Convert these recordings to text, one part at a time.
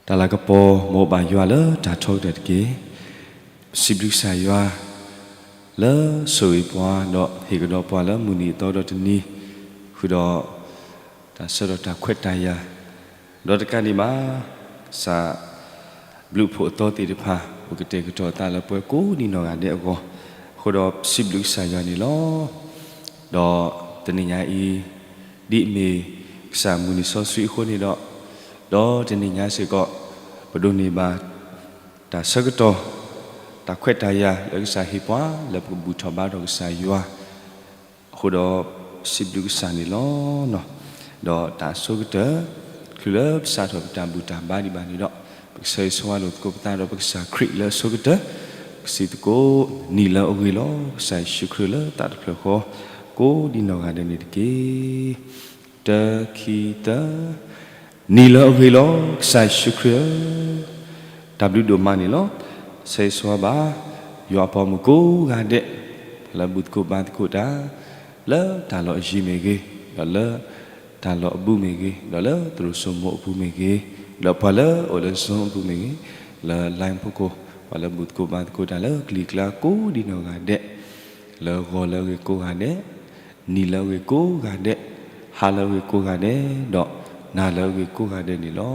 တၢ်လၤကပီၤ မ်ဘၣ်ယွၤလၢတၢ်ထီကတၢၢ်တက့ၢ်. ပစံးဘျုးကစၢ်ယွၤ လၢဆိၣ်ဂ့ၤပှၤ ဒီးဟ့ၣ်ကဒီးပှၤလၢမုၢ်နံၤအသီဒီတနံၤ, ဃုာ်ဒီး တၢ်ဆၢကတီၢ်တၢ်ခွဲးတၢ်ယာ်, ဒီးတကးဒံးဘၣ် ကစၢ်ဘျုးဖှိၣ်အသီသ့ၣ်တဖၣ် ပကတဲာ်ကတီၤအသးလၢပှၤကိးဒံနီၢ်ဂၤဒဲးအဂီၢ်, အဃိဒီးပစံးဘျုးကစၢ်ယွၤန့ၣ်လီၤ. ဒီးတနံၤညါအံၤ ဒ်အမ့ၢ်ကစၢ်မုၢ်နံၤစီဆှံအဃိန့ၣ်ဒီး, ဒီးတနံၤညါစ့ၢ်ကီး ပဒိးန့ၢ်ဘၣ် တၢ်ဆၢကတီၢ် တၢ်ခွဲးတၢ်ယာ်လၢကစၢ်ဟ့ၣ်ပှၤ လၢပကဘူၣ်ထီၣ်ဘါထီၣ်ကစၢ်ယွၤ, အဃိဒီးပစံးဘျုးကစၢ်န့ၣ်လီၤ. ဒီးတၢ်အဆိကတၢၢ် ချုးလၢပစးထီၣ်ပတၢ်ဘူၣ်တၢ်ဘါဒံးဘၣ်န့ၣ်ဒီး, ပကဆၢဂ့ၤဆၢဝါလိာ်သကိးပသးဒီးပကစၢ်ခရံာ်လၢအဆိကတၢၢ်, ပကစံးသကိး နံၤလၢအဂ့ၤလီၤ ကစၢ်ယ့ၣ်ၡူးခရံာ်လၢသးတဖျၢၣ်ဃီ ကိးဒံနီၢ်ဂၤဒဲးန့ၣ်တက့ၢ်. တၢ ခံ သၢ. နံၤလၢအဂ့ၤလီၤ ကစၢ်ယ့ၣ်ၡူးခရံာ်ဧၢ, တၢ်ဘျုးဒိၣ်မးန့ၣ်လီၤ. ဆၢဂ့ၤဆၢဝါဘၣ် ယွၤအပှၤမုၣ်ကိးဂၤဒဲး, လၢဘူၣ်သကိးဘါသကိးတၢ် လၢတၢ်လီၢ်အယံၤမ့ၢ်ဂ့ၤ, ဒီးလၢတၢ်လီၢ်အဘူးမ့ၢ်ဂ့ၤ, ဒီးလၢသရိာ်စိမိၤအပူၤမ့ၢ်ဂ့ၤ, ဒီးပှၤလၢအအိၣ်လၢ Zoom အပူၤမ့ၢ်ဂ့ၤ, လၢ line ဖီခိၣ် ပှၤလၢဘူၣ်သကိးဘါသကိးတၢ်လၢကလံၤကျါကိးဒံနီၢ်ဂၤဒဲး, လၢဂီၤလၢအဂ့ၤကိးဂၤဒဲး, နံၤလၢအဂ့ၤကိးဂၤဒဲး, ဟါလၢအဂ့ၤကိးဂၤဒဲး, ဒီးနၤလၢအဂ့ၤကိးဂၤဒဲးန့ၣ်လီၤ.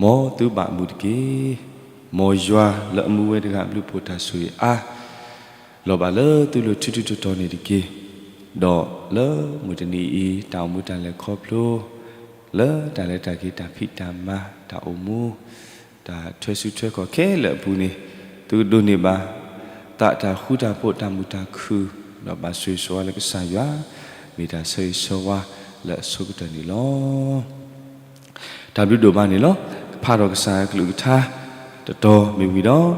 မ်သုဘၣ်မုာ်တက့ၢ်. မ်ယွၤလၢအမူဝဲတဂၤအဘျုးအဖှိၣ်တၢ်ဆိၣ်ဂ့ၤအါ လီၤဘၣ်လၢသုလိၤထူထူတီတီန့ၣ်တက့ၢ်. ဒီးလၢမုၢ်တနံၤအံၤ တၢ်အိၣ်မူတၢ်လဲၤခီဖျိ လၢတၢ်လဲၤတၢ်က့ၤ တၢ်ဖံးတၢ်မၤ တၢ်အိၣ်မူ တၢ်ထွဲစုထွဲခီၣ်ခဲလၢာ်အပူၤန့ၣ် သုကဒိးန့ၢ်ဘၣ် သးတၢ်ဃူတၢ်ဖိး တၢ်မုာ်တၢ်ခုၣ် ဒီးဘၣ်ဆိၣ်ဂ့ၤဆိၣ်ဝါလၢကစၢ်ယွၤ မ့ၢ်တၢ်ဆၢဂ့ၤဆၢဝါလၢအဆိကတၢၢ်န့ၣ်လီၤ. တၢ်ဘျုးဒိၣ်မးန့ၣ်လီၤ. ကဖးထီၣ်ကစၢ်အကလုၢ်ကထါ တတီၤမ့ၢ်ဝံၤဒီး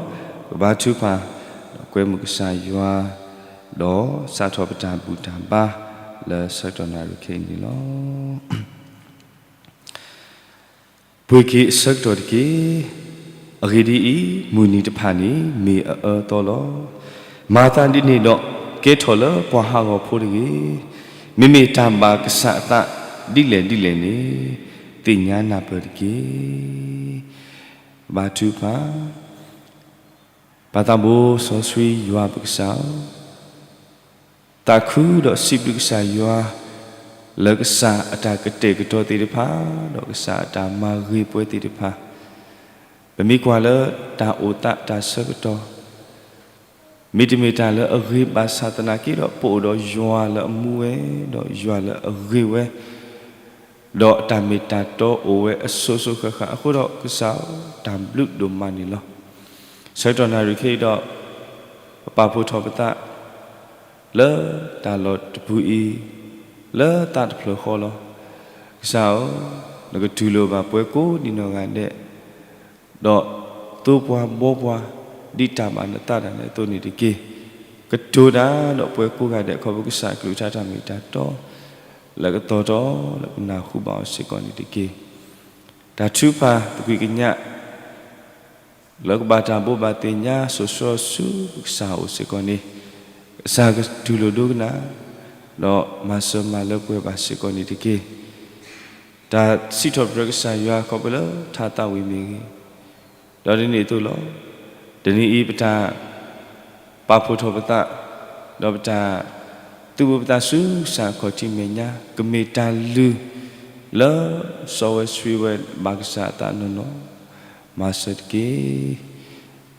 ကဘါထုကဖၣ် ဒီးကွဲမုာ်ကစၢ်ယွၤ ဒီးစးထီၣ်ပတၢ်ဘူၣ်တၢ်ဘါ လၢဆၢကတီၢ်နၣ်ရံၣ်ခဲအံၤန့ၣ်လီၤ. ပှ့ၤက့ၤအဆၢကတီၢ်တက့ၢ်. အဂ့ၢ်ဒ်အံၤ, မုၢ်နံၤတဖၣ်န့ၣ် မ့ၢ်အအၢအသီလီၤ. မၤသးဒ်န့ၣ်ဒီး ကဲထီၣ်လၢပှၤဟးဂီၤဖိတဂ့ၤ. မ့မ့ၢ်တၢ်ဘၣ်ကစၢ်အသးဒ်လဲၣ်ဒ်လဲၣ်န့ၣ် သ့ၣ်ညါနၢ်ပၢၢ်တက့ၢ်. ဘါထုကဖၣ်. ပၢ်သးဘိစီဆှံယွၤပကစၢ်ဧၢ, သးခုဒီးစံးဘျုးကစၢ်ယွၤ လၢကစၢ်အတၢ်ကတဲာ်ကတီၤသ့ၣ်တဖၣ် ဒီးကစၢ်အတၢ်မၤဂ့ၤပှဲၤသ့ၣ်တဖၣ်, ပမ့ၢ်ကွၢ်လၢတၢ်အိၣ်သးတၢ်ဆၢကတီၢ် မ့တမ့ၢ်တၢ်လၢအဂ့ၤဘၣ်ဆၣ်သနာ်က့ဒီး ပအိၣ်ဒီးယွၤလၢအမူဝဲ ဒီးယွၤလၢအဂ့ၤဝဲ, ဒီးအတၢ်မ့ၢ်တၢ်တီအိၣ်ဝဲအစိၤစိၤဃၣ်ဃၣ်အဃိဒီး ကစၢ်ဧၢ, တၢ်ဘျုးဒိၣ်မးန့ၣ်လီၤ. ဆၢကတီၢ်နၣ်ရံၣ်ခဲအံၤဒီး ပပာ်ဖှိၣ်ထီၣ်ပသး လၢတၢ်လီၢ်တပူၤအံၤ, လၢသးတဖျၢၣ်ဃီလီၤ. ကစၢ်ဧၢ, နကတူၢ်လိာ်ဘၣ်ပှၤကိးဒံနီၢ်ဂၤဒဲး, ဒီးသိပှၤဘှီပှၤ ဒ်တၢ်ဘၣ်နသးဒၣ်လဲာ်အသိးန့ၣ်တက့ၢ်. ကတိၤတၢ်ဒီးပှၤကိးဂၤဒဲး ခီဖျိကစၢ်အကလုၢ်ကထါတၢ်မ့ၢ်တၢ်တီ လၢအကသီၣ်ထီၣ်လၢပနၢ်ဟူဘၣ်အီၤစ့ၢ်ကီးန့ၣ်တက့ၢ်. တၢ်ထုကဖၣ်သကွံာ်ကညး လၢကဘၣ်တၢ်ဘိးဘၣ်သ့ၣ်ညါ စိၤဆှီဆူပကစၢ်အအိၣ်စ့ၢ်ကီးန့ၣ်, ကစၢ်ကတူၢ်လိာ်ဒိကနၣ် ဒီးမၤစၢၤမၤလၢပှဲၤဘၣ်စ့ၢ်ကီးန့ၣ်တက့ၢ်. တၢ်စံးထီၣ်ပတြၢၤကစၢ်ယွၤခီဖျိလၢထါသးဝံၣ်မ့ၢ်ဂ့ၤ, ဒီးဒ်န့ၣ်အသိးလီၤ. တနံၤအံၤပတၢ် ပာ်ဖှိၣ်ထီၣ်ပသး, ဒီးပတၢ် သူၣ်ဘိပသးဆူကစၢ်အခီၣ်ထံးမဲာ်ညါ ကမ့ၢ်တၢ်လုၢ် လၢစီဝဲဆှံဝဲ ဘၣ်ကစၢ်အသးနီၢ်နီၢ်, မၤစၢၤတက့ၢ်.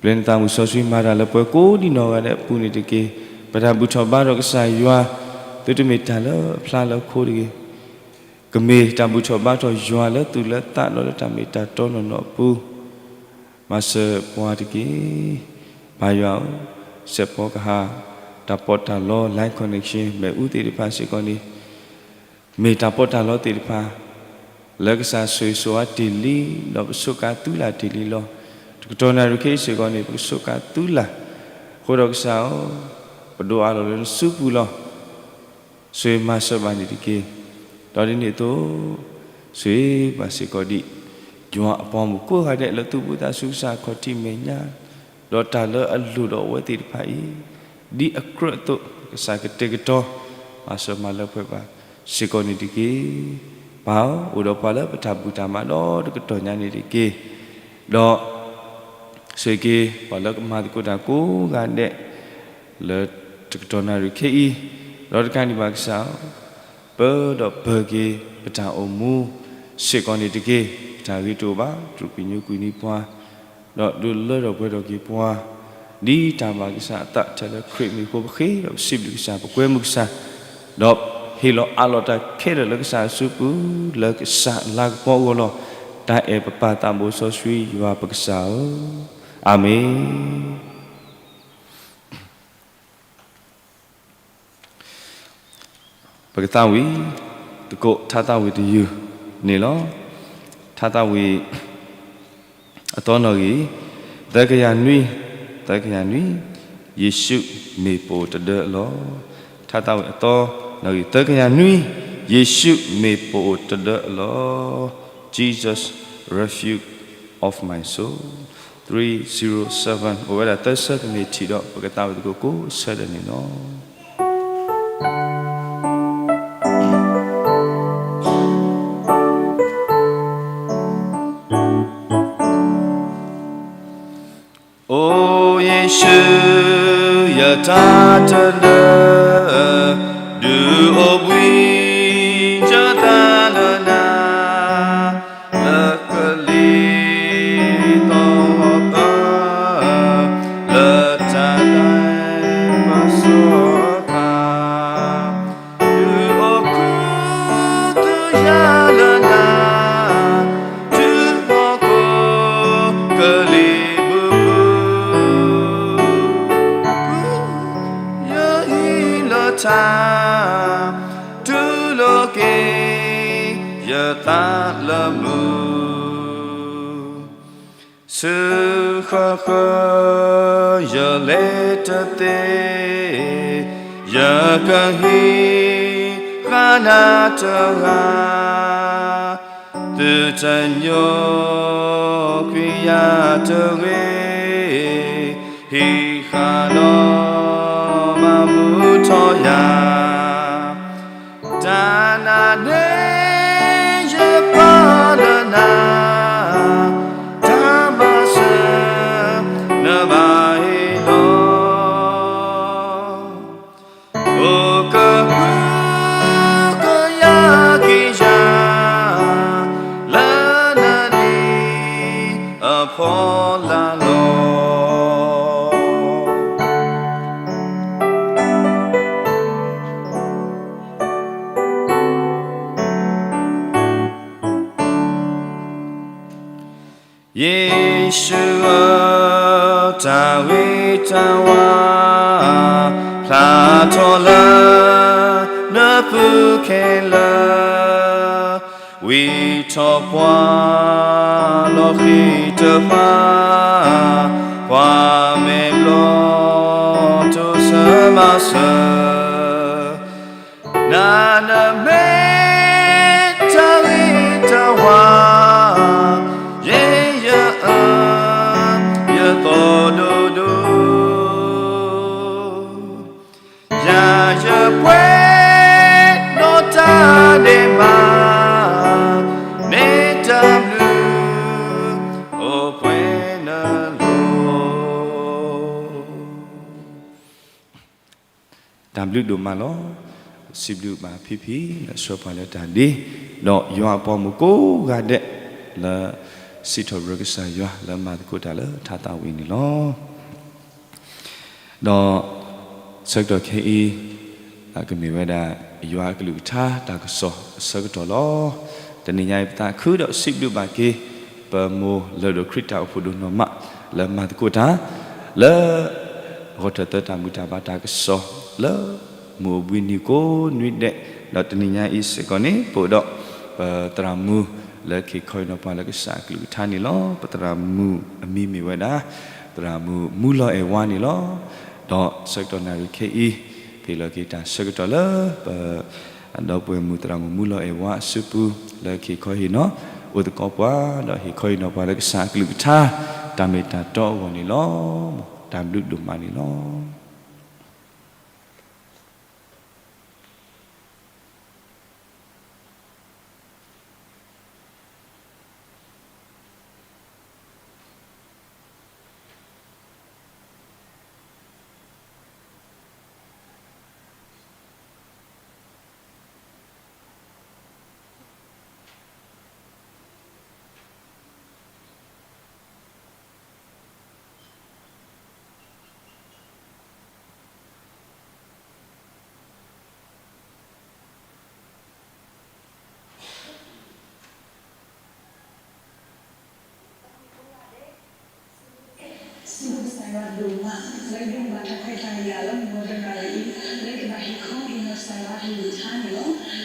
ပျဲနသးမုၣ်စီဆှံမၤတၢ်လၢပှၤကိးဒံနီၢ်ဂၤဒဲးအပူၤန့ၣ်တက့ၢ်. ပတၢ်ဘူၣ်ထီၣ်ဘါထီၣ်ကစၢ်ယွၤ သုတမ့ၢ်တၢ်လၢအဖျါလၢအခိတဂ့ၤ. ကမ့ၢ်တၢ်ဘူၣ်ထီၣ်ဘါထီၣ်ယွၤလၢသူၣ်လၢသးဒီးလၢတၢ်မ့ၢ်တၢ်တီနီၢ်နီၢ်အပူၤ မၤစၢၤပှၤတက့ၢ်. ပၢ်ယွၤဧၢ, စဲးဖီကဟၣ် တၢ်ပီးတၢ်လီ line connection မ့ၣ်အူသ့ၣ်တဖၣ်စ့ၢ်ကီးန့ၣ် မ့ၢ်တၢ်ပီးတၢ်လီသ့ၣ်တဖၣ် လၢကစၢ်ဆိၣ်ဂ့ၤဆိၣ်ဝါတ့ၢ်လံ ဒီးပဆိးကါသုလၢ်တ့ၢ်လံလီၤ. တကတီၢ်နၣ်ရံၣ်ခဲအံၤစ့ၢ်ကီးန့ၣ် ပကဆိးကါသုလၢ်, အဃိဒီးကစၢ်ဧၢ, ပဒိးအးလီၤလၢနစုပူၤလီၤ. ဆိၣ်ဂ့ၤမၤစၢၤဘၣ်န့ၣ်တက့ၢ်. ဒီးဒ်န့ၣ်အသိး ဆိၣ်ဂ့ၤဘၣ်စ့ၢ်ကီးဒံး ယွၤအပှၤမုၣ်ကိးဂၤဒဲးလၢသူၣ်ဘိသးဆူကစၢ်အခီၣ်ထံးမဲာ်ညါ, ဒီးတၢ်လၢအလိၣ်ဒီးအဝဲသ့ၣ်တဖၣ်အံၤ, ဒ်အကြၢးအသိး ကစၢ်ကတဲာ်ကတီၤ မၤစၢၤမၤလၢပှဲၤဘၣ်စ့ၢ်ကီးန့ၣ်တက့ၢ်. ပၢ်ဧၢ, အိၣ်ဒီးပှၤလၢပတၢ်ဘူၣ်တၢ်မးဒီတကတီၢ်ညါန့ၣ်တက့ၢ်. ဒီးဆိၣ်ဂ့ၤက့ၤ ပှၤလၢကမၤသကိးတၢ်ကိးဂၤဒဲး လၢတကတီၢ်နၣ်ရံၣ်ခဲအံၤ, ဒီးတကးဒံးဘၣ်ကစၢ်ဧၢ, ပၢဒီးပၢၤက့ၤပတၢ်အိၣ်မူစ့ၢ်ကီးန့ၣ်တက့ၢ်. ပတၢ်ဂ့ၤတအိၣ်ဘၣ်, တြူာ်ကွံာ်ညိကွံာ်န့ၢ်ပှၤ ဒီးဒုးလၢထီၣ်ပှဲၤထီၣ်က့ၤပှၤ ဒ်တၢ်ဘၣ်ကစၢ်အသး ထဲလၢခရံာ်မံၤအဃိ ပဃ့ဒီးပစံးဘျုးကစၢ် ပကွဲမုာ်ကစၢ်, ဒီးဟ့ၣ်လီၤအးလီၤတၢ်ခဲလၢာ်လၢကစၢ်အစုပူၤ လၢကစၢ်လၤကပီၤအဂီၢ်လီၤ. တၢ်အဲၣ်ပပၢ်သးဘိစီဆှံယွၤပကစၢ်ဧၢ, အၤမ့ၣ်. ပကသးဝံၣ်သကိး ထါသးဝံၣ်တယုၢ်န့ၣ်လီၤ. ထါသးဝံၣ် အသီနီၣ်ဂံၢ် သၢကယၤနွံ, သၢကယၤနွံ, ယ့ၣ်ၡူးမ့ၢ်ပအိၣ်တဒၢအလီၢ်. ထါသးဝံၣ်အသီနီၣ်ဂံၢ် သၢကယၤနွံ, ယ့ၣ်ၡူးမ့ၢ်ပအိၣ်တဒၢအလီၢ်, Jesus, refuge of my soul, three zero seven, အိၣ်ဝဲဒၣ်သၢဆၢ ပမ့ၢ်ထံၣ်ဒီး ပကသးဝံၣ်သကိးကိးဆၢဒၢးန့ၣ်လီၤ. အိယ့ၣ်ၡူး ယတၢ်တဒၢ ဒုးအိၣ်ဘှံး ယသးလၢနၤ လၢကလံၤသီၣ်ပၢ လၢတၢ်ဒဲးပစီၤပၤ ဒုးအိၣ်ခူသူၣ်ယၤလၢနၤ တုၤဟီၣ်ခိၣ်ကလံၤမုၢ်ပူၤ ယဟံးလီၤတၢ် တူၢ်လိာ်က့ၤ ယသးလၢမူ ဆူဃၣ်ဃၢၤ ယလဲၤတသ့ ယကဟံးဃာ်နၤတဂၤ သုတညိကွံာ်ယၤတဂ့ၤ ဟံးဃာ်ဒီးမၤမူထီၣ်ယၤ တၢ်နာ်န့ၣ် ယပာ်လၢနၤ တၢ်မၤစၢၤ နဘၣ်ဟ့ၣ်လီၤ အိၣ်ကဟုကယာ်က့ၤယၤ လၢနလံၤအဖီလာ်လီၤ. ယ့ၣ်ၡူးဧၢ, တၢ်ဂ့ၤတၢ်ဝါ ဖျါထီၣ်လၢနပူၤခဲလၢာ်, ဝံထီၣ်ပှၤလီၤဃံၤတဖၣ်, ပှၤမဲာ်ဘျီၣ်တိစၢၤမၤစၢၤ နၤနမ့ၢ်တၢ်ဂ့ၤတၢ်ဝါ, ယ့ၣ်ယအၢ, ယသီဒိၣ်ဒိၣ်, ယၤယပှဲၤဒီးတၢ်ဒဲးဘး, မ့ၢ်တၢ်ဘျုးအိၣ်ပှဲၤနလိၤ တၢ်ဘျုးဒိၣ်မးလီၤ. စံးဘျုးဘၣ်ဖံဖံ လၢဆှၢပှၤလၢတၢ်ဒ့, ဒီးယွၤအပှၤဂီၢ်မုၢ်ကိးဂၤဒဲး လၢစံးထီၣ်ပတြၢၤကစၢ်ယွၤ လၢမၤသကိးတၢ်လၢထါသးဝံၣ်န့ၣ်လီၤ. ဒီးဆၢကတီၢ်ခဲအံၤ ကမ့ၢ်ဝဲဒၣ် ယွၤအကလုၢ်ကထါတၢ်ကစီၣ်အဆၢကတီၢ်လီၤ. တနံၤညါအံၤ ပသးခုဒီးစံးဘျုးဘၣ်က့ၤ ပမိၢ်လၢဒိၣ်ခရံာ်တၢ်အိၣ်ဖှိၣ်ဒိၣ်နီၢ်မး လၢမၤသကိးတၢ် လၢ ဂီၤထၢၣ်သၢတၢ်ဘူၣ်တၢ်ဘါတၢ်ကစီၣ် လၢမုၢ်အိၣ်ဘှံးနံၤကိးနွံဒဲး, ဒီးတနံၤညါအံၤစ့ၢ်ကီးန့ၣ် ပအိၣ်ဒီးပသရၣ်မုၣ်လၢကဟ့ၣ်ခီဟ့ၣ်နီၤပှၤလၢကစၢ်အကလုၢ်ကထါန့ၣ်လီၤ. ပသရၣ်မုၣ်အမံၤမ့ၢ်ဝဲဒၣ် သရၣ်မုၣ်မူလီၤအဲၣ်ဝါန့ၣ်လီၤ. ဒီးဆၢကတီၢ်နၣ်ရံၣ်ခဲအံၤ ပဟ့ၣ်လီၤက့ၤတၢ်ဆၢကတီၢ်လၢပ ဒီပုၢ်ဝဲၢ်မုၣ်သရၣ်မုၣ်မူလီၤအဲၣ်ဝါအစုပူၤ လၢကဟ့ၣ်ခီဟ့ၣ်နီၤ အိၣ်သကိးပှၤ ဒီးဟ့ၣ်ခီဟ့ၣ်နီၤပှၤလၢကစၢ်အကလုၢ်ကထါ တၢ်မ့ၢ်တၢ်တီအဂီၢ်န့ၣ်လီၤ. တၢ်ဘျုးဒိၣ်မးန့ၣ်လီၤ. ကစၢ်ယွၤဒိၣ်မး လၢယဒိးန့ၢ်ဘၣ်တၢ်ခွဲးတၢ်ယာ်လၢမုၢ်ဂီၤတနၣ်ရံၣ်အံၤ လၢယကဘၣ်ဟ့ၣ်ခီဟ့ၣ်နီၤကစၢ်ယွၤအကလုၢ်ကထါန့ၣ်လီၤ.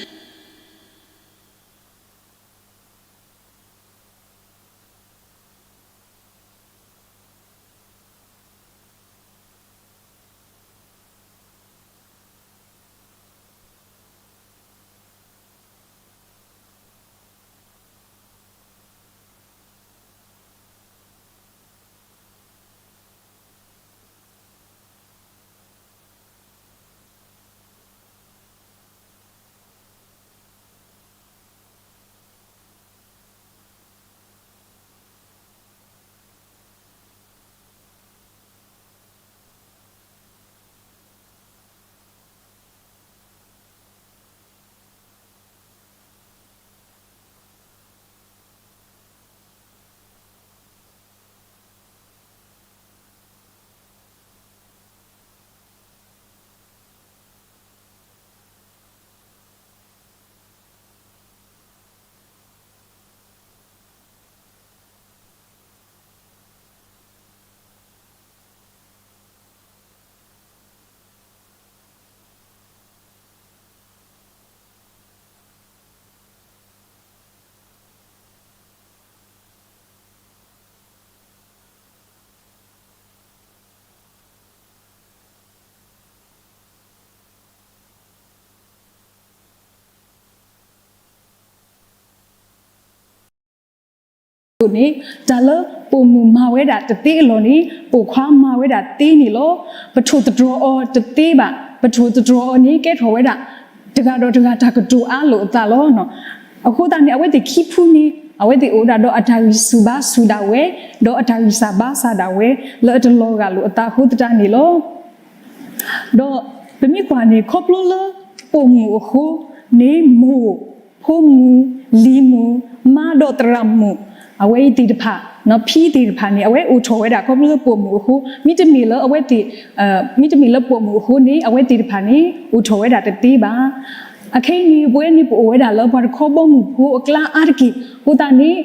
န့ၣ် တၢ်လၢပိာ်မုၣ်မၤဝဲဒၣ်တသ့အလီၢ်န့ၣ် ပိာ်ခွါမၤဝဲဒၣ်သ့န့ၣ်လီၤ. ပထိၣ်သတြီၤအီၤတသ့ဘၣ်. ပထိၣ်သတြီၤအီၤန့ၣ် ကဲထီၣ်ဝဲဒၣ် တဂၤဒီးတဂၤတၢ်ကတိၤအါလိာ်အသးလီၤ. အဃိသတးန့ၣ် အဝဲသ့ၣ်ခံဖုန့ၣ် အဝဲသ့ၣ်အိၣ်ဒၣ်ဒီးအတၢ်ဂံၢ်ဆူၣ်ဘါဆူၣ်ဒၣ်ဝဲ, ဒီးအတၢ်ဂံၢ်စၢ်ဘါစၢ်ဒၣ်ဝဲ လၢအတလီၤဂာ်လိာ်အသးအဃိသတးန့ၣ်လီၤ. ဒီးပမ့ၢ်ကွၢ်န့ၣ် ခီဖျိလၢပိာ်မုၣ်အဃိန့ၣ် မိၢ်, ဖိမုၣ်, လံၤမုၣ်, မါဒီးသရၣ်မုၣ်, အဝဲအံၤသ့ၣ်တဖၣ်, ဖံသ့ၣ်တဖၣ်န့ၣ် အဝဲအိၣ်ထီၣ်ဝဲဒၣ်ခီဖျိလၢပိာ်မုၣ်အဃိ, မ့တမ့ၢ်လၢအဝဲသ့ၣ်, မ့တမ့ၢ်လၢပိာ်မုၣ်အဃိန့ၣ် အဝဲသ့ၣ်တဖၣ်န့ၣ် အိၣ်ထီၣ်ဝဲဒၣ်တသ့ဘၣ်. အခဲအံၤန့ၣ် ပဝဲန့ၣ်ပအိၣ်ဝဲဒၣ်လၢပှၤတခီဘီမုၢ်ဖိအကျါအါတက့ၢ်အဃိသတးန့ၣ်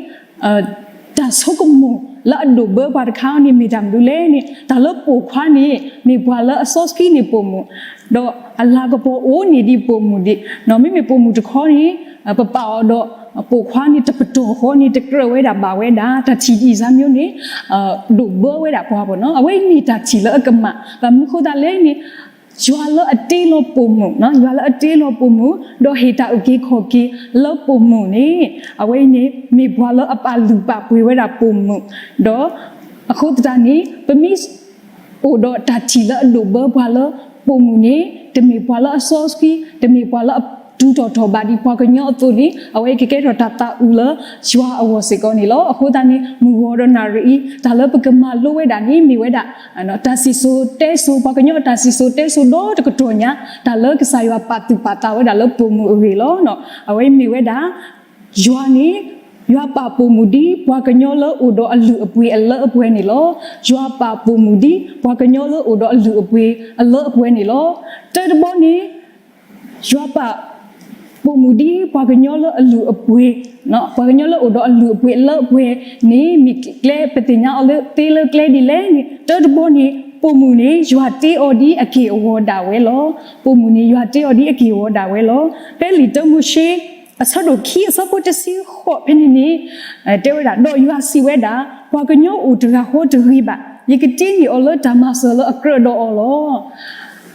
တၢ်ဆိကမိၣ်လၢအဒိၣ်ဘၢပှၤတခါန့ၣ်မ့ၢ်တၢ်မနုၤလဲၣ်န့ၣ် တၢ်လၢပိာ်ခွါန့ၣ် မ့ၢ်ပှၤလၢအစီဆှံန့ၢ်ပိာ်မုၣ်, ဒီးအလၤကပီၤအိၣ်န့ၢ်ဒံးပိာ်မုၣ်ဒံး, မ့မ့ၢ်ပိာ်မုၣ်တခီန့ၣ် ပပာ်အီၤဒီး ပိာ်ခွါန့ၣ်တပတီၢ်ဃီန့ၣ် တကြၢးဝဲဒၣ်ဘၣ်ဝဲဒၣ် တၢ်ထံၣ်ဒ်အံၤစၢ်မၠိန့ၣ် ဒိၣ်ဘၢဝဲဒၣ်ပှၤဘၣ်နီၤ. အဝဲအံၤမ့ၢ်တၢ်ထံၣ်လၢအကမၣ် ဘၣ်မနုၤအဃိသတးလဲၣ်န့ၣ် ယွၤလၢအတ့လီၤပိာ်မုၣ်, ယွၤလၢအတ့လီၤပိာ်မုၣ် ဒီးဟ့ၣ်တၢ်အုၣ်က့ၤခီၣ်က့ၤလၢပိာ်မုၣ်န့ၣ် အဝဲအံၤန့ၣ် မ့ၢ်ပှၤလၢအပာ်လုၢ်ပာ်ပှ့ၤဝဲဒၣ်ပိာ်မုၣ်, ဒီးအဃိသတးန့ၣ် ပမ့ၢ် အိၣ်ဒီးတၢ်ထံၣ်လၢအဒိၣ်ဘၢပှၤလၢပိာ်မုၣ်န့ၣ် တမ့ၢ်ပှၤလၢအစီဆှံ, တမ့ၢ်ပှၤလၢအတူၢ်ထီၣ်ထီၣ်ဘးဒ်ပှၤကညီအသိးန့ၣ် အဝဲကကဲထီၣ်တၢ်သးအုးလၢယွၤအဂီၢ်စ့ၢ်ကီးန့ၣ်လီၤ. အဃိသတးန့ၣ် မုၢ်ဂီၤဒီးနၣ်ရံၣ်အံၤ တၢ်လၢပကမၤလိဝဲဒၣ်န့ၣ် မ့ၢ်ဝဲဒၣ် တၢ်စံၣ်စိၤတဲစိၤ ပှၤကညီအတၢ်စံၣ်စိၤတဲစိၤဒီတကတီၢ်ညါ တၢ်လၢကစၢ်ယွၤပာ်သူၣ်ပာ်သးဝဲဒၣ်လၢပိာ်မုၣ်အဂ့ၢ်လီၤ. အဝဲမ့ၢ်ဝဲဒၣ် ယွၤန့ၣ် ယွၤပာ်ပိာ်မုၣ်ဒ်ပှၤကညီလၢအိၣ်ဒီးအလုၢ်အပှ့ၤအလၢအပှဲၤန့ၣ်လီၤ. ယွၤပာ်ပိာ်မုၣ်ဒ်ပှၤကညီလၢအိၣ်ဒီးအလုၢ်အပှ့ၤအလၢအပှဲၤန့ၣ်လီၤ. တၢတဘီန့ၣ် ယွၤပာ်ပိာ်မုၣ်ဒ်ပှၤကညီလၢအလုၢ်အပှ့ၤ, ပှၤကညီလၢအိၣ်ဒီးအလုၢ်အပှ့ၤအလၢအပှဲၤန့ၣ် မ့ၢ်ကျဲပသ့ၣ်ညါအီၤလၢသ့လၢကျဲဒ်လဲၣ်န့ၣ် တၢတဘီန့ၣ် ပိာ်မုၣ်န့ၣ် ယွၤတ့အီၤဒ်အက့ၢ်အဂီၤဒၣ်ဝဲလီၤ. ပိာ်မုၣ်န့ၣ် ယွၤတ့အီၤဒ်အက့ၢ်အဂီၤဒၣ်ဝဲလီၤ. ဖဲလံာ်တၢမိၤၡ့ အဆၢဒိၣ်ခံအဆၢဖိတဆံဃိးဖဲန့ၣ်န့ၣ် တဲဝဲဒၣ် ဒီးယွၤစံးဝဲဒၣ် ပှၤကညီအိၣ်တဂၤဃီတဂ့ၤဘၣ်, ယကတ့န့ၢ်အီၤလၢတၢ်မၤစၢၤလၢအကြၢးဒီးအီၤလီၤ.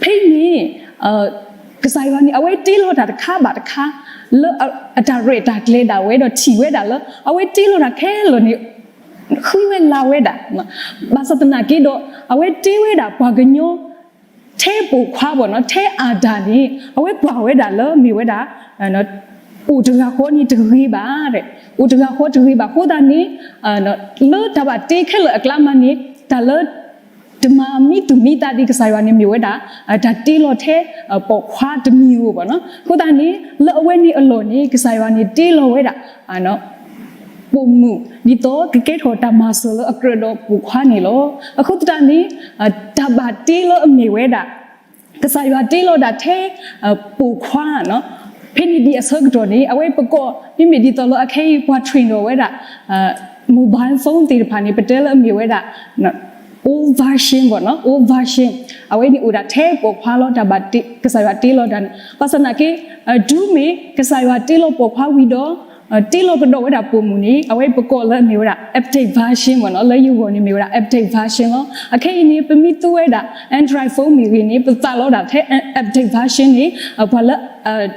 ဖဲန့ၣ် ကစၢ်ယွၤန့ၣ် အဝဲတ့လီၤတၢ်တခါဘၣ်တခါ လၢအတၢ်ရဲၣ်တၢ်ကျဲၤဒၣ်ဝဲဒီးထံၣ်ဝဲဒၣ်လၢ အဝဲတ့လီၤတၢ်ခဲလၢာ်န့ၣ် ဃုဝဲလၤဝဲဒၣ် ဘၣ်ဆၣ်သနာ်က့ဒီး အဝဲတ့ဝဲဒၣ်ပှၤကညီ ထဲပိာ်ခွါဘၣ်နီၤ ထဲအၤဒၣ်န့ၣ် အဝဲကွၢ်ဝဲဒၣ်လၢမ့ၢ်ဝဲဒၣ် အိၣ်တဂၤဃီန့ၣ်တဂ့ၤဘၣ်, အိၣ်တဂၤဃီတဂ့ၤဘၣ်အဃိသတးန့ၣ် လၢတၢ်ဘၣ်တ့ခဲလၢာ်အကျါမးန့ၣ် တၢ်လၢ တမၤမံသူၣ်မံသးဒ်ကစၢ်ယွၤန့ၣ်မ့ၢ်ဝဲဒၣ် တၢ်တ့လီၤထဲ ပိာ်ခွါတမံၤဧိၤဘၣ်နီၤ. အဃိသတးန့ၣ် လၢအဝဲန့ၣ်အလီၢ်န့ၣ် ကစၢ်ယွၤန့ၣ်တ့လီၤဝဲဒၣ် ပိာ်မုၣ် ဒ်သိးကကဲထီၣ်တၢ်မၤစၢၤလၢအကြၢးဒီးပိာ်ခွါန့ၣ်လီၤ. အဃိသတးန့ၣ် တၢ်ဘၣ်တ့လၢအမ့ၢ်ဝဲဒၣ် ကစၢ်ယွၤတ့လီၤဒၣ်ထဲ ပိာ်ခွါ ဖဲန့ၣ်ဒ်အဆၢကတီၢ်န့ၣ် အဝဲပကိး မ့မ့ၢ်ဒ်သိးလၢအခဲအံၤပှၤ train ဒီးဝဲဒၣ် mobile phone သ့ၣ်တဖၣ်န့ၣ် ပတဲလၢအမ့ၢ်ဝဲဒၣ် old version ပေါ့နော်, old version အဝဲန့ၣ်အိၣ်ဒၣ်ထဲပိာ်ခွါလီၤ တၢ်ဘၣ်တ့ ကစၢ်ယွၤတ့လီၤတၢ်န့ၣ် ဘၣ်ဆၣ်သနာ်က့ တုၤမ့ၢ်ကစၢ်ယွၤတ့လီၤပိာ်ခွါဝံၤဒီး တ့လီၤကဒီးဝဲဒၣ်ပိာ်မုၣ်န့ၣ် အဝဲပကိးလၢအမ့ၢ်ဝဲဒၣ် update version ပေါ့နော်, လၢယဂီၢ်န့ၣ်မ့ၢ်ဝဲဒၣ် update version လီၤ. အခဲအံၤန့ၣ် ပမ့ၢ်သူဝဲဒၣ် Android phone မ့ၢ်ဂ့ၤန့ၣ် ပသးလီဒၣ်ထဲ update version န့ၣ် ပှၤလၢ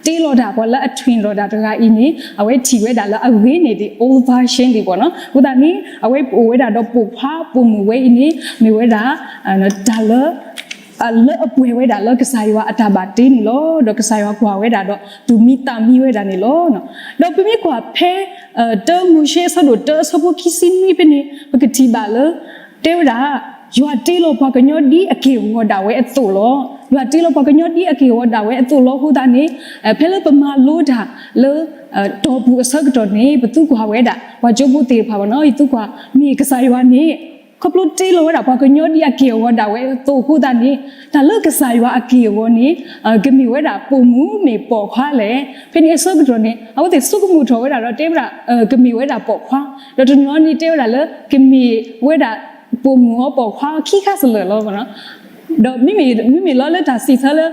တ့လီၤတၢ် ပှၤလၢအထွံၣ်လီၤတၢ်တဂၤအံၤန့ၣ် အဝဲထံၣ်ဝဲဒၣ်လၢအဂ့ၤန့ၢ်ဒံး old version ဒံးပေါ့နော်. အဃိသတးန့ၣ် အဝဲပအိၣ်ဝဲဒၣ်ဒီးပိာ်ခွါပိာ်မုၣ်ဝဲအံၤန့ၣ် မ့ၢ်ဝဲဒၣ် တၢ်လၢ လၢအပှဲၤဝဲဒၣ်လၢကစၢ်ယွၤအတၢ်ဘၣ်တ့န့ၣ်လီၤ. ဒီးကစၢ်ယွၤကွၢ်ဝဲဒၣ်ဒီးသူၣ်မံသးမံဝဲဒၣ်န့ၣ်လီၤ. ဒီးပမ့ၢ်ကွၢ်ဖဲ တၢမိၤၡ့အဆၢဒိၣ်တၢအဆၢဖိခံဆံနွံဖဲန့ၣ် ပကထံၣ်ဘၣ်လၢ တဲဝဲဒၣ် ယွၤတ့လီၤပှၤကညီဒ်အက့ၢ်အဂီၤဒၣ်ဝဲအသိးလီၤ. ယွၤတ့လီၤပှၤကညီဒ်အက့ၢ်အဂီၤဒၣ်ဝဲအသိးလီၤ. အဃိသတးန့ၣ် ဖဲလၢပမၤလိတၢ်လၢ တီၢ်ပူၤအဆၢကတီၢ်န့ၣ် ပသံကွၢ်ဝဲဒၣ် ပှၤကၠိဖိသ့ၣ်တဖၣ်ဘၣ်နီၤ ယသံကွၢ် မ့ၢ်ကစၢ်ယွၤန့ၣ် ခီဖျိတ့လီၤဝဲဒၣ်ပှၤကညီဒ်အက့ၢ်အဂီၤဒၣ်ဝဲအသိးအဃိသတးန့ၣ် တၢ်လၢကစၢ်ယွၤအက့ၢ်အဂီၤန့ၣ် ကမ့ၢ်ဝဲဒၣ်ပိာ်မုၣ်မ့ၢ်ပိာ်ခွါလဲၣ်. ဖဲန့ၣ်အဆၢကတီၢ်န့ၣ် အဝဲသ့ၣ်ဆိကမိၣ်ထီၣ်ဝဲဒၣ်ဒီးတဲဝဲဒၣ် ကမ့ၢ်ဝဲဒၣ်ပိာ်ခွါ, ဒီးတနီၤန့ၣ်တဲဝဲဒၣ်လၢ ကမ့ၢ်ဝဲဒၣ်ပိာ်မုၣ်အီၤပိာ်ခွါအီၤခံခါစလၢာ်လီၤ. ဒီးမ့မ့ၢ်လီၤလၢတၢ်စံးဆၢလၢ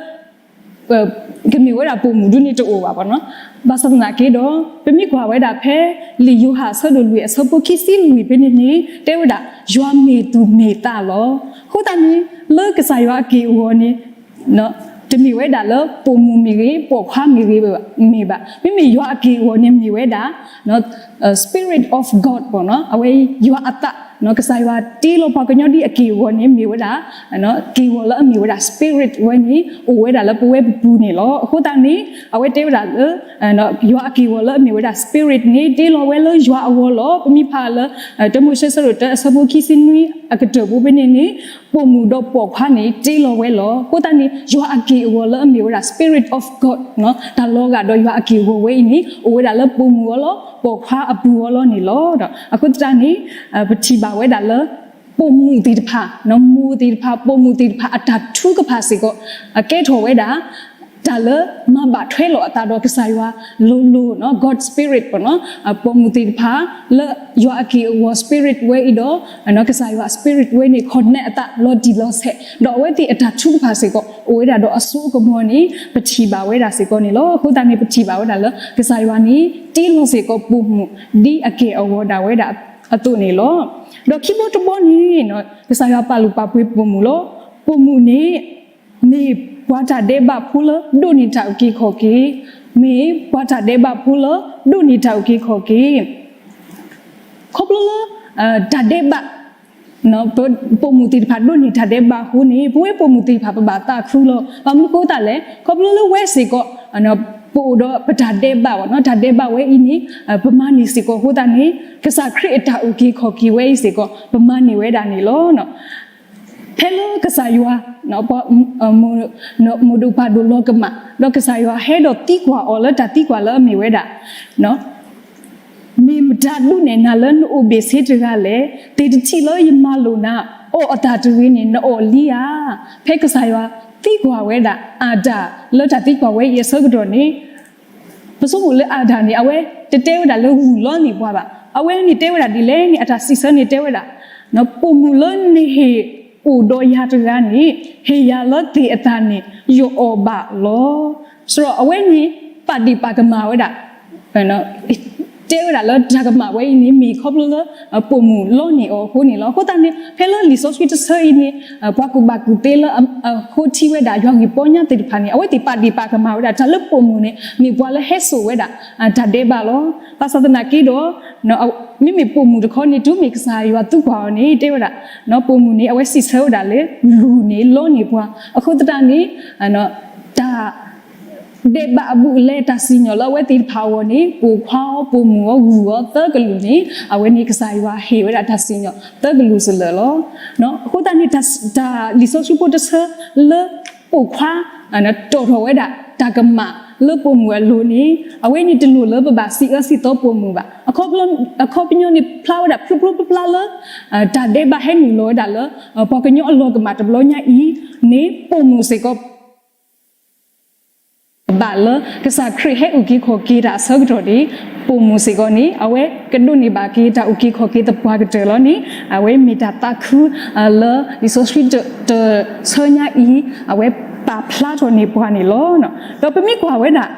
ကမ့ၢ်ဝဲဒၣ်ပိာ်မုၣ်ဒုန့ၣ်တအိၣ်ဘၣ်ဘၣ်နီၤ. ဘၣ်ဆၣ်သနာ်က့ဒီး ပမ့ၢ်ကွၢ်ဝဲဒၣ်ဖဲ လံာ်ယိၤဟၣ်အဆၢဒိၣ်လွံၢ်အဆၢဖိခံဆံလွံၢ်ဖဲန့ၣ်န့ၣ် တဲဝဲဒၣ် ယွၤမ့ၢ်သူၣ်မ့ၢ်သးလီၤ. အဃိသတးန့ၣ် လၢကစၢ်ယွၤအက့ၢ်အဂီၤန့ၣ် တမ့ၢ်ဝဲဒၣ်လၢပိာ်မုၣ်မ့ၢ်ဂ့ၤ ပိာ်ခွါမ့ၢ်ဂ့ၤ မ့ၢ်ဘၣ်. မ့မ့ၢ်ယွၤအက့ၢ်အဂီၤန့ၣ်မ့ၢ်ဝဲဒၣ် Spirit of God ပေါ့နော်, အဝဲယွၤအသး, ကစၢ်ယွၤတ့လီၤပှၤကညီဒ်အက့ၢ်အဂီၤန့ၣ် မ့ၢ်ဝဲဒၣ် က့ၢ်ဂီၤလၢအမ့ၢ်ဝဲဒၣ် spirit ဝဲန့ၣ် အိၣ်ဝဲဒၣ်လၢပဝဲပပူၤန့ၣ်လီၤ. အဃိသတးန့ၣ် အဝဲတဲဝဲဒၣ်လၢ ယွၤအက့ၢ်ဂီၤလၢအမ့ၢ်ဝဲဒၣ် spirit န့ၣ် တ့လီၤဝဲလၢယွၤအဂီၢ်လီၤ. ပမ့ၢ်ဖးလၢ တၢမိၤၡ့အဆၢဒိၣ်တၢအဆၢဖိခံဆံနွံအကတၢၢ်ဖိဖဲန့ၣ်န့ၣ် ပိာ်မုၣ်ဒီးပိာ်ခွါန့ၣ် တ့လီၤဝဲလီၤ. အဃိသတးန့ၣ် ယွၤအက့ၢ်အဂီၤလၢအမ့ၢ်ဝဲဒၣ် spirit of God တၢ်လီၤဂာ်ဒီးယွၤအက့ၢ်အဂီၤဝဲအံၤန့ၣ် အိၣ်ဝဲဒၣ်လၢပိာ်မုၣ်အီၤလီၤ ပိာ်ခွါအပူၤအီၤလီၤန့ၣ်လီၤ. အဃိသတးန့ၣ် ပထံၣ်ဘၣ်ဝဲဒၣ်လၢ ပိာ်မုၣ်သ့ၣ်တဖၣ်, မိၢ်သ့ၣ်တဖၣ်, ပိာ်မုၣ်သ့ၣ်တဖၣ် အတၢ်ထုကဖၣ်စ့ၢ်ကီး အကဲထီၣ်ဝဲဒၣ် တၢ်လၢမၤဘၣ်ထွဲလိာ်အသးဒီးကစၢ်ယွၤလိၤလိၤ, God spirit ပေါ့နော်, ပိာ်မုၣ်သ့ၣ်တဖၣ် လၢယွၤအက့ၢ်အဂီၤ spirit ဝဲအံၤဒီး ကစၢ်ယွၤ spirit ဝဲန့ၣ် connect အသးလီၤတံၢ်လီၤဆဲး ဒီးအဝဲသ့ၣ်အတၢ်ထုကဖၣ်စ့ၢ်ကီး အိၣ်ဝဲဒၣ်ဒီးအစိအကမီၤန့ၣ် ပထံၣ်ဘၣ်ဝဲဒၣ်စ့ၢ်ကီးန့ၣ်လီၤ. အဃိသတးန့ၣ် ပထံၣ်ဘၣ်ဝဲဒၣ်လၢ ကစၢ်ယွၤန့ၣ် တ့လီၤစ့ၢ်ကီးပိာ်မုၣ် ဒ်အက့ၢ်အဂီၤဒၣ်ဝဲဒၣ်အသိးန့ၣ်လီၤ. ဒီးခံဘီတဘီန့ၣ် ကစၢ်ယွၤပာ်လုၢ်ပာ်ပှ့ၤပိာ်မုၣ်လီၤ. ပိာ်မုၣ်န့ၣ် မ့ၢ်ပှၤတၢ်ဒဲးဘးဖိလၢဒိးန့ၢ်တၢ်အုၣ်က့ၤခီၣ်က့ၤ, မ့ၢ်ပှၤတၢ်ဒဲးဘးဖိလၢဒိးန့ၢ်တၢ်အုၣ်က့ၤခီၣ်က့ၤ ခီဖျိလၢ တၢ်ဒဲးဘး ပိာ်မုၣ်သ့ၣ်တဖၣ်ဒိးန့ၢ်တၢ်ဒဲးဘးအဃိန့ၣ် ပဝဲပိာ်မုၣ်သ့ၣ်တဖၣ်ပဘၣ်သးခုလီၤ. ဘၣ်မနုၤအဃိသတးလဲၣ်, ခီဖျိလၢဝဲစ့ၢ်ကီး ပအိၣ်ဒီးပတၢ်ဒဲးဘးဘၣ်နီၤ, တၢ်ဒဲးဘးဝဲအံၤန့ၣ် ပမၤန့ၢ်စ့ၢ်ကီးအဃိသတးန့ၣ် ကစၢ်ခရံာ်အတၢ်အုၣ်က့ၤခီၣ်က့ၤဝဲအံၤစ့ၢ်ကီး ပမၤန့ၢ်ဝဲဒၣ်န့ၣ်လီၤ. ဖဲလၢကစၢ်ယွၤ ပှၤ မိၢ်ဒိၣ်ပၢ်ဒိၣ်လီၤကမၣ် ဒီးကစၢ်ယွၤဟဲဒီးသံကွၢ်အီၤလၢတၢ်သံကွၢ်လၢအမ့ၢ်ဝဲဒၣ် မ့ၢ်မတၤဒုးနဲၣ်နၤလၢနအိၣ်ဘ့ၣ်ဆ့တဂၤလဲၣ်, သ့ၣ်တထံၣ်လၢယမၤလိာ်နၤ, အီၣ်အတၢ်တဂ့ၤန့ၣ် နအီၣ်လံဧါ. ဖဲကစၢ်ယွၤသံကွၢ်ဝဲဒၣ်အၤဒၣ် လၢတၢ်သံကွၢ်ဝဲအံၤအဆၢကတီၢ်န့ၣ် ပဆိကမိၣ်လၢအၤဒၣ်န့ၣ် အဝဲတတဲဝဲဒၣ်လၢဂုၢ်လီန့ၢ်ပှၤဘၣ်. အဝဲန့ၣ်တဲဝဲဒၣ်ဒ်လဲၣ်န့ၣ် အတၢ်စံးဆၢန့ၣ်တဲဝဲဒၣ် ပိာ်မုၣ်လၢနဟ့ၣ်အိၣ်ဒီးယၤတဂၤန့ၣ် ဟ့ၣ်ယၤလၢသ့ၣ်အသးန့ၣ် ယအီၣ်ဘၣ်လီၤ. ဆိုတော့ အဝဲန့ၣ် ပာ်ဒ့ၣ်ပာ်ကမၣ်ဝဲဒၣ် တဲဝဲဒၣ်လၢတၢ်ကမၣ်ဝဲအံၤန့ၣ် မ့ၢ်ခီဖျိလၢ ပိာ်မုၣ်လီန့ၢ်အီၤအဃိန့ၣ်လီၤ. အဃိသတးန့ၣ် ဖဲလၢလံာ်စီဆှံတဆၢအံၤန့ၣ် ပှၤကူၣ်ဘၣ်ကူၣ်သ့လၢအဃိထံဝဲဒၣ် ယွၤဂံၢ်ပီညါသ့ၣ်တဖၣ်န့ၣ် အဝဲသ့ၣ်ပာ်ဒ့ၣ်ပာ်ကမၣ်ဝဲဒၣ် တၢ်လၢပိာ်မုၣ်န့ၣ် မ့ၢ်ပှၤလၢဟဲစိာ်ဝဲဒၣ် တၢ်ဒဲးဘးလီၤ. ဘၣ်ဆၣ်သနာ်က့ဒီး မ့မ့ၢ်ပိာ်မုၣ်တခီန့ၣ် တုၤမ့ၢ်ကစၢ်ယွၤသံကွၢ်အီၤန့ၣ် တဲဝဲဒၣ် ပိာ်မုၣ်န့ၣ် အဝဲစံးဆၢဝဲဒၣ်လၢ ဂုၢ်န့ၣ်လီန့ၢ်ပှၤ အဃိသတးန့ၣ် တၢ် ဒဲးဘးအဘူးအလဲ တၢ်စံၣ်ညီၣ်လၢအဝဲသ့ၣ်တဖၣ်အဂီၢ်န့ၣ် ပိာ်ခွါအီၤ ပိာ်မုၣ်အီၤ ဂုၢ်အီၤ သၢကလုာ်န့ၣ် အဝဲန့ၣ်ကစၢ်ယွၤဟ့ၣ်ဝဲဒၣ်တၢ်စံၣ်ညီၣ် သၢကလုာ်စလၢာ်လီၤ. အဃိသတးန့ၣ် တၢ်လံာ်စီဆှံဖိတဆၢလၢ ပိာ်ခွါ တီၣ်ထီၣ်ဝဲဒၣ် တၢ်ကမၣ်လၢပိာ်မုၣ်အလိၤန့ၣ် အဝဲန့ၣ်တလိၣ်လၢပဘၣ်စံးအၢစံးသီပိာ်မုၣ်ဘၣ်. အခီပညီန့ၣ် ဖျါဝဲဒၣ်ဖျိဖျိဖျါဖျါလၢ တၢ်ဒဲးဘးဟဲနုာ်လီၤဝဲဒၣ်လၢ ပှၤကညီအလီၢ်ကမၣ်တဘျီညါအံၤန့ၣ် ပိာ်မုၣ်စ့ၢ်ကီး ဘၣ်လၢကစၢ်ခရံာ်ဟဲအုၣ်က့ၤခီၣ်က့ၤတၢ်အဆၢကတီၢ်န့ၣ် ပိာ်မုၣ်စ့ၢ်ကီးန့ၣ် အဝဲကဒိးန့ၢ်ဘၣ်က့ၤတၢ်အုၣ်က့ၤခီၣ်က့ၤသပှၢ်ကတၢၢ်လီၤန့ၣ် အဝဲမ့ၢ်တၢ်သးခု လၢလံာ်စီဆှံတဆၢညါအံၤ အဝဲပာ်ဖျါထီၣ်န့ၢ်ပှၤန့ၣ်လီၤ. ဒီးပမ့ၢ်ကွၢ်ဝဲဒၣ်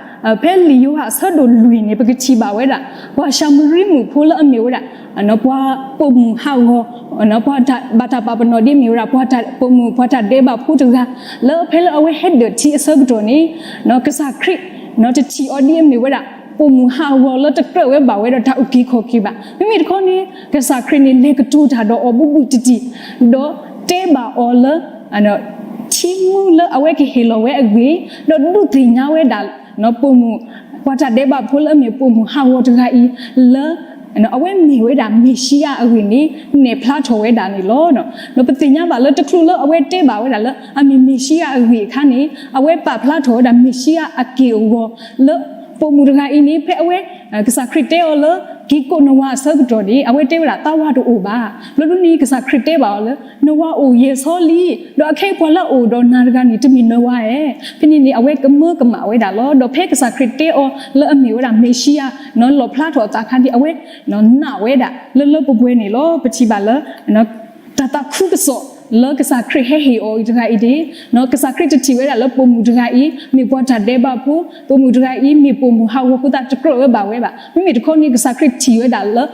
ဖဲလံာ်ယိၤဟၣ်အဆၢဒိၣ်လွံၢ်န့ၣ် ပကထံၣ်ဘၣ်ဝဲဒၣ် ပှၤၡၤမရံမုၣ်ဖိလၢအမ့ၢ်ဝဲဒၣ် ပှၤပိာ်မုၣ်ဟးဂီၤ ပှၤဘၣ်တၢ်ပာ်ပနီၣ်ဒ်မ့ၢ်ဝဲဒၣ် ပှၤပိာ်မုၣ်ပှၤတၢ်ဒဲးဘးဖိတဂၤ လၢဖဲလၢအဝဲဟဲဒၢၣ်ထံအဆၢကတီၢ်န့ၣ် ကစၢ်ခရံာ် တထံၣ်အီၤဒ်အမ့ၢ်ဝဲဒၣ် ပိာ်မုၣ်ဟးဂီၤလၢတကြၢးဝဲဘၣ်ဝဲဒီးတၢ်အုၣ်က့ၤခီၣ်က့ၤဘၣ်. မ့မ့ၢ်တခီန့ၣ် ကစၢ်ခရံာ်န့ၣ် လဲၤကတိၤတၢ်ဒီးအီၤဘူးဘူးတံၢ်တံၢ် ဒီးတဲဘၣ်အီၤလၢ ထံမူလၢအဝဲကဟ့ၣ်လီၤဝဲအဂ့ၢ် ဒီးဒုးသ့ၣ်ညါဝဲဒၣ် ပိာ်မုၣ် ပှၤတၢ်ဒဲးဘးဖိလၢအမ့ၢ်ပိာ်မုၣ်ဟးဂီၤတဂၤအံၤ လၢ အဝဲမ့ၢ်ဝဲဒၣ်မ့ၤၡံယၤအဂ့ၢ်န့ၣ် နဲၣ်ဖျါထီၣ်ဝဲဒၣ်န့ၣ်လီၤ. ဒီးပသ့ၣ်ညါဘၣ်လၢတချုးလၢအဝဲတဲဘၣ်ဝဲဒၣ်လၢ အမ့ၢ်မ့ၤၡံယၤအဂ့ၢ်အခါန့ၣ် အဝဲပာ်ဖျါထီၣ်ဝဲဒၣ်မ့ၤၡံယၤအက့ၢ်အဂီၤလၢ ပိာ်မုၣ်တဂၤအံၤန့ၣ် ဖဲအဝဲ ကစၢ်ခရံာ်တဲအီၤလၢ က့ၤကိးနဝၤအဆၢကတီၢ်န့ၣ် အဝဲတဲဝဲဒၣ်သးဝါတအိၣ်ဘၣ်. ဘျီဒ်န့ၣ် ကစၢ်ခရံာ်တဲဘၣ်အီၤလၢ နဝၤအိၣ်ယဲၢ်ဆီလံ, ဒီးအခဲအံၤပှၤလၢအအိၣ်ဒီးနၤတဂၤန့ၣ် တမ့ၢ်နဝၤဧါ. ဖဲန့ၣ်န့ၣ် အဝဲကမၢကမၣ်ဝဲဒၣ်လီၤ. ဒီးဖဲကစၢ်ခရံာ်တဲအီၤလၢအမ့ၢ်ဝဲဒၣ်မ့ၤၡံယၤ လီၣ်ဖျါထီၣ်အသးအခါန့ၣ် အဝဲနာ်ဝဲဒၣ်လၢလၢပှဲၤပှဲၤန့ၣ်လီၤ. ပထံၣ်ဘၣ်လၢ တၢ်သးခုကစီၣ်လၢကစၢ်ခရံာ်ဟဲဟ့ၣ်အီၤအံၤတဂၤအံၤန့ၣ် ကစၢ်ခရံာ်တထံၣ်ဝဲဒၣ်လၢပိာ်မုၣ်တဂၤအံၤ မ့ၢ်ပှၤတၢ်ဒဲးဘးဖိ, ပိာ်မုၣ်တဂၤအံၤ မ့ၢ်ပိာ်မုၣ်ဟးဂီၤအဃိသတး တကြၢးဝဲဘၣ်ဝဲဘၣ်. မ့မ့ၢ်တခီန့ၣ် ကစၢ်ခရံာ်ထံၣ်ဝဲဒၣ်လၢ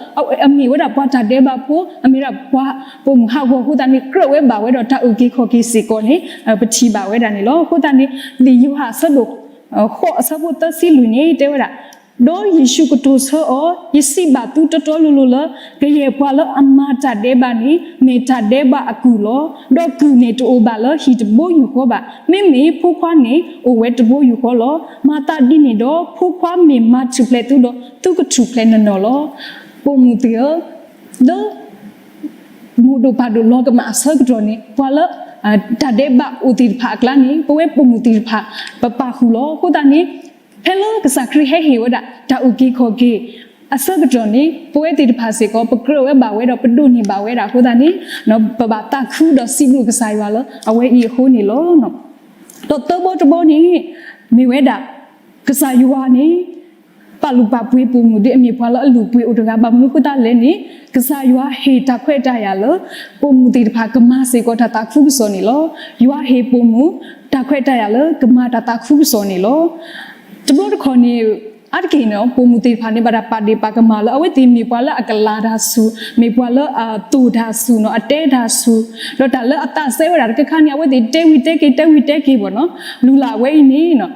အမ့ၢ်ဝဲဒၣ်ပှၤတၢ်ဒဲးဘးဖိ, အမ့ၢ်ဝဲဒၣ်ပှၤပိာ်မုၣ်ဟးဂီၤအဃိသတးန့ၣ် ကြၢးဝဲဘၣ်ဝဲဒီးတၢ်အုၣ်က့ၤခီၣ်က့ၤစ့ၢ်ကီးန့ၣ် ပထံၣ်ဘၣ်ဝဲဒၣ်န့ၣ်လီၤ. အဃိသတးန့ၣ် လံာ်ယိၤဟၣ်အဆၢဒိၣ် ဃိးအဆၢဖိသၢဆံလွံၢ်န့ၣ် တဲဝဲဒၣ်, ဒီးယ့ၣ်ၡူးကတိၤဆၢအီၤ, ယစံးဘၣ်သုတီတီလိၤလိၤလၢ ကယဲၢ်ပှၤလၢအမၤတၢ်ဒဲးဘးန့ၣ် မ့ၢ်တၢ်ဒဲးဘးအကုၢ်လီၤ. ဒီးကုၢ်န့ၣ်တအိၣ်ဘၣ်လၢဟံၣ်တဘိယူၢ်ဃီဘၣ်. မ့မ့ၢ်ဖိခွါန့ၣ် အိၣ်ဝဲတဘိယူၢ်ဃီလီၤ. မၤသးဒ်န့ၣ်ဒီး ဖိခွါမ့ၢ်မၤထူၣ်ဖျဲးသုဒီး သုကထူၣ်ဖျဲးနီၢ်နီၢ်လီၤ. ပိာ်မုၣ်သ့ၣ်ဧၢ, လၢ မိၢ်ဒိၣ်ပၢ်ဒိၣ်လီၤကမၣ်အဆၢကတီၢ်န့ၣ် ပှၤလၢ တၢ်ဒဲးဘးအိၣ်သ့ၣ်တဖၣ်အကျါန့ၣ် ပဝဲပိာ်မုၣ်သ့ၣ်တဖၣ် ပပာ်ဃုာ်လီၤ. အဃိသတးန့ၣ် ဖဲလၢကစၢ်ခရံာ်ဟဲဟ့ၣ်ဝဲဒၣ် တၢ်အုၣ်က့ၤခီၣ်က့ၤအဆၢကတီၢ်န့ၣ် ပဝဲသ့ၣ်တဖၣ်စ့ၢ်ကီး ပကြၢးဝဲဘၣ်ဝဲဒီး ပဒိးန့ၢ်ဘၣ်ဝဲဒၣ်အဃိသတးန့ၣ် ပဘၣ်သးခုဒီးစံးဘျုးကစၢ်ယွၤလၢအဝဲအံၤအဃိန့ၣ်လီၤ. ဒီးသၢဘီတဘီန့ၣ် မ့ၢ်ဝဲဒၣ် ကစၢ်ယွၤန့ၣ် ပာ်လုၢ်ပာ်ပှ့ၤပိာ်မုၣ်ဒ်အမ့ၢ်ပှၤလၢအလုၢ်ပှ့ၤအိၣ်တဂၤ ဘၣ်မနုၤအဃိသတးလဲၣ်န့ၣ် ကစၢ်ယွၤဟ့ၣ်တၢ်ခွဲးတၢ်ယာ်လၢ ပိာ်မုၣ်သ့ၣ်တဖၣ်ကမၤစ့ၢ်ကီးတၢ်သးခုကစီၣ်န့ၣ်လီၤ. ယွၤဟ့ၣ်ပိာ်မုၣ် တၢ်ခွဲးတၢ်ယာ်လၢကမၤတၢ်သးခုကစီၣ်န့ၣ်လီၤ. တဘျီတခီၣ်န့ၣ် အါတက့ၢ်န့ၣ် ပိာ်မုၣ်သ့ၣ်တဖၣ်န့ၣ် ဘၣ်တၢ်ပာ်ဒ့ၣ်ပာ်ကမၣ်လၢ အဝဲသ့ၣ်မ့ၢ်ပှၤလၢအကလၤတၢ်ဆူၣ်, မ့ၢ်ပှၤလၢအသိၣ်တၢ်ဆူၣ်နီၤ, အတဲတၢ်ဆူၣ်, ဒီးတၢ်လၢအသးစဲဝဲဒၣ်တခါခါန့ၣ် အဝဲသ့ၣ်တဲဝံၤတဲက့ၤ တဲဝံၤတဲက့ၤဘၣ်နီၤ, လုၢ်လၢ်ဝဲအံၤန့ၣ်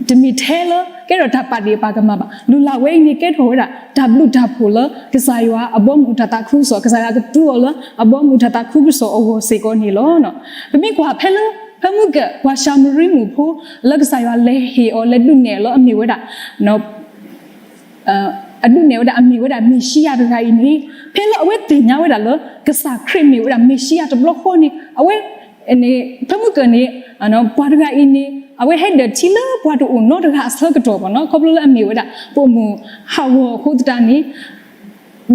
တမ့ၢ်ထဲလၢ ကဲထီၣ်တၢ်ပာ်ဒ့ၣ်ပာ်ကမၣ်ဘၣ်. လုၢ်လၢ်ဝဲအံၤန့ၣ် ကဲထီၣ်ဝဲဒၣ် တၢ်ဘျုးတၢ်ဖှိၣ်လၢ ကစၢ်ယွၤအဘီအမုၢ်တၢ်သးခုကစီၣ်, ကစၢ်ယွၤကသူအီၤလၢအဘီအမုၢ်တၢ်သးခုကစီၣ်အဂီၢ်စ့ၢ်ကီးန့ၣ်လီၤ. ပမ့ၢ်ကွၢ်ဖဲလၢ ဖဲမုၢ်ကၢၢ် ပှၤၡၤမရံမုၣ်ဖိ လၢကစၢ်ယွၤလဲၤဟ့ၣ်အီၤ လဲၤဒုးနဲၣ်အီၤလၢအမ့ၢ်ဝဲဒၣ် အဒုးနဲၣ်ဝဲဒၣ်အမ့ၢ်ၡံယၤတဂၤအံၤန့ၣ် ဖဲလၢအဝဲသ့ၣ်ညါဝဲဒၣ်လၢ ကစၢ်ခရံာ်မ့ၢ်ဝဲဒၣ်မ့ၢ်ၡံယၤတဘျီဃီန့ၣ် အဝဲ ဖဲမုၢ်ကၢၢ်န့ၣ် ပှၤတဂၤအံၤန့ၣ် အဝဲဟဲဒၢၣ်ထံလၢပှၤတအိၣ်နီတဂၤအဆၢကတီၢ်ဘၣ်နီၤ, ခီဖျိလၢအမ့ၢ်ဝဲဒၣ် ပိာ်မုၣ်ဟးဂီၤအဃိသတးန့ၣ်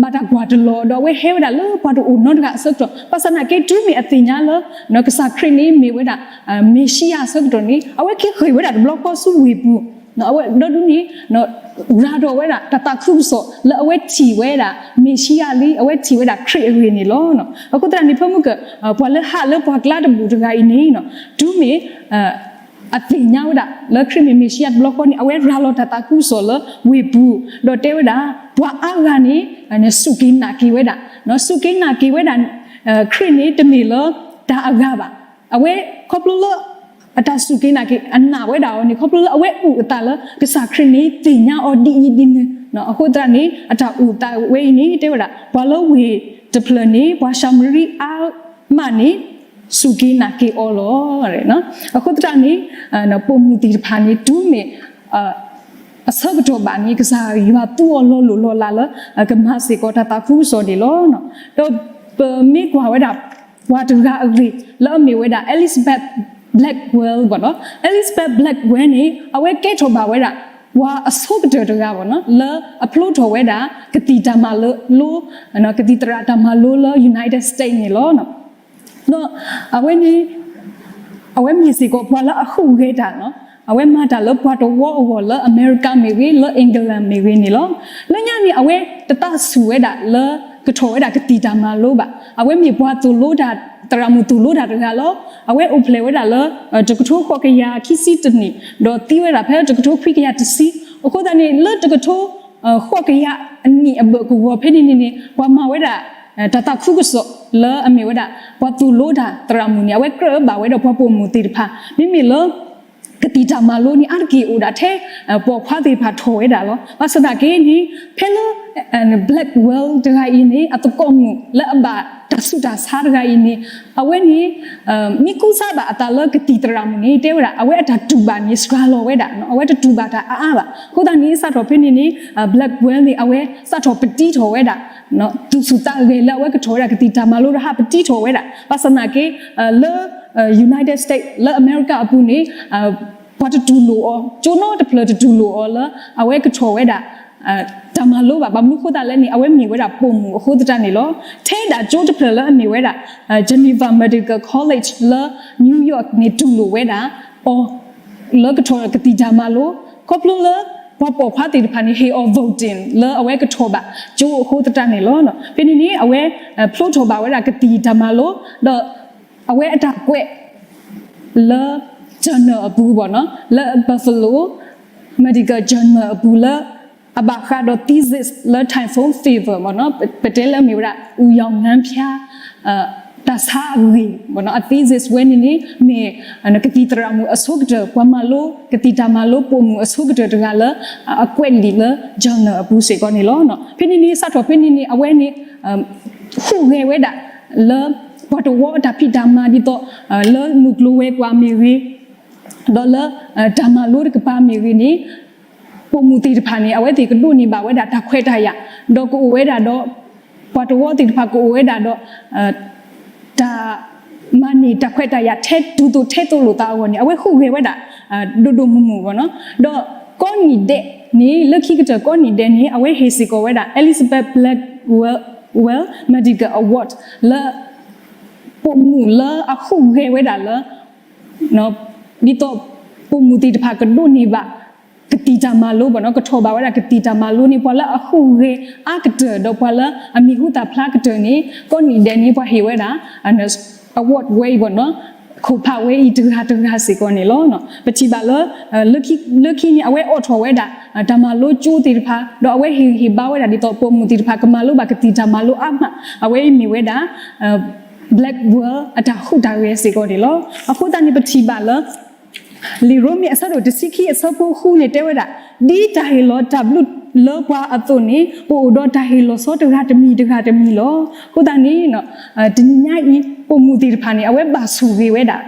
ဘၣ်တၢ်ကွၢ်တလီၤဒီး အဝဲဟဲဝဲဒၣ်လၢပှၤတအိၣ်နီတဂၤအဆၢကတီၢ်, ဘၣ်ဆၣ်သနာ်က့တုၤမ့ၢ်အသ့ၣ်ညါလၢ ကစၢ်ခရံာ်န့ၣ်မ့ၢ်ဝဲဒၣ် မ့ၢ်ၡံယၤအဆၢကတီၢ်န့ၣ် အဝဲက့ၤဃ့ၢ်ဝဲဒၣ်တဘျီဃီဆူဝ့ၢ်ပူၤ, အဝဲဒီဒူၣ်န့ၣ် ရၤဒီးဝဲဒၣ်တၢ်သးခုကစီၣ် လၢအဝဲထံၣ်ဝဲဒၣ် မ့ၢ်ၡံယၤလံ, အဝဲထံၣ်ဝဲဒၣ်ခရံာ်အဂ့ၢ်န့ၣ်လီၤ. အဃိသတးန့ၣ် ဖဲမုၢ်ကၢၢ် ပှၤလၢဟးလၢပှၤကျါတဘူၣ်တဂၤအံၤန့ၣ် တုၤမ့ၢ် အသ့ၣ်ညါဝဲဒၣ် လၢခရံာ်မ့ၢ်မ့ၢ်ၡံယၤတဘျီဃီန့ၣ် အဝဲရၤလီၤတၢ်သးခုကစီၣ်လၢဝ့ၢ်ပူၤ, ဒီးတဲဝဲဒၣ် ပှၤအါဂၤန့ၣ် စူၢ်က့ၤနာ်က့ၤဝဲဒၣ်, စူၢ်က့ၤနာ်က့ၤဝဲဒၣ် ခရံာ်န့ၣ်တမ့ၢ်လၢတၢ်အဂၤဘၣ်. အဝဲခီဖျိလၢ အတၢ်စူၢ်က့ၤနာ်က့ၤ အနာ်ဝဲဒၣ်အီၤန့ၣ် ခီဖျိလၢအဝဲအုၣ်အသးလၢ ကစၢ်ခရံာ်န့ၣ်သ့ၣ်ညါအီၤဒ်အံၤဒ်နုၤ, အဃိသတးန့ၣ် အတၢ်အုၣ်အသးဝဲအံၤန့ၣ် တဲဝဲဒၣ် ပှၤလၢဝ့ၢ်တဖျၢၣ်န့ၣ် ပှၤၡၤမရံအါမးန့ၣ် စူၢ်က့ၤနာ်က့ၤအီၤလီၤ. အဃိသတးန့ၣ် ပိာ်မုၣ်သ့ၣ်တဖၣ်န့ၣ် တုၤမ့ၢ် အဆၢကတီၢ်ဘၣ်န့ၣ် ကစၢ်ယွၤသူအီၤလီၤလိၢ်လီၤလးလၢ ကမၤစ့ၢ်ကီးတၢ်သးခုကစီၣ်န့ၣ်လီၤ. ဒီးပမ့ၢ်ကွၢ်ဝဲဒၣ် ပှၤတဂၤအဂ့ၢ် လၢအမ့ၢ်ဝဲဒၣ် Elizabeth Blackwell ဘၣ်နီၤ, Elizabeth Blackwell န့ၣ် အဝဲကဲထီၣ်ဘၣ်ဝဲဒၣ် ပှၤအဆိကတၢၢ်တဂၤဘၣ်နီၤ လၢအဖျိထီၣ်ဝဲဒၣ် ကသံၣ်တၢ်မၤလိ, ကသံၣ်သရၣ်တၢ်မၤလိလၢ United States န့ၣ်လီၤ. ဒီးအဝဲန့ၣ် အဝဲမ့ၢ်စ့ၢ်ကီးပှၤလၢအဟူးဂဲၤတၢ်နီၤ အဝဲမၤတၢ်လၢပှၤတဝီအဂီၢ်လၢအမဲရကၤမ့ၢ်ဂ့ၤ လၢ England မ့ၢ်ဂ့ၤန့ၣ်လီၤ. လၢညါန့ၣ် အဝဲတသးဆူၣ်ဝဲဒၣ်လၢကထီၣ်ဝဲဒၣ်ကသံၣ်တၢ်မၤလိဘၣ်. အဝဲမ့ၢ်ပှၤသိၣ်လိတၢ် သရၣ်မုၣ်သိၣ်လိတၢ်တဂၤလီၤ. အဝဲအိၣ်ဖျဲၣ်ဝဲဒၣ်လၢ တကထိဃိးကယၤခံဆံတနံၣ် ဒီးသံဝဲဒၣ်ဖဲတကထိခွံကယၤတဆံ. အဃိသတးန့ၣ် လၢတကထိ ဃိးကယၤအနံၣ်အဘၢၣ်ကဝီၤဖဲန့ၣ်န့ၣ်န့ၣ် ပှၤမၤဝဲဒၣ် တၢ်သးခုကစီၣ်လၢအမ့ၢ်ဝဲဒၣ် ပှၤသိၣ်လိတၢ်သရၣ်မုၣ်န့ၣ် အဝဲကြၢးဘၣ်ဝဲဒီးပှၤပိာ်မုၣ်သ့ၣ်တဖၣ် မ့မ့ၢ်လၢ ကသံၣ်တၢ်မၤလိန့ၣ် အါတက့ၢ်အိၣ်ဒၣ်ထဲ ပိာ်ခွါသ့ၣ်တဖၣ်ထီၣ်ဝဲဒၣ်လီၤ. ဘၣ်ဆၣ်သနာ်က့န့ၣ် ဖဲလၢ Blackwell တဂၤအံၤန့ၣ် အသကိးမုၣ်လၢအဘၣ်တၢ်ဆူးတၢ်ဆါတဂၤအံၤန့ၣ် အဝဲန့ၣ် မ့ၢ်ကူစါဘၣ်အသးလၢကသံၣ်သရၣ်မုၣ်န့ၣ် တဲဝဲဒၣ် အဝဲအတၢ်တူၢ်ဘၣ်န့ၣ် စှၤလီၤဝဲဒၣ်, အဝဲတတူၢ်ဘၣ်တၢ်အါအါဘၣ်. အဃိသတးန့ၣ် စးထီၣ်ဖဲန့ၣ်န့ၣ် Blackwell န့ၣ် အဝဲစးထီၣ်ပတံထီၣ်ဝဲဒၣ် သူၣ်ဆူၣ်သးဂဲၤလၢအဝဲကထီၣ်ဝဲဒၣ်ကသံၣ်တၢ်မၤလိဒီး ဟးပတံထီၣ်ဝဲဒၣ်. ဘၣ်ဆၣ်သနာ်က့ လၢ United States လၢအမဲရကၤအပူၤန့ၣ် ပှၤတတူၢ်လိာ်အီၤ, ကၠိနီတဖျၢၣ်တတူၢ်လိာ်အီၤလၢ အဝဲကထီၣ်ဝဲဒၣ် တၢ်မၤလိဘၣ်. ဘၣ်မနုၤအဃိသတးလဲၣ်န့ၣ် အဝဲမ့ၢ်ဝဲဒၣ်ပိာ်မုၣ်အဃိသတးန့ၣ်လီၤ. ထဲဒၣ်ကၠိတဖျၢၣ်လၢအမ့ၢ်ဝဲဒၣ် Geneva Medical College လၢ New York န့ၣ် တူၢ်လိာ်ဝဲဒၣ်အီၤ လၢကထီၣ်ကသံၣ်တၢ်မၤလိ, ခီဖျိလၢ ပှၤပိာ်ခွါသ့ၣ်တဖၣ်န့ၣ် ဟ့ၣ်အီၤ voting လၢအဝဲကထီၣ်ဘၣ်ကၠိအဃိသတးန့ၣ်လီၤ. ဖဲန့ၣ်န့ၣ် အဝဲဖျိထီၣ်ဘၣ်ဝဲဒၣ်ကသံၣ်တၢ်မၤလိ ဒီးအဝဲအတၢ်ကွဲး လၢ journal အပူၤ လၢ Buffalo Medical Journal အပူၤလၢ အဘၣ်ဃးဒီး thesis လၢ typhoid fever ပတဲလၢအမ့ၢ်ဝဲဒၣ် အူရောင်ငန်းဖျား တၢ်ဆါအဂ့ၢ် အ thesis ဝဲန့ၣ်န့ၣ် မ့ၢ်ကသံၣ်သရၣ်မုၣ်အဆိကတၢၢ် ပှၤမၤလိကသံၣ်တၢ်မၤလိပိာ်မုၣ်အဆိကတၢၢ်တဂၤလၢ အကွဲးလံာ်လၢ journal အပူၤစ့ၢ်ကီးန့ၣ်လီၤ. ဖဲန့ၣ်န့ၣ် စးထီၣ်ဖဲန့ၣ်န့ၣ် အဝဲန့ၣ် ဟူးဂဲၤဝဲဒၣ် လၢ ပှၤတဝီအတၢ်ဖံးတၢ်မၤဒ်သိး လၢမုၢ်ကျိၤဝဲၤကွာ်မ့ၢ်ဂ့ၤ ဒီးလၢ တၢ်မၤလိတကပၤမ့ၢ်ဂ့ၤန့ၣ် ပိာ်မုၣ်သ့ၣ်တဖၣ်န့ၣ် အဝဲသ့ၣ်ကဒိးန့ၢ်ဘၣ်ဝဲဒၣ်တၢ်ခွဲးတၢ်ယာ် ဒီးကအိၣ်ဝဲဒၣ်ဒီး ပှၤတဝီသ့ၣ်တဖၣ်ကအိၣ်ဝဲဒၣ်ဒီး တၢ်မၤန့ၢ်တၢ်ခွဲးတၢ်ယာ်ထဲဒူၣ်သိးထဲသိးလိာ်သးအဂီၢ်န့ၣ် အဝဲဟူးဂဲၤဝဲဒၣ် ဒိၣ်ဒိၣ်မုၢ်မုၢ်ဘၣ်နီၤ. ဒီးကိးနံၣ်ဒဲးန့ၣ် လၢခံကတၢၢ်ကိးနံၣ်ဒဲးန့ၣ် အဝဲဟ့ၣ်စ့ၢ်ကီးဝဲဒၣ် Elizabeth Blackwell Medical Award လၢ ပိာ်မုၣ်လၢအဟူးဂဲၤဝဲဒၣ်လၢ ဒ်သိး ပိာ်မုၣ်သ့ၣ်တဖၣ်ကဒိးန့ၢ်ဘၣ် ကသံၣ်တၢ်မၤလိဘၣ်နီၤ, ကထီၣ်ဘၣ်ဝဲဒၣ်ကသံၣ်တၢ်မၤလိန့ၣ် ပှၤလၢအဟူးဂဲၤအါကတၢၢ် ဒီးပှၤလၢအမံၤဟူသၣ်ဖျါကတၢၢ်န့ၣ် ကိးနံၣ်ဒဲးန့ၣ် ပှၤဟ့ၣ်ဝဲဒၣ် award ဝဲအံၤဘၣ်နီၤ, ခိၣ်ဖးဝဲအံၤတဂၤတဂၤစ့ၢ်ကီးန့ၣ်လီၤ. ပထံၣ်ဘၣ်လၢ လၢခံန့ၣ် အဝဲအိးထီၣ်ဝဲဒၣ် တၢ်မၤလိကၠိသ့ၣ်တဖၣ် ဒီးအဝဲဟ့ၣ်ဂံၢ်ဟ့ၣ်ဘါဝဲဒၣ်ဒ်သိး ပိာ်မုၣ်သ့ၣ်တဖၣ်ကမၤလိဘၣ်ကသံၣ်တၢ်မၤလိအါမး, အဝဲအံၤမ့ၢ်ဝဲဒၣ် Blackwell အတၢ်ဟူးတၢ်ဂဲၤစ့ၢ်ကီးန့ၣ်လီၤ. အဃိသတးန့ၣ် ပထံၣ်ဘၣ်လၢ လံာ်ရိမ့ၤအဆၢဒိၣ်တဆံခံအဆၢဖိဃုန့ၣ်တဲဝဲဒၣ်, ဒ်တၢ်ဟ့ၣ်လီၤတၢ်ဘျုးလၢပှၤအသိးန့ၣ် ပအိၣ်ဒီးတၢ်ဟ့ၣ်လီၤဆီတဂၤတမံၤတဂၤတမံၤလီၤ. အဃိသတးန့ၣ် တနံၤညါအံၤ ပိာ်မုၣ်သ့ၣ်တဖၣ်န့ၣ် အဝဲဘၣ်ဆိၣ်ဂ့ၤဝဲဒၣ်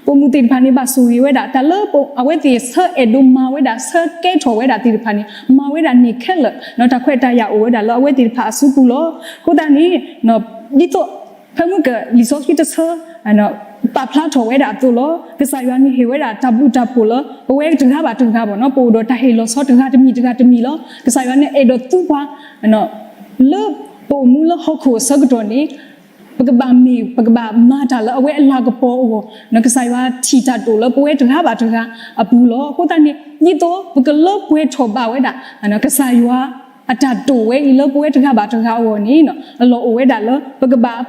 ပိာ်မုၣ်သ့ၣ်တဖၣ်န့ၣ် ဘၣ်ဆိၣ်ဂ့ၤဝဲဒၣ် တၢ်လၢအဝဲသ့ၣ်ဆၢအဲၣ်ဒိးမၤဝဲဒၣ် ဆၢကဲထီၣ်ဝဲဒၣ်သ့ၣ်တဖၣ်န့ၣ် မၤဝဲဒၣ်န့ၣ်ခဲလၢာ် တၢ်ခွဲးတၢ်ယာ်အိၣ်ဝဲဒၣ်လၢအဝဲသ့ၣ်တဖၣ်အစုပူၤလီၤ. အဃိသတးန့ၣ် ဒ်သိး ဖဲမုၢ်ကလံာ်စီဆှံတဆၢ ပာ်ဖျါထီၣ်ဝဲဒၣ်အသိးလီၤ. ကစၢ်ယွၤန့ၣ်ဟ့ၣ်ဝဲဒၣ်တၢ်ဘျုးတၢ်ဖှိၣ်လၢ ပဝဲတဂၤဘၣ်တဂၤဘၣ်နီၤ ပအိၣ်ဒီးတၢ်ဟ့ၣ်လီၤဆီတဂၤတမံၤတဂၤတမံၤလီၤ. ကစၢ်ယွၤန့ၣ်အဲၣ်ဒိးသူပှၤ လၢပအိၣ်မူလၢဟီၣ်ခိၣ်အဆၢကတီၢ်န့ၣ် ပကဘၣ်မ့ၢ် ပကဘၣ်မၤတၢ်လၢအဝဲအလၤကပီၤအဂီၢ် ကစၢ်ယွၤထံၣ်တၢ်တိာ်လၢပဝဲတဂၤဘၣ်တဂၤအပူၤလီၤ. အဃိသတးန့ၣ် ဒ်သိးပကလၢပှဲၤထီၣ်ဘၣ်ဝဲဒၣ် ကစၢ်ယွၤအတၢ်တိာ်ဝဲအံၤလၢပဝဲတဂၤဘၣ်တဂၤအဂီၢ်န့ၣ် အလီၢ်အိၣ်ဝဲဒၣ်လၢ ပကဘၣ်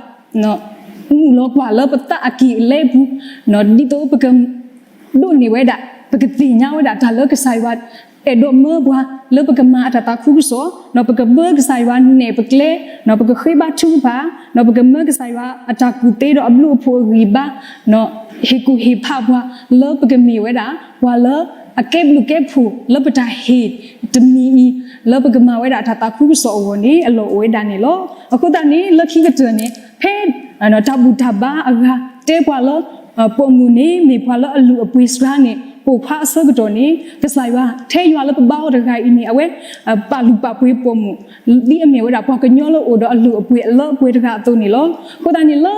မုၢ်လီၤကွၢ်လၢပသးအကံၢ်အလဲအပူၤ ဒ်သိးပက ဒိးန့ၢ်ဝဲဒၣ် ပကသ့ၣ်ညါဝဲဒၣ်တၢ်လၢကစၢ်ယွၤ အဲၣ်ဒိးမၢပှၤ လၢပကမၤအတၢ်သးခုကစီၣ် ပကမၢကစၢ်ယွၤနဲၣ်ပကျဲ ပကဃ့ဘါထုကဖၣ် ပကမၢကစၢ်ယွၤအတၢ်ကူၣ်သ့ဒီးအဘျုးအဖှိၣ်အဂံၢ်ဘါ ဟ့ၣ်ကူၣ်ဟ့ၣ်ဖးပှၤ လၢပကမ့ၢ်ဝဲဒၣ် ပှၤလၢအကဲဘျုးကဲဖှိၣ်လၢပတၢ်ဟ့ၣ်တမံၤအံၤ လၢပကမၤဝဲဒၣ်တၢ်သးခုကစီၣ်အဂီၢ်န့ၣ် အလီၢ်အိၣ်ဝဲဒၣ်န့ၣ်လီၤ. အဃိသတးန့ၣ် လၢခံကတၢၢ်န့ၣ် ဖဲ တၢ်ဘူၣ်တၢ်ဘါအဂၤ တဲပှၤလၢ ပိာ်မုၣ်န့ၣ် မ့ၢ်ပှၤလၢအလုၢ်အပှ့ၤစှၤန့ၣ် ပိာ်ခွါအဆၢကတီၢ်န့ၣ် ကစၢ်ယွၤ ထဲယွၤလၢပဘါအီၤတဂၤအံၤန့ၣ် အဝဲ ပာ်လုၢ်ပာ်ပှ့ၤပိာ်မုၣ် ဒ်အမ့ၢ်ဝဲဒၣ်ပှၤကညီလၢအိၣ်ဒီးအလုၢ်အပှ့ၤအလၢအပှဲၤတဂၤအသိးန့ၣ်လီၤ. အဃိသတးန့ၣ်လၢ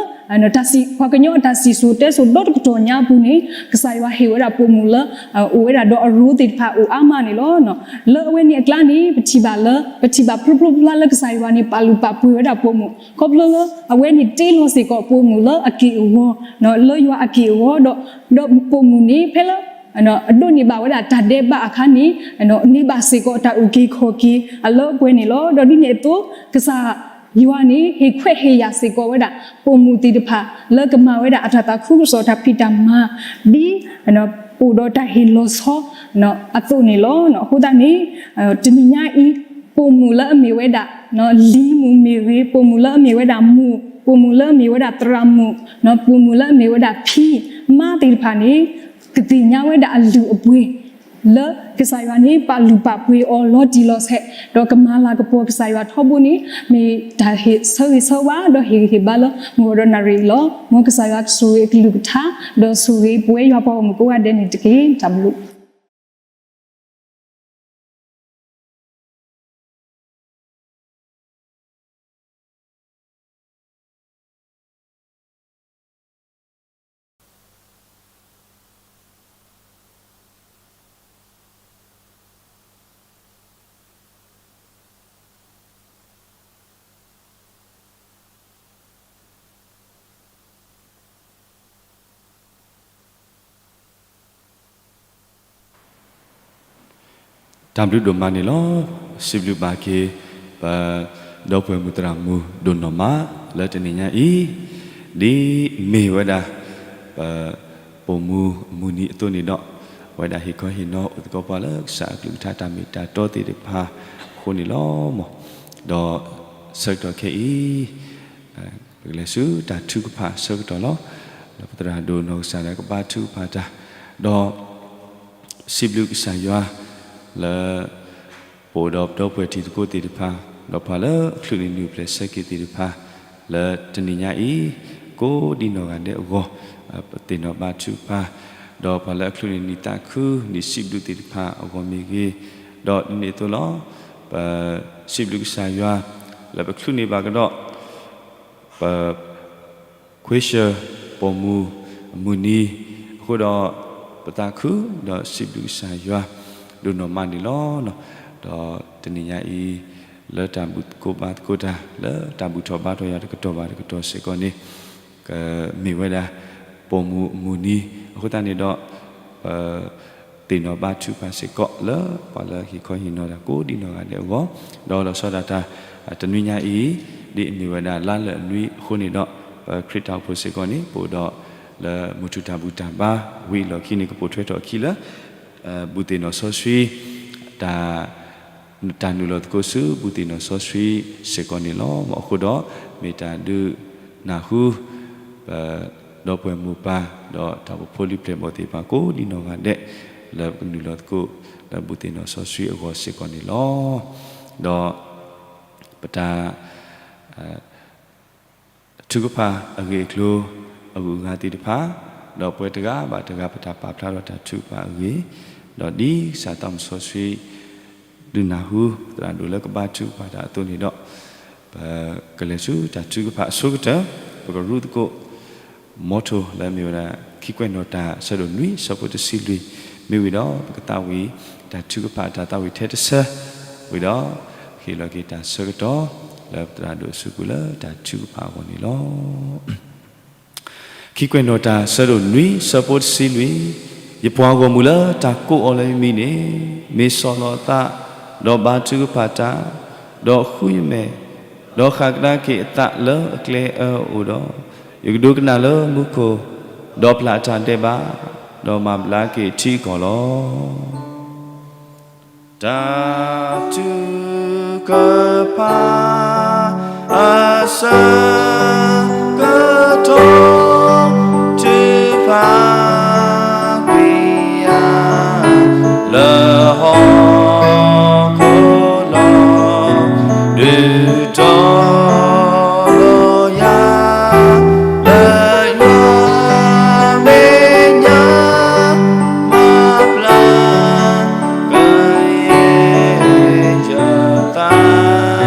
ပှၤကညီအတၢ်စံၣ်စိၤတဲစိၤဒီတကတီၢ်ညါအပူၤန့ၣ် ကစၢ်ယွၤဟ့ၣ်ဝဲဒၣ်ပိာ်မုၣ်လၢ အိၣ်ဝဲဒၣ်ဒီးအရိသ့ၣ်တဖၣ်အိၣ်အါမးန့ၣ်လီၤ. လၢအဝဲန့ၣ်အကျါန့ၣ် ပထံၣ်ဘၣ်လၢ ပထံၣ်ဘၣ်ဖျိဖျိဖျါဖျါလၢကစၢ်ယွၤန့ၣ် ပာ်လုၢ်ပာ်ပှ့ၤဝဲဒၣ်ပိာ်မုၣ် ခီဖျိလၢ အဝဲန့ၣ်တ့လီၤစ့ၢ်ကီးပိာ်မုၣ်လၢအက့ၢ်အဂီၤ လၢယွၤအက့ၢ်အဂီၤဒီး ဒီးပိာ်မုၣ်န့ၣ် ဖဲလၢ အဒိးန့ၢ်ဘၣ်ဝဲဒၣ်တၢ်ဒဲးဘးအခါန့ၣ် န့ၢ်ဘၣ်စ့ၢ်ကီးတၢ်အုၣ်က့ၤခီၣ်က့ၤအလၢအပှဲၤန့ၣ်လီၤ. ဒီးဒ်န့ၣ်အသိး ကစၢ်ယွၤန့ၣ် ဟ့ၣ်ခွဲးဟ့ၣ်ယာ်စ့ၢ်ကီးဝဲဒၣ် ပိာ်မုၣ်သ့ၣ်တဖၣ် လၢကမၤဝဲဒၣ်အတၢ်သးခုကစီၣ်တၢ်ဖံးတၢ်မၤ ဒ် အိၣ်ဒီးတၢ်ဟ့ၣ်လီၤဆီ အသိးန့ၣ်လီၤ. အဃိသတးန့ၣ် တနံၤညါအံၤ ပိာ်မုၣ်လၢအမ့ၢ်ဝဲဒၣ် လံၤမုၣ်မ့ၢ်ဂ့ၤ, ပိာ်မုၣ်လၢအမ့ၢ်ဝဲဒၣ်မုၣ်, ပိာ်မုၣ်လၢအမ့ၢ်ဝဲဒၣ်သရၣ်မုၣ်, ပိာ်မုၣ်လၢအမ့ၢ်ဝဲဒၣ်ဖံမါသ့ၣ်တဖၣ်န့ၣ် ကသ့ၣ်ညါဝဲဒၣ်အလုၢ်အပှ့ၤ လၢကစၢ်ယွၤန့ၣ် ပာ်လုၢ်ပာ်ပှ့ၤအီၤလီၤတံၢ်လီၤဆဲး ဒီးကမၤလၤကပီၤကစၢ်ယွၤထီဘိန့ၣ် မ့ၢ်တၢ်ဟ့ၣ်ဆၢဂ့ၤဆၢဝါ ဒီးဟ့ၣ်ဂံၢ်ဟ့ၣ်ဘါလၢမုၢ်ဂီၤဒီးနၣ်ရံၣ်အံၤလီၤ. မ်ကစၢ်ယွၤကဆိၣ်ဂ့ၤအကလုၢ်ကထါ ဒီးဆိၣ်ဂ့ၤပဝဲယွၤပှၤဂီၢ်မုၢ်ကိးဂၤဒဲးန့ၣ်တက့ၢ်. တၢ်ဘျုးတၢ်ဘျုးဒိၣ်မးန့ၣ်လီၤ. စံးဘျုးဘၣ်က့ၤ ပဒီပုၢ်ဝဲၢ်မုၣ်သရၣ်မုၣ်ဒိၣ်နီၢ်မး လၢတနံၤညါအံၤ ဒ်မ့ၢ်ဝဲဒၣ် ပ ပိာ်မုၣ်အမုၢ်နံၤအသိးန့ၣ်ဒီး အဝဲဒၣ်ဟ့ၣ်ခီဟ့ၣ်နီၤအိၣ်သကိးပှၤလၢကစၢ်အကလုၢ်ကထါတၢ်မ့ၢ်တၢ်တီသ့ၣ်တဖၣ်အဃိန့ၣ်လီၤ. ဒီးဆၢကတီၢ်ခဲအံၤ ပကလဲၤဆူတၢ်ထုကဖၣ်အဆၢကတီၢ်လီၤ. ဒီးပသရၣ်ဒိၣ်နီၢ်ကစၢ်ဒၣ်ကဘါထုကဖၣ်တၢ် ဒီး စံးဘျုးကစၢ်ယွၤ လၢ ပအိၣ်ဒီးပဒီပုၢ်ဝဲၢ်တံၤသကိးသ့ၣ်တဖၣ် ဒီးပှၤလၢအချုးန့ၢ်နုာ်ပျဲၢ်ဆၢက့ၤသ့ၣ်တဖၣ် လၢတနံၤညါအံၤ ကိးဒံနီၢ်ဂၤဒဲးအဂီၢ် ပသ့ၣ်နီၣ်ဘါထုကဖၣ် ဒီးပှၤလၢအချုးန့ၢ်နံၣ်သးခု နံၣ်စံးဘျုးသ့ၣ်တဖၣ်အဂီၢ်မ့ၢ်ဂ့ၤ, ဒီးဒ်န့ၣ်အသိးလီၤ. ပစံးဘျုးကစၢ်ယွၤ လၢပချုးန့ၢ်ဘၣ်ကဒီး ပ ခွ့ၡၢၣ်ပိာ်မုၣ်အမုၢ်နံၤအဃိဒီး ပသးခုဒီးစံးဘျုးကစၢ်ယွၤ ဒိၣ်နီၢ်မးန့ၣ်လီၤ. ဒီးတနံၤညါအံၤ လၢတၢ်ဘူၣ်သကိးဘါသကိးတၢ် လၢတၢ်ဘူၣ်ထီၣ်ဘါထီၣ်ယွၤတကတီၢ်ဘၣ်တကတီၢ်စ့ၢ်ကီးန့ၣ် ကမ့ၢ်ဝဲဒၣ် ပိာ်မုၣ်အမုၢ်နံၤအဃိသတးန့ၣ်ဒီး ပ သ့ၣ်နီၣ်ဘါထုကဖၣ်စ့ၢ်ကီးလၢပှၤလၢဟ့ၣ်ခီဟ့ၣ်နီၤတၢ်ကိးဒံနီၢ်ဂၤဒဲးအဂီၢ်, ဒီးလီၤဆီဒၣ်တၢ် တနွံညါအံၤ ဒ်အမ့ၢ်ဝဲဒၣ်လါလၢာ်အနွံအဃိန့ၣ်ဒီး ပခရံာ်တၢ်အိၣ်ဖှိၣ်စ့ၢ်ကီးန့ၣ် ပအိၣ်ဒီးလၢမုၢ်ထူၣ်တၢ်ဘူၣ်တၢ်ဘါ ဝံၤအလီၢ်ခံန့ၣ် ကပိာ်ထွဲထီၣ်အခံလၢ ဘူၣ်သ့ၣ်နီၣ်စီဆှံ တၢ် တၢ်နုာ်လီၤသကိးဆူ ဘူၣ်သ့ၣ်နီၣ်စီဆှံစ့ၢ်ကီးန့ၣ်လီၤ. မ်အဃိဒီး မ့ၢ်တၢ်ဒုးနၢ်ဟူ ပဒီပုၢ်ဝဲၢ်မိၢ်ပၢ် ဒီးတၢ်အိၣ်ဖှိၣ်ဖိလံၤပျဲၢ်ဘီၣ်သ့ၣ်တဖၣ်ကိးဒံနီၢ်ဂၤဒဲး လၢပကနုာ်လီၤသကိး လၢဘူၣ်သ့ၣ်နီၣ်စီဆှံအဂီၢ်စ့ၢ်ကီးန့ၣ်လီၤ. ဒီးပတၢ် ထုကဖၣ်အဂ့ၢ်အကျိၤ အဂုၤအဂၤသ့ၣ်တဖၣ်, ဒီးပဝဲတဂၤဘၣ်တဂၤ ပတၢ်ပာ်ဖျါထီၣ်တၢ်ထုကဖၣ်အဂ့ၢ်, ဒီးဒ်ကစၢ်သးမုၣ်စီဆှံ ဒုးနၢ်ဟူ သရၣ်ဒိၣ်လၢကဘါထုကဖၣ်တၢ်အသိးန့ၣ်ဒီး, ပကလဲၤဆူတၢ်ထုကဖၣ်အဆိကတၢၢ်, ပကရူၢ်သကိး motto လၢအမ့ၢ်ဝဲဒၣ် ခံကွဲးနီၣ်တၢ် ဆၢဒိၣ်နွံ ဆၢဖိတဆံလွံၢ်, မ့ၢ်ဝံၤဒီး ပကသးဝံၣ်တၢ်ထုကဖၣ်အတၢ်သးဝံၣ်ထဲတဆၢ, ဝံၤဒီး ဟ့ၣ်လီၤက့ၤတၢ်ဆၢကတီၢ် လၢပသရၣ်ဒိၣ်အစုပူၤလၢတၢ်ထုကဖၣ်အဂီၢ်န့ၣ်လီၤ. ခံကွဲးနီၣ်တၢ် ဆၢဒိၣ်နွံ ဆၢဖိတဆံလွံၢ်, ယပှၤဂီၢ်မုၢ်လၢတၢ်ကိးအီၤလၢယမံၤန့ၣ်, မ့ၢ်ဆီၣ်လီၤအသး, ဒီးဘါထုကဖၣ်တၢ်, ဒီးဃုယမဲာ်, ဒီးဃၣ်ကဒါက့ၤအသးလၢအကျဲအၢအအိၣ်ဒီး, ယကဒိကနၣ်လၢမူခိၣ်, ဒီးပျၢ်အတၢ်ဒဲးဘး, ဒီးမၤဘျါက့ၤထံအကီၢ်လီၤ. တၢ်ထုကဖၣ် အဆၢကတီၢ် ထုကဖၣ်ကွံာ်ယၤ လၢဟီၣ်ခိၣ်လီၢ် ဒုးတီၤလီၤယၤ လၢယွၤမဲာ်ညါ မၤဘျါ ကယဲၢ်ယသး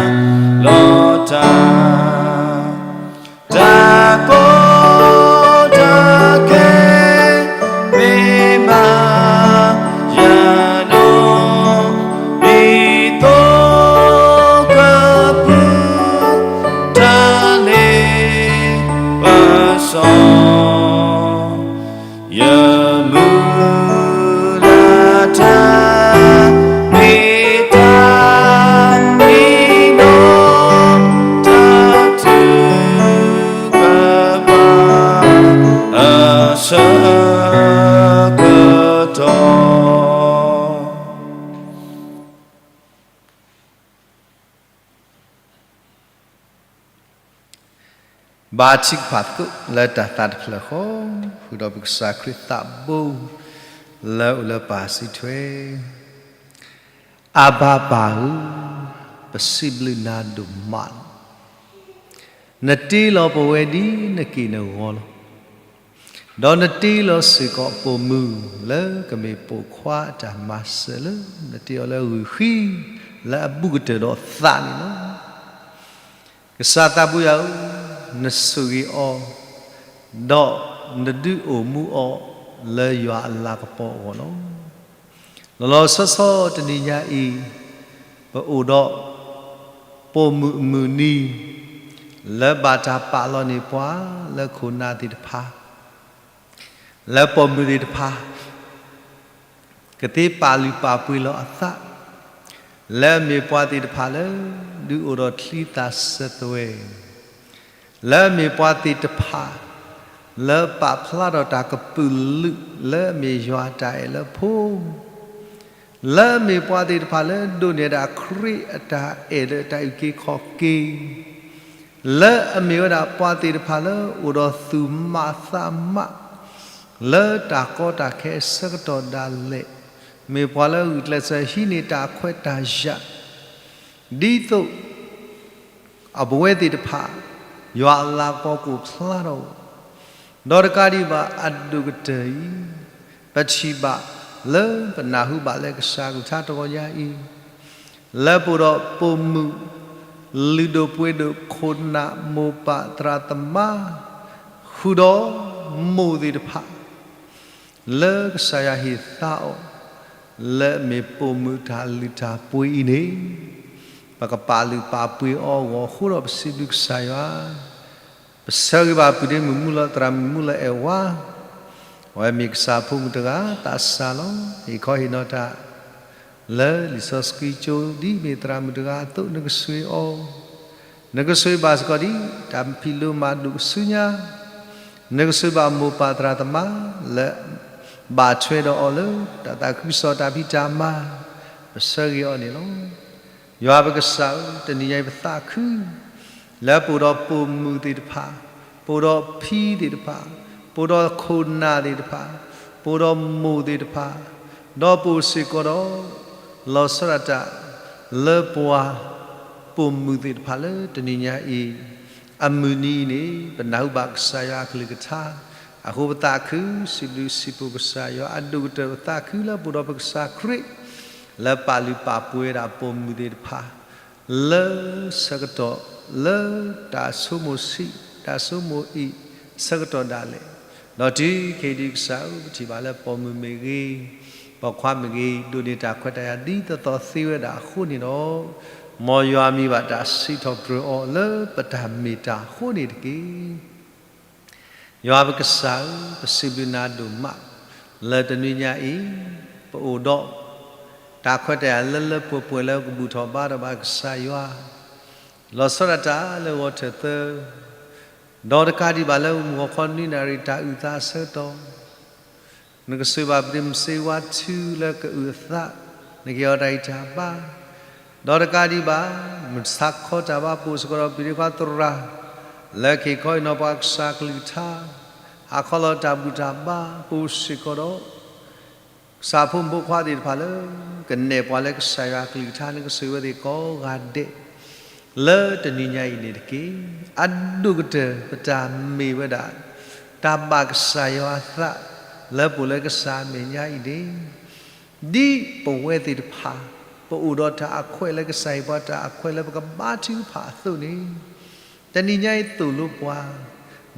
လီၤတၢ် ဘါထုကဖၣ်သကိးလၢတၢ်သးတဖျၢၣ်ဃီ, ဃုာ်ဒီးပကစၢ်ခရံာ်သးဘိ လၢအအိၣ်လၢပၢ်စုထွဲ, အၤဘၤပၢ်ဧၢ, ပစံးဘျုးနၤဒိၣ်မးလီၤ. နတ့လီၤပဝဲဒ်နက့ၢ်နဂီၤလီၤ. ဒီးနတ့လီၤစ့ၢ်ကီးပိာ်မုၣ်လၢကမ့ၢ်ပိာ်ခွါအတၢ်မၤစၢၤလၢ နတ့အီၤလၢဂုၢ်ဃံ လၢအဘူးကတၢၢ်ဒီးသးန့ၣ်လီၤ. ကစၢ်သးဘိယွၤဧၢ, နဆိၣ်ဂ့ၤအီၤ, ဒီးနဒုးအိၣ်မူအီၤလၢယွၤအလၤကပီၤအဂီၢ်လီၤ. လီၤလီၤဆီဆီတနံၤညါအံၤ, ပအိၣ်ဒီးပိာ်မုၣ်အမုၢ်နံၤ လၢဘၣ်တၢ်ပာ်လီၤန့ၢ်ပှၤလၢခိၣ်နၢ်သ့ၣ်တဖၣ် လၢပိာ်မုၣ်သ့ၣ်တဖၣ် ကသ့ပာ်လုၢ်ပာ်ပှ့ၤလီၤအသး, လၢအမ့ၢ်ပှၤသ့ၣ်တဖၣ်လၢ ဒုးအိၣ်ဒီးချံသၣ်စၢၤသွဲၣ်, လၢအမ့ၢ်ပှၤသ့ၣ်တဖၣ် လၢပာ်ဖျါထီၣ်တၢ်ကပုာ်လုး လၢအမ့ၢ်ယွၤအတၢ်အဲၣ်လၢဖိ လၢအမ့ၢ်ပှၤသ့ၣ်တဖၣ်လၢဒိးန့ၢ်ဒၣ်ခရံာ်အတၢ်အဲၣ်လၢတၢ်အုၣ်က့ၤခီၣ်က့ၤ, လၢအမ့ၢ်ဝဲဒၣ်ပှၤသ့ၣ်တဖၣ်လၢအိၣ်ဒီးသူၣ်မးသးမး လၢတၢ်ကီတၢ်ခဲအဆၢကတီၢ်ဒၣ်လဲာ်, မ့ၢ်ပှၤလၢဂုာ်ကျဲးစၢးဟံးန့ၢ်တၢ်ခွဲးတၢ်ယာ် ဒ်သိး အပဝဲသ့ၣ်တဖၣ် ယွၤအလၤကပီၤကအိၣ်ဖျါထီၣ်, ဒီးတကးဒံးဘၣ်အဒိၣ်ကတၢၢ်အံၤ, ပထံၣ်ဘၣ်လၢပနၢ်ဟူဘၣ်လၢကစၢ်ကလုၢ်ကထါတဂီၤညါအံၤ, လၢပအိၣ်ဒီးပိာ်မုၣ် လုၢ်ဒိၣ်ပှ့ၤဒိၣ် ခိၣ်နၢ်မိၢ်ပၢ်သရၣ်သမါ ဃုာ်ဒီးမိၢ်သ့ၣ်တဖၣ် လၢကစၢ်ယွၤဟ့ၣ်သါအီၤ လၢအမ့ၢ်ပိာ်မုၣ်တၢ်လုၢ်တၢ်ပှ့ၤအံၤန့ၣ်, ပကပာ်လုၢ်ပာ်ပှ့ၤအီၤအဂီၢ်အဃိဒီး ပစံးဘျုးကစၢ်ယွၤ, ပဆၢဂ့ၤဘၣ်ပုၢ်ဒ့မုၣ်မုၢ်လၢ် သရၣ်မုၣ်မုၢ်လၢ်အဲၣ်ဝါ, အဝဲမ့ၢ်ကစၢ်ဖိမုၣ်တဂၤသးစၢ်လီၤ. ဟ့ၣ်ခီဟ့ၣ်နီၤတၢ် လၢလံာ်စီဆှံကၠိဒ်အမ့ၢ်သရၣ်မုၣ်တဂၤအသိး နကဆိၣ်ဂ့ၤအီၤ, နကဆိၣ်ဂ့ၤဘၣ်စ့ၢ်ကီးဒ်တၢ်ဖံးလိမၤဒိၣ်ကစုညါ, နကဆိၣ်ဂ့ၤဘၣ်မိၢ်ပၢ်သရၣ်သမါ လၢဘၣ်ထွဲဒီးအီၤလၢတၢ်သးခုကစီၣ်တၢ်ဖံးတၢ်မၤ, ပဆၢဂ့ၤအီၤန့ၣ်လီၤ. ယွၤပကစၢ်ဧၢ, တနံၤညါအံၤပသးခု လၢပအိၣ်ဒီးပိာ်မုၣ်သ့ၣ်တဖၣ်, ပအိၣ်ဒီးဖံသ့ၣ်တဖၣ်, ပအိၣ်ဒီးခိၣ်နၢ်သ့ၣ်တဖၣ်, ပအိၣ်ဒီးမိၢ်သ့ၣ်တဖၣ်, ဒီးပအိၣ်စ့ၢ်ကီးဒီး လီၤဆီဒၣ်တၢ် လၢပှၤပိာ်မုၣ်သ့ၣ်တဖၣ်လၢတနံၤညါအံၤ အမုၢ်နံၤအံၤန့ၣ် ပနၢ်ဟူဘၣ်ကစၢ်ယွၤအကလုၢ်ကထါ, အဃိပသးခု စံးဘျုးစံးဖှိၣ်ကစၢ်ယွၤအဒိၣ်ကတၢၢ် ပသးခုလၢပအိၣ်ဒီးပကစၢ်ခရံာ် လၢပာ်လုၢ်ပာ်ပှ့ၤဝဲဒၣ်ပိာ်မုၣ်သ့ၣ်တဖၣ် လၢဆၢကတီၢ် လၢတၢ်ဆိကမိၣ်ဆံး တၢ်ဆိကမိၣ်အံၤ ဆၢကတီၢ်ဒၣ်လဲာ်, ဒီးတုၤခဲအံၤဒ်ကစၢ်ဧၢ ပထံၣ်ဘၣ်လၢပိာ်မုၣ်မ့ၢ်ဂ့ၤ, ပိာ်ခွါမ့ၢ်ဂ့ၤ, ဒိးန့ၢ်တၢ်ခွဲးတၢ်ယာ်ဒ်သိးသိးသ့ဝဲဒၣ်အဃိန့ၣ်ဒီး, မ်ယွၤမံၤဘၣ်တၢ်စံးထီၣ်ပတြၢၤအီၤလၢပတၢ်မ့ၢ်တၢ်အဃိန့ၣ်တက့ၢ်. ယွၤပကစၢ်ဧၢ, ပစံးဘျုးနၤဒိၣ်မး လၢတနွံညါအံၤ ပအိၣ်ဒီး တၢ်ခွဲးတၢ်ယာ်လၢလၢပှဲၤပှဲၤလၢကဘူၣ်ထီၣ်ဘါထီၣ်ဘၣ်ကစၢ်ယွၤ, လီၤဆီဒၣ်တၢ်လၢဂီၤထၢၣ်သၢ, ဒီးတကးဒံးဘၣ်လၢမုၢ်ဂီၤခီနွံနၣ်ရံၣ်တၢ်အုၣ်သးအဆၢကတီၢ် နကဆိၣ်ဂ့ၤဘၣ်ပဒ့မုၣ်စ့ဝါထုလၢကအုၣ်အသး, နကဟ့ၣ်အီၤတၢ်ဂံၢ်တၢ်ဘါ, ဒီးတကးဒံးဘၣ် မုၢ်ဆါခီတၢ်ဘါ ပအိၣ်စ့ၢ်ကီးဒီးပဒ့ခွါသရၣ်, လၢကဟ့ၣ်ခီဟ့ၣ်နီၤပှၤကစၢ်ကလုၢ်ကထါ, ဟးခီလီၤတၢ်ဘူၣ်တၢ်ဘါ ပအိၣ်စ့ၢ်ကီးဒီး ကစၢ်ဖိမုၣ်ဖိခွါသ့ၣ်တဖၣ်လၢ ကနဲၣ်ပှၤလၢကစၢ်ယွၤကလုၢ်ကထါ နကဆိၣ်ဂ့ၤဝဲသ့ၣ်ကိးဂၤဒဲး လၢတနံၤညါအံၤန့ၣ်တက့ၢ်. အဒိၣ်ကတၢၢ်ပတၢ်မ့ၢ်ဝဲဒၣ် တၢ်ဘၣ်ကစၢ်ယွၤအသး လၢပအိၣ်လၢကစၢ်အမဲာ်ညါအံၤန့ၣ် ဒ်ပဝဲသ့ၣ်တဖၣ် ပအိၣ်ဒီးတၢ်အခွဲးလၢကစၢ်ဟ့ၣ်ပှၤတၢ်အခွဲးလၢပကဘါထုကဖၣ်အသိးန့ၣ် တနံၤညါအံၤသိၣ်လိပှၤ,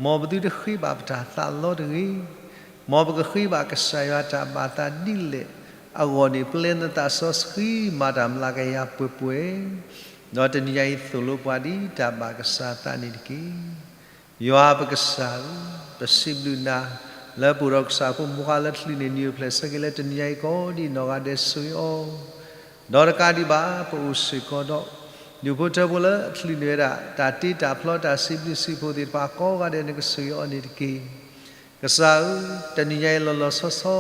မ်ပသုတဃ့ဘၣ်ပတၢ်သးလီတဂ့ၤ, မ်ပကဃ့ဘၣ်ကစၢ်ယွၤတၢ်ဘၣ်သးဒ်လဲၣ်အဂီၢ်န့ၣ် ပျဲနသးစီဆှံမၤတၢ်မျၢ်ကယၤပှဲၤပှဲၤ, ဒီးတနံၤညါအံၤသိၣ်လိပှၤဒ်တၢ်ဘၣ်ကစၢ်သးန့ၣ်တက့ၢ်. ယွၤပကစၢ်ဧၢ, ပစံးဘျုးနၤ လၢပအိၣ်ဒီးကစၢ်ဖိမုၣ်ဖိခွါလၢတချုးန့ၣ် နံၣ်အိၣ်ဖျဲၣ်ဆၢက့ၤလၢတနံၤညါအံၤကိးဒံးနီၢ်ဂၤဒဲးဆိၣ်ဂ့ၤအီၤ, ဒီးတကးဒံးဘၣ် ပအိၣ်စ့ၢ်ကီးဒီး ဒူၣ်ဖိထၢဖိလၢအချုးန့ၢ်ဝဲဒၣ် တၢ်တ့တၢ်ဖျီတၢ်စံးဘျုးစံးဖှိၣ်သ့ၣ်တဖၣ်ကိးဂၤဒဲး နကဆိၣ်ဂ့ၤအီၤန့ၣ်တက့ၢ်. ကစၢ်ဧၢ, တနံၤညါအံၤလီၤလီၤဆီဆီ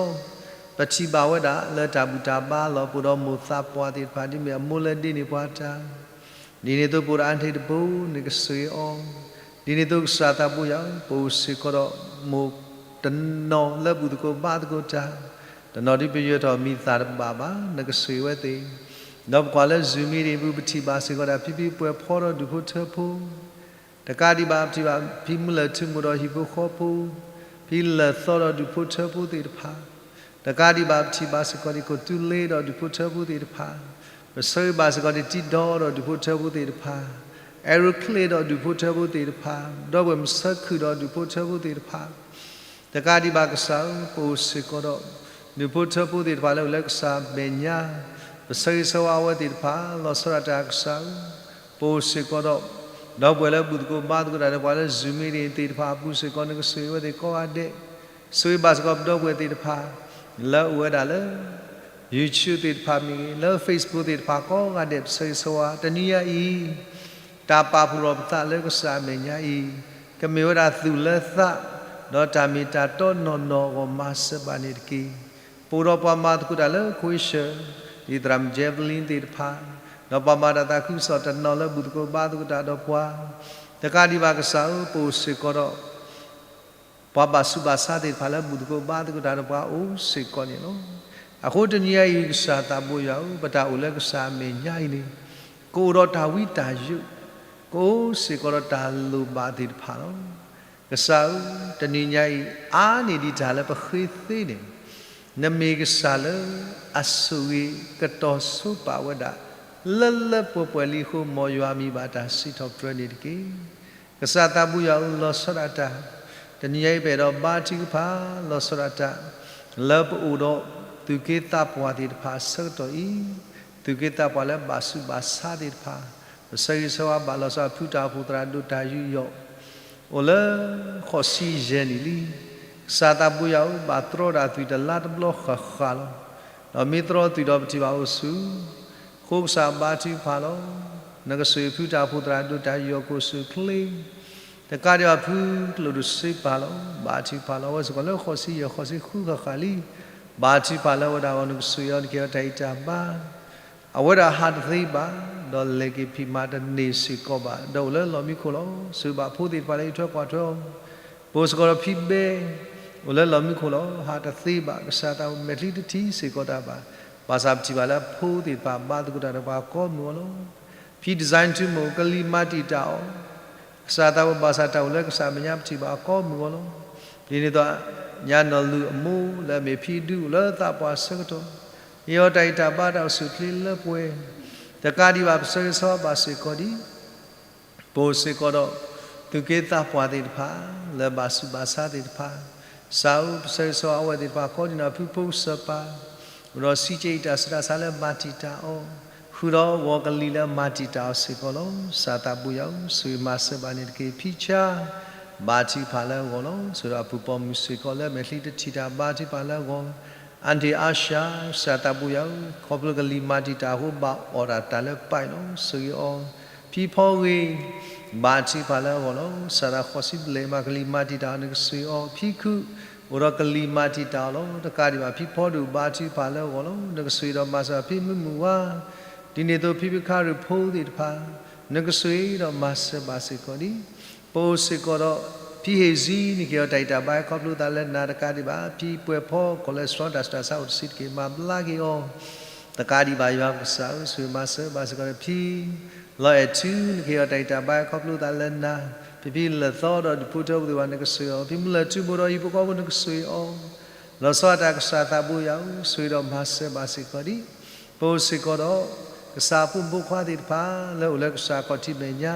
ပထံၣ်ဘၣ်ဝဲဒၣ်လၢတၢ်ဘူၣ်တၢ်ဘါလီၤ ပအိၣ်ဒီးမိၢ်သးပှၢ်သ့ၣ်တဖၣ် ဒ်မ့ၢ်အမိၢ်လၢဒ့န့ၢ်ပှၤတၢ် ဒ်န့ၣ်အသိးပအိၣ်ဒီးအါန့ၢ်တဘိ နကဆိၣ်ဂ့ၤအီၤ, ဒ်န့ၣ်အသိးကစၢ်သးဘိယွၤဧၢ, ပအိၣ်စ့ၢ်ကီးဒီး မိၢ်တနီၤလၢဘူၣ်သကိးဘါသကိးတၢ်, တနီၤဒ်ပယၢၤထီၣ်မံၤသၣ်တဘၣ်ဘၣ်, နကဆှ့ဝဲသ့ၣ်, ဒီးပကွၢ်လၢ Zoom meeting ပူၤ ပထံၣ်ဘၣ်စ့ၢ်ကီးဒၣ် ဖံဖံပှဲၤဖီဒီးဒူၣ်ဖိထၢဖိ တကးဒံးဘၣ် ပထံၣ်ဘၣ် ဖံမုၢ်လၢၢ်ထူမိၢ်ဒီးဟံၣ်ဖိဃီဖိ, ဖံလၢၢ်သီဒီးဒူၣ်ဖိထၢဖိသ့ၣ်တဖၣ်, တကးဒံးဘၣ် ပထံၣ်ဘၣ်စ့ၢ်ကီးဒံး ကိၣ်တူလ့ဒီးဒူၣ်ဖိထၢဖိသ့ၣ်တဖၣ်, ပဆၢဂ့ၤဘၣ်စ့ၢ်ကီးဒံး တံဒီဒီးဒူၣ်ဖိထၢဖိသ့ၣ်တဖၣ်, အဲရကျ့ဒီးဒူၣ်ဖိထၢဖိသ့ၣ်တဖၣ်, ဒီပုၢ်ဝဲၢ်မုၢ်ဆၢခုၣ်ဒီးဒူၣ်ဖိထၢဖိသ့ၣ်တဖၣ် တကးဒံးဘၣ်ကစၢ်ဧၢ, ပအိၣ်စ့ၢ်ကီးဒီး ဒူၣ်ဖိထၢဖိသ့ၣ်တဖၣ်လၢအိၣ်လၢကစၢ်မဲာ်ညါ, ပဆၢဂ့ၤဆၢဝါအဝဲသ့ၣ်တဖၣ် လီၤဆီဒၣ်တၢ်ကစၢ်ဧၢ, ပအိၣ်စ့ၢ်ကီးဒီး ဒီပုၢ်ဝဲၢ်လၢဘူၣ်သကိးဘါသကိးတၢ်ဒီးပှၤလၢ Zoom meeting သ့ၣ်တဖၣ်အပူၤစ့ၢ်ကီး နကဆှ့ဝဲသ့ၣ်ကိးဂၤဒဲး, ဆှ့ဘၣ်စ့ၢ်ကီးပဒီပုၢ်ဝဲၢ်သ့ၣ်တဖၣ် လၢအိၣ်ဝဲဒၣ်လၢ YouTube သ့ၣ်တဖၣ်မ့ၢ်ဂ့ၤ, လၢ Facebook သ့ၣ်တဖၣ်ကိးဂၤဒဲး ပဆၢဂ့ၤဆၢဝါ တနံၤညါအံၤ တၢ်ပာ်ဖှိၣ်ထီၣ်ပသးလၢကစၢ်အမဲာ်ညါအံၤ ကမ့ၢ်ဝဲဒၣ်သူၣ်လၢသး ဒီးတၢ်မ့ၢ်တၢ်တီနီၢ်နီၢ်အဂီၢ် မၤစၢၤဘၣ်န့ၣ်တက့ၢ်. ပအိၣ်ဒီးပှၤမၤသကိးတၢ်လၢ Croatia ဒ်သရၣ်မုၣ် Javelin သ့ၣ်တဖၣ်, ဒီးပှၤမၤတၢ်သးခုကစီၣ်တနီၤလၢဘူၣ်သကိးဘါသကိးတၢ်ဒီးပှၤ, တကးဒံးဘၣ်ကစၢ်ဧၢ, ပအိၣ်စ့ၢ်ကီးဒီး ပှၤဘၣ်ဆူးဘၣ်ဆါသ့ၣ်တဖၣ်လၢဘူၣ်သကိးဘါသကိးတၢ်ဒီးပှၤအိၣ်စ့ၢ်ကီးန့ၣ်လီၤ. အဃိတနံၤညါအံၤ ကစၢ်သးဘိယွၤဧၢ, ပတၢ်အိၣ်လၢကစၢ်အမဲာ်ညါအံၤန့ၣ် ကအိၣ်ဒီးတၢ်ဝံတၢ်ယိး, ကအိၣ်စ့ၢ်ကီးဒီးတၢ်လိၣ်ဘၣ်သ့ၣ်တဖၣ်လီၤ. ကစၢ်ဧၢ, တနံၤညါအံၤ အါန့ၢ်ဒံးတၢ်လၢပဃ့သ့န့ၣ် နမ့ၢ်ကစၢ်လၢအဆိၣ်ဂ့ၤကတီၤဆိပာ်ဝဲဒၣ် လၢလၢပှဲၤပှဲၤလံအဃိ မ်ယွၤမံၤဘၣ်တၢ်စံးထီၣ်ပတြၢၤန့ၣ်တက့ၢ်. ကစၢ်သးဘိယွၤဧၢ, လီၤဆီဒၣ်တၢ်, တနံၤညါအံၤ ပအဲၣ်ဒိးဘါထုကဖၣ် လီၤဆီဒၣ်တၢ် လၢပအိၣ်ဒီးသူၣ်က့သးပှၢ်သ့ၣ်တဖၣ်အဆၢကတီၢ်အံၤ, သူၣ်က့သးပှၢ်လၢဘၣ်ဆူးဘၣ်ဆါသ့ၣ်တဖၣ်, ပဆၢဂ့ၤဆၢဝါဘၣ်လီၤဆီဒၣ် ဖုတၢ်အိၣ်ဖှိၣ်သရၣ်ဒိၣ်တၢ်ယူးယီၣ် အိၣ်လၢဃိးဆံယဲၢ်နံၣ်လံ. ကစၢ်သးဘိယွၤဧၢ, ဘၣ်တြီဒၣ်သွံၣ်တလါတဘျီဃၣ်ဃၣ်လီၤ. ဒီးမ့ၢ်တြီသွံၣ်ဒီးပထံၣ်ဘၣ်အိၣ်ဆူၣ်, အဃိကစၢ်ဘါထုကဖၣ်လီၤ. နကဆိၣ်ဂ့ၤဖုတၢ်အိၣ်ဖှိၣ်သရၣ်ဒိၣ်တၢ်ယူးယီၣ် ကအိၣ်ဆူၣ်အိၣ်ချ့, တကးဒံးဘၣ်ဖုကျိၣ်ဒိၣ်စ့ပာ်လီၤ. ဘါထုကဖၣ်လီၤ. အဝဲစ့ၢ်ကီးလၢဃိးဆံယဲၢ်ဃိးဆံဃုဃၣ်ဃၣ်လံ. ဘါထုကဖၣ်လၢအဝဲဒၣ်အဂီၢ် နကဆိၣ်ဂ့ၤအီၤ နကဟ့ၣ်အီၤတၢ်ဂံၢ်တၢ်ဘါ အဝဲဒၣ်ဟးတသ့ဘၣ်, ဒီးလဲၤက့ၤဖံးမၤတန့ၢ်စ့ၢ်ကီးဘၣ်, ဒီးအိၣ်လၢလီၢ်မံခိၣ်လီၤ. ဆိၣ်ဂ့ၤဘၣ်ဖိသ့ၣ်တဖၣ်လၢအံးထွဲကွၢ်ထွဲအီၤ, ပအိၣ်စ့ၢ်ကီးဒီးဖံဘဲ, အိၣ်လၢလီၢ်မံခိၣ်လီၤ. ဟးတသ့ဘၣ်, ကစၢ်သးဘိ မဲာ်ချံတထံၣ်စ့ၢ်ကီးတၢ်ဘၣ်. ဘၣ်ဆၣ်ပထံၣ်ဘၣ်လၢဖိသ့ၣ်တဖၣ် ဘါသကိးတၢ်ဒီးပှၤကိးမုၢ်ဂီၤလီၤ. ဖံ design ထူမိၢ် ကလံၤမၤတံာ်တာ်အီၤ ကစၢ်သးဘိ ဘၣ်ဆၣ်တၢ်အိၣ်လၢကစၢ်မဲာ်ညါ ပထံၣ်ဘၣ်အီၤကိးမုၢ်ဂီၤလီၤ. ဒ်န့ၣ်အသိး ညါနီၢ်လူၢ်အမိၢ် လၢအမ့ၢ်ဖံဒူ အိၣ်လၢသးပှၢ်အဆၢကတီၢ်, ဟ့ၣ်အီၤတၢ်ဂံၢ်တၢ်ဘါ တၢ်အိၣ်ဆူၣ်အိၣ်ချ့လၢပှဲၤ, တကးဒံးဘၣ် ပဆၢဂ့ၤဆၢဝါဘၣ်စ့ၢ်ကီးဒံး ပအိၣ်စ့ၢ်ကီးဒီး သူၣ်က့သးပှၢ်သ့ၣ်တဖၣ် လၢဘၣ်ဆူးဘၣ်ဆါသ့ၣ်တဖၣ်, ကစၢ်ဧၢ, ပဆၢဂ့ၤဆၢဝါအဝဲသ့ၣ်တဖၣ် ကိးဒံးနီၢ်ဖုဖိကစၢ်ပၢ်, အိၣ်ဒီးစံးကဲအံၤ တၢ်ဆူးတၢ်ဆါလၢမၤတံာ်တာ်အီၤ, ဃုာ်ဒီးဂီၤကလံၤလၢမၤတံာ်တာ်အီၤစ့ၢ်ကီးလီၤ. ကစၢ်သးဘိယွၤဧၢ, ဆိၣ်ဂ့ၤမၤစၢၤဘၣ်န့ၣ်တက့ၢ်. ဖံဆါ ဘါထုကဖၣ်လၢအဂီၢ်လီၤ. ဆိၣ်ဂ့ၤဒီးအပုၢ်ပိာ်မုၣ်စ့ၢ်ကီးလၢမဲာ်ချံတထံၣ်တၢ် ဘါထုကဖၣ်လၢအဂီၢ်, အၣ်ဒ့ၣ်အါရှါ ကစၢ်သးဘိယွၤဧၢ, ခီဖျိကလံၤမၤတံာ်တာ်အဃိ ဘၣ်အီၣ်တၢ်တၢ်လၢပၢ်အံၤလီၤ. ဆိၣ်ဂ့ၤအီၤ, ဖံဖီဂ့ၤ ဘါထုကဖၣ်လၢအဂီၢ်လီၤ. စးထီၣ်ဃိးဆံဘျဲၣ်မး ကလံၤမၤတံာ်တာ်အီၤ နကဆိၣ်ဂ့ၤအီၤ, ဖံခုၣ် အိၣ်ဒီးကလံၤမၤတံာ်တာ်အီၤလီၤ. တကးဒံးဘၣ် ဖံဖီဒိၣ် ဘါထုကဖၣ်လၢအဂီၢ်လီၤ. နကဆိၣ်ဂ့ၤဒီးမၤစၢၤ ဖံမုၢ်မုၢ်ဝါ ဒ်န့ၣ်အသိး ဖံဖုခါရ့ၣ်ဖိသ့ၣ်တဖၣ် နကဆိၣ်ဂ့ၤဒီးမၤစၢၤဘၣ်စ့ၢ်ကီးဒံး, ပအိၣ်စ့ၢ်ကီးဒီး ဖံဟ့ၣ်စံ နကဟ့ၣ်အီၤတၢ်ဂံၢ်တၢ်ဘါ ခီဖျိသးလၢနၤ တကးဒံးဘၣ် ဖံပှဲၤဖီ cholesterol တၢ်ဆူးတၢ်ဆါအိၣ်တဆံးတက့ၢ် မၤဘျါက့ၤအီၤ, တကးဒံးဘၣ် ယွၤပကစၢ်ဧၢ, ဆိၣ်ဂ့ၤမၤစၢၤဘၣ်စ့ၢ်ကီးဒီး ဖံလီၤအဲၣ်ထူ နကဟ့ၣ်အီၤတၢ်ဂံၢ်တၢ်ဘါ ခီဖျိသးလၢနၤ, ဖံဖံလၢၢ်သီဒီးဒူၣ်ဖိထၢဖိသ့ၣ်တဖၣ် နကဆိၣ်ဂ့ၤအီၤ, ဖံမုၢ်လၢၢ်ထူမိၢ်ဒီးဟံၣ်ဖိဃီဖိ နကဆိၣ်ဂ့ၤအီၤ, လီၤဆီဒၣ်တၢ် ကစၢ်သးဘိယွၤဧၢ, ဆိၣ်ဂ့ၤဒီးမၤစၢၤဘၣ်စ့ၢ်ကီးဒံး, ပအိၣ်စ့ၢ်ကီးဒီး ကစၢ်အဖိမုၣ်ဖိခွါသ့ၣ်တဖၣ် လၢအိၣ်လၢကစၢ်ခီၣ်ထံးမဲာ်ညါ,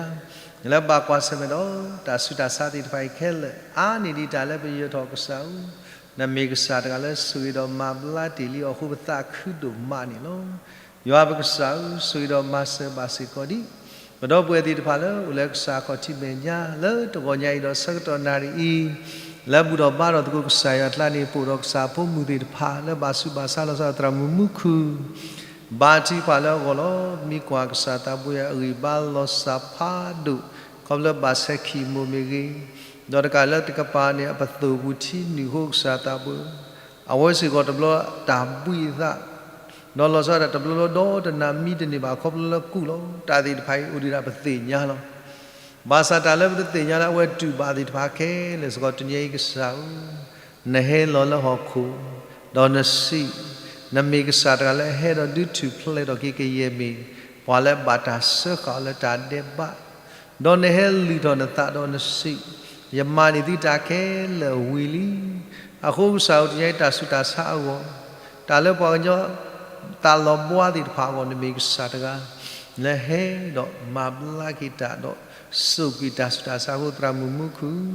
လၢဘၣ်ကွၢ်ဆၢၣ်မဲာ်ဒီး တၢ်ဆူးတၢ်ဆါသ့ၣ်တဖၣ်အံၤခဲလၢာ်, အါန့ၢ်ဒံးတၢ်လၢပယၢၤထီၣ်ကစၢ်ဧၢ, နမ့ၢ်ကစၢ်တဂၤလၢဆိၣ်ဂ့ၤဒီးမၤဘျါတ့ၢ်လံအီၤအဃိ ပသးခုဒိၣ်မးန့ၣ်လီၤ. ယွၤပကစၢ်ဧၢ, ဆိၣ်ဂ့ၤဒီးမၤစၢၤဘၣ်စ့ၢ်ကီးဒံး, ပဒီပုၢ်ဝဲၢ်သ့ၣ်တဖၣ်လၢအိၣ်လၢကစၢ်ခီၣ်ထံးမဲာ်ညါ လၢတဂီၤညါအံၤဒီးဆၢကတီၢ်နၣ်ရံၣ်အံၤ, လၢဘူၣ်ထီၣ်ဘါထီၣ်သကိးကစၢ်ယွၤအကျါန့ၣ် ပအိၣ်ဒီးကစၢ်အဖိမုၣ်သ့ၣ်တဖၣ် လၢဘၣ်ဆူးဘၣ်ဆါလီၤဆီဒၣ် သရၣ်မုၣ်မူခိၣ် ဘါထုကဖၣ်လၢအဂီၢ်လီၤ. မ့ၢ်ကွၢ်ကစၢ်သးဘိယွၤ အဂံၢ်ဘါလီၤစၢ်ဖးဒိၣ် ခီဖျိဘၣ်ဆဲးခံမိၢ်မ့ၢ်ဂ့ၤ, ဒီးတကးလၢတကပၤန့ၣ် အပသိၣ်ပူၤထံနုာ်အဃိ ကစၢ်သးဘိ အဝဲစ့ၢ်ကီးတဘျီတၢ်ဘှံးအသး, ဒီးလီၤဆီဒၣ်တဘျီလီၤဒီးတနၤမံတန့ၢ်ဘၣ် ခီဖျိလၢကူၣ်လီၤ. တၢ်သ့ၣ်တဖၣ်အံၤအိၣ်ဒံးဒၣ်ပသ့ၣ်ညါလီၤ. ဘၣ်ဆၣ်တၢ်လၢပတသ့ၣ်ညါလၢအဝဲတူၢ်ဘၣ်သ့ၣ်တဖၣ်ခဲလၢာ်စ့ၢ်ကီး တနံၤအံၤကစၢ်ဧၢ, နဟဲလီၤလၢဟီၣ်ခိၣ်, ဒီးနစံး, နမ့ၢ်ကစၢ်တဂၤလၢအဟဲဒီးဒုးထူၣ်ဖျဲးထီၣ်က့ၤကယဲၢ်မ့ၢ်ပှၤလၢဘၣ်တၢ်စၢဃာ်အီၤလၢတၢ်ဒဲးဘး, ဒီးနဟဲလုၢ်ထီၣ်နသးဒီးနစံး, ယမၤန့ၢ်သုတၢ်ခဲလၢာ်ဝံၤလံ. အဃိကစၢ်ဧၢ တနံၤအံၤတၢ်ဆူးတၢ်ဆါအဂီၢ်, တၢ်လၢပှၤကညီ သးလီၤဘှါသ့ၣ်တဖၣ်အဂီၢ် နမ့ၢ်ကစၢ်တဂၤ လၢဟဲဒီးမၤဘျါက့ၤတၢ်ဒီး စိာ်ကွံာ်တၢ်ဆူးတၢ်ဆါအဃိ သရၣ်မုၣ်မူခိၣ်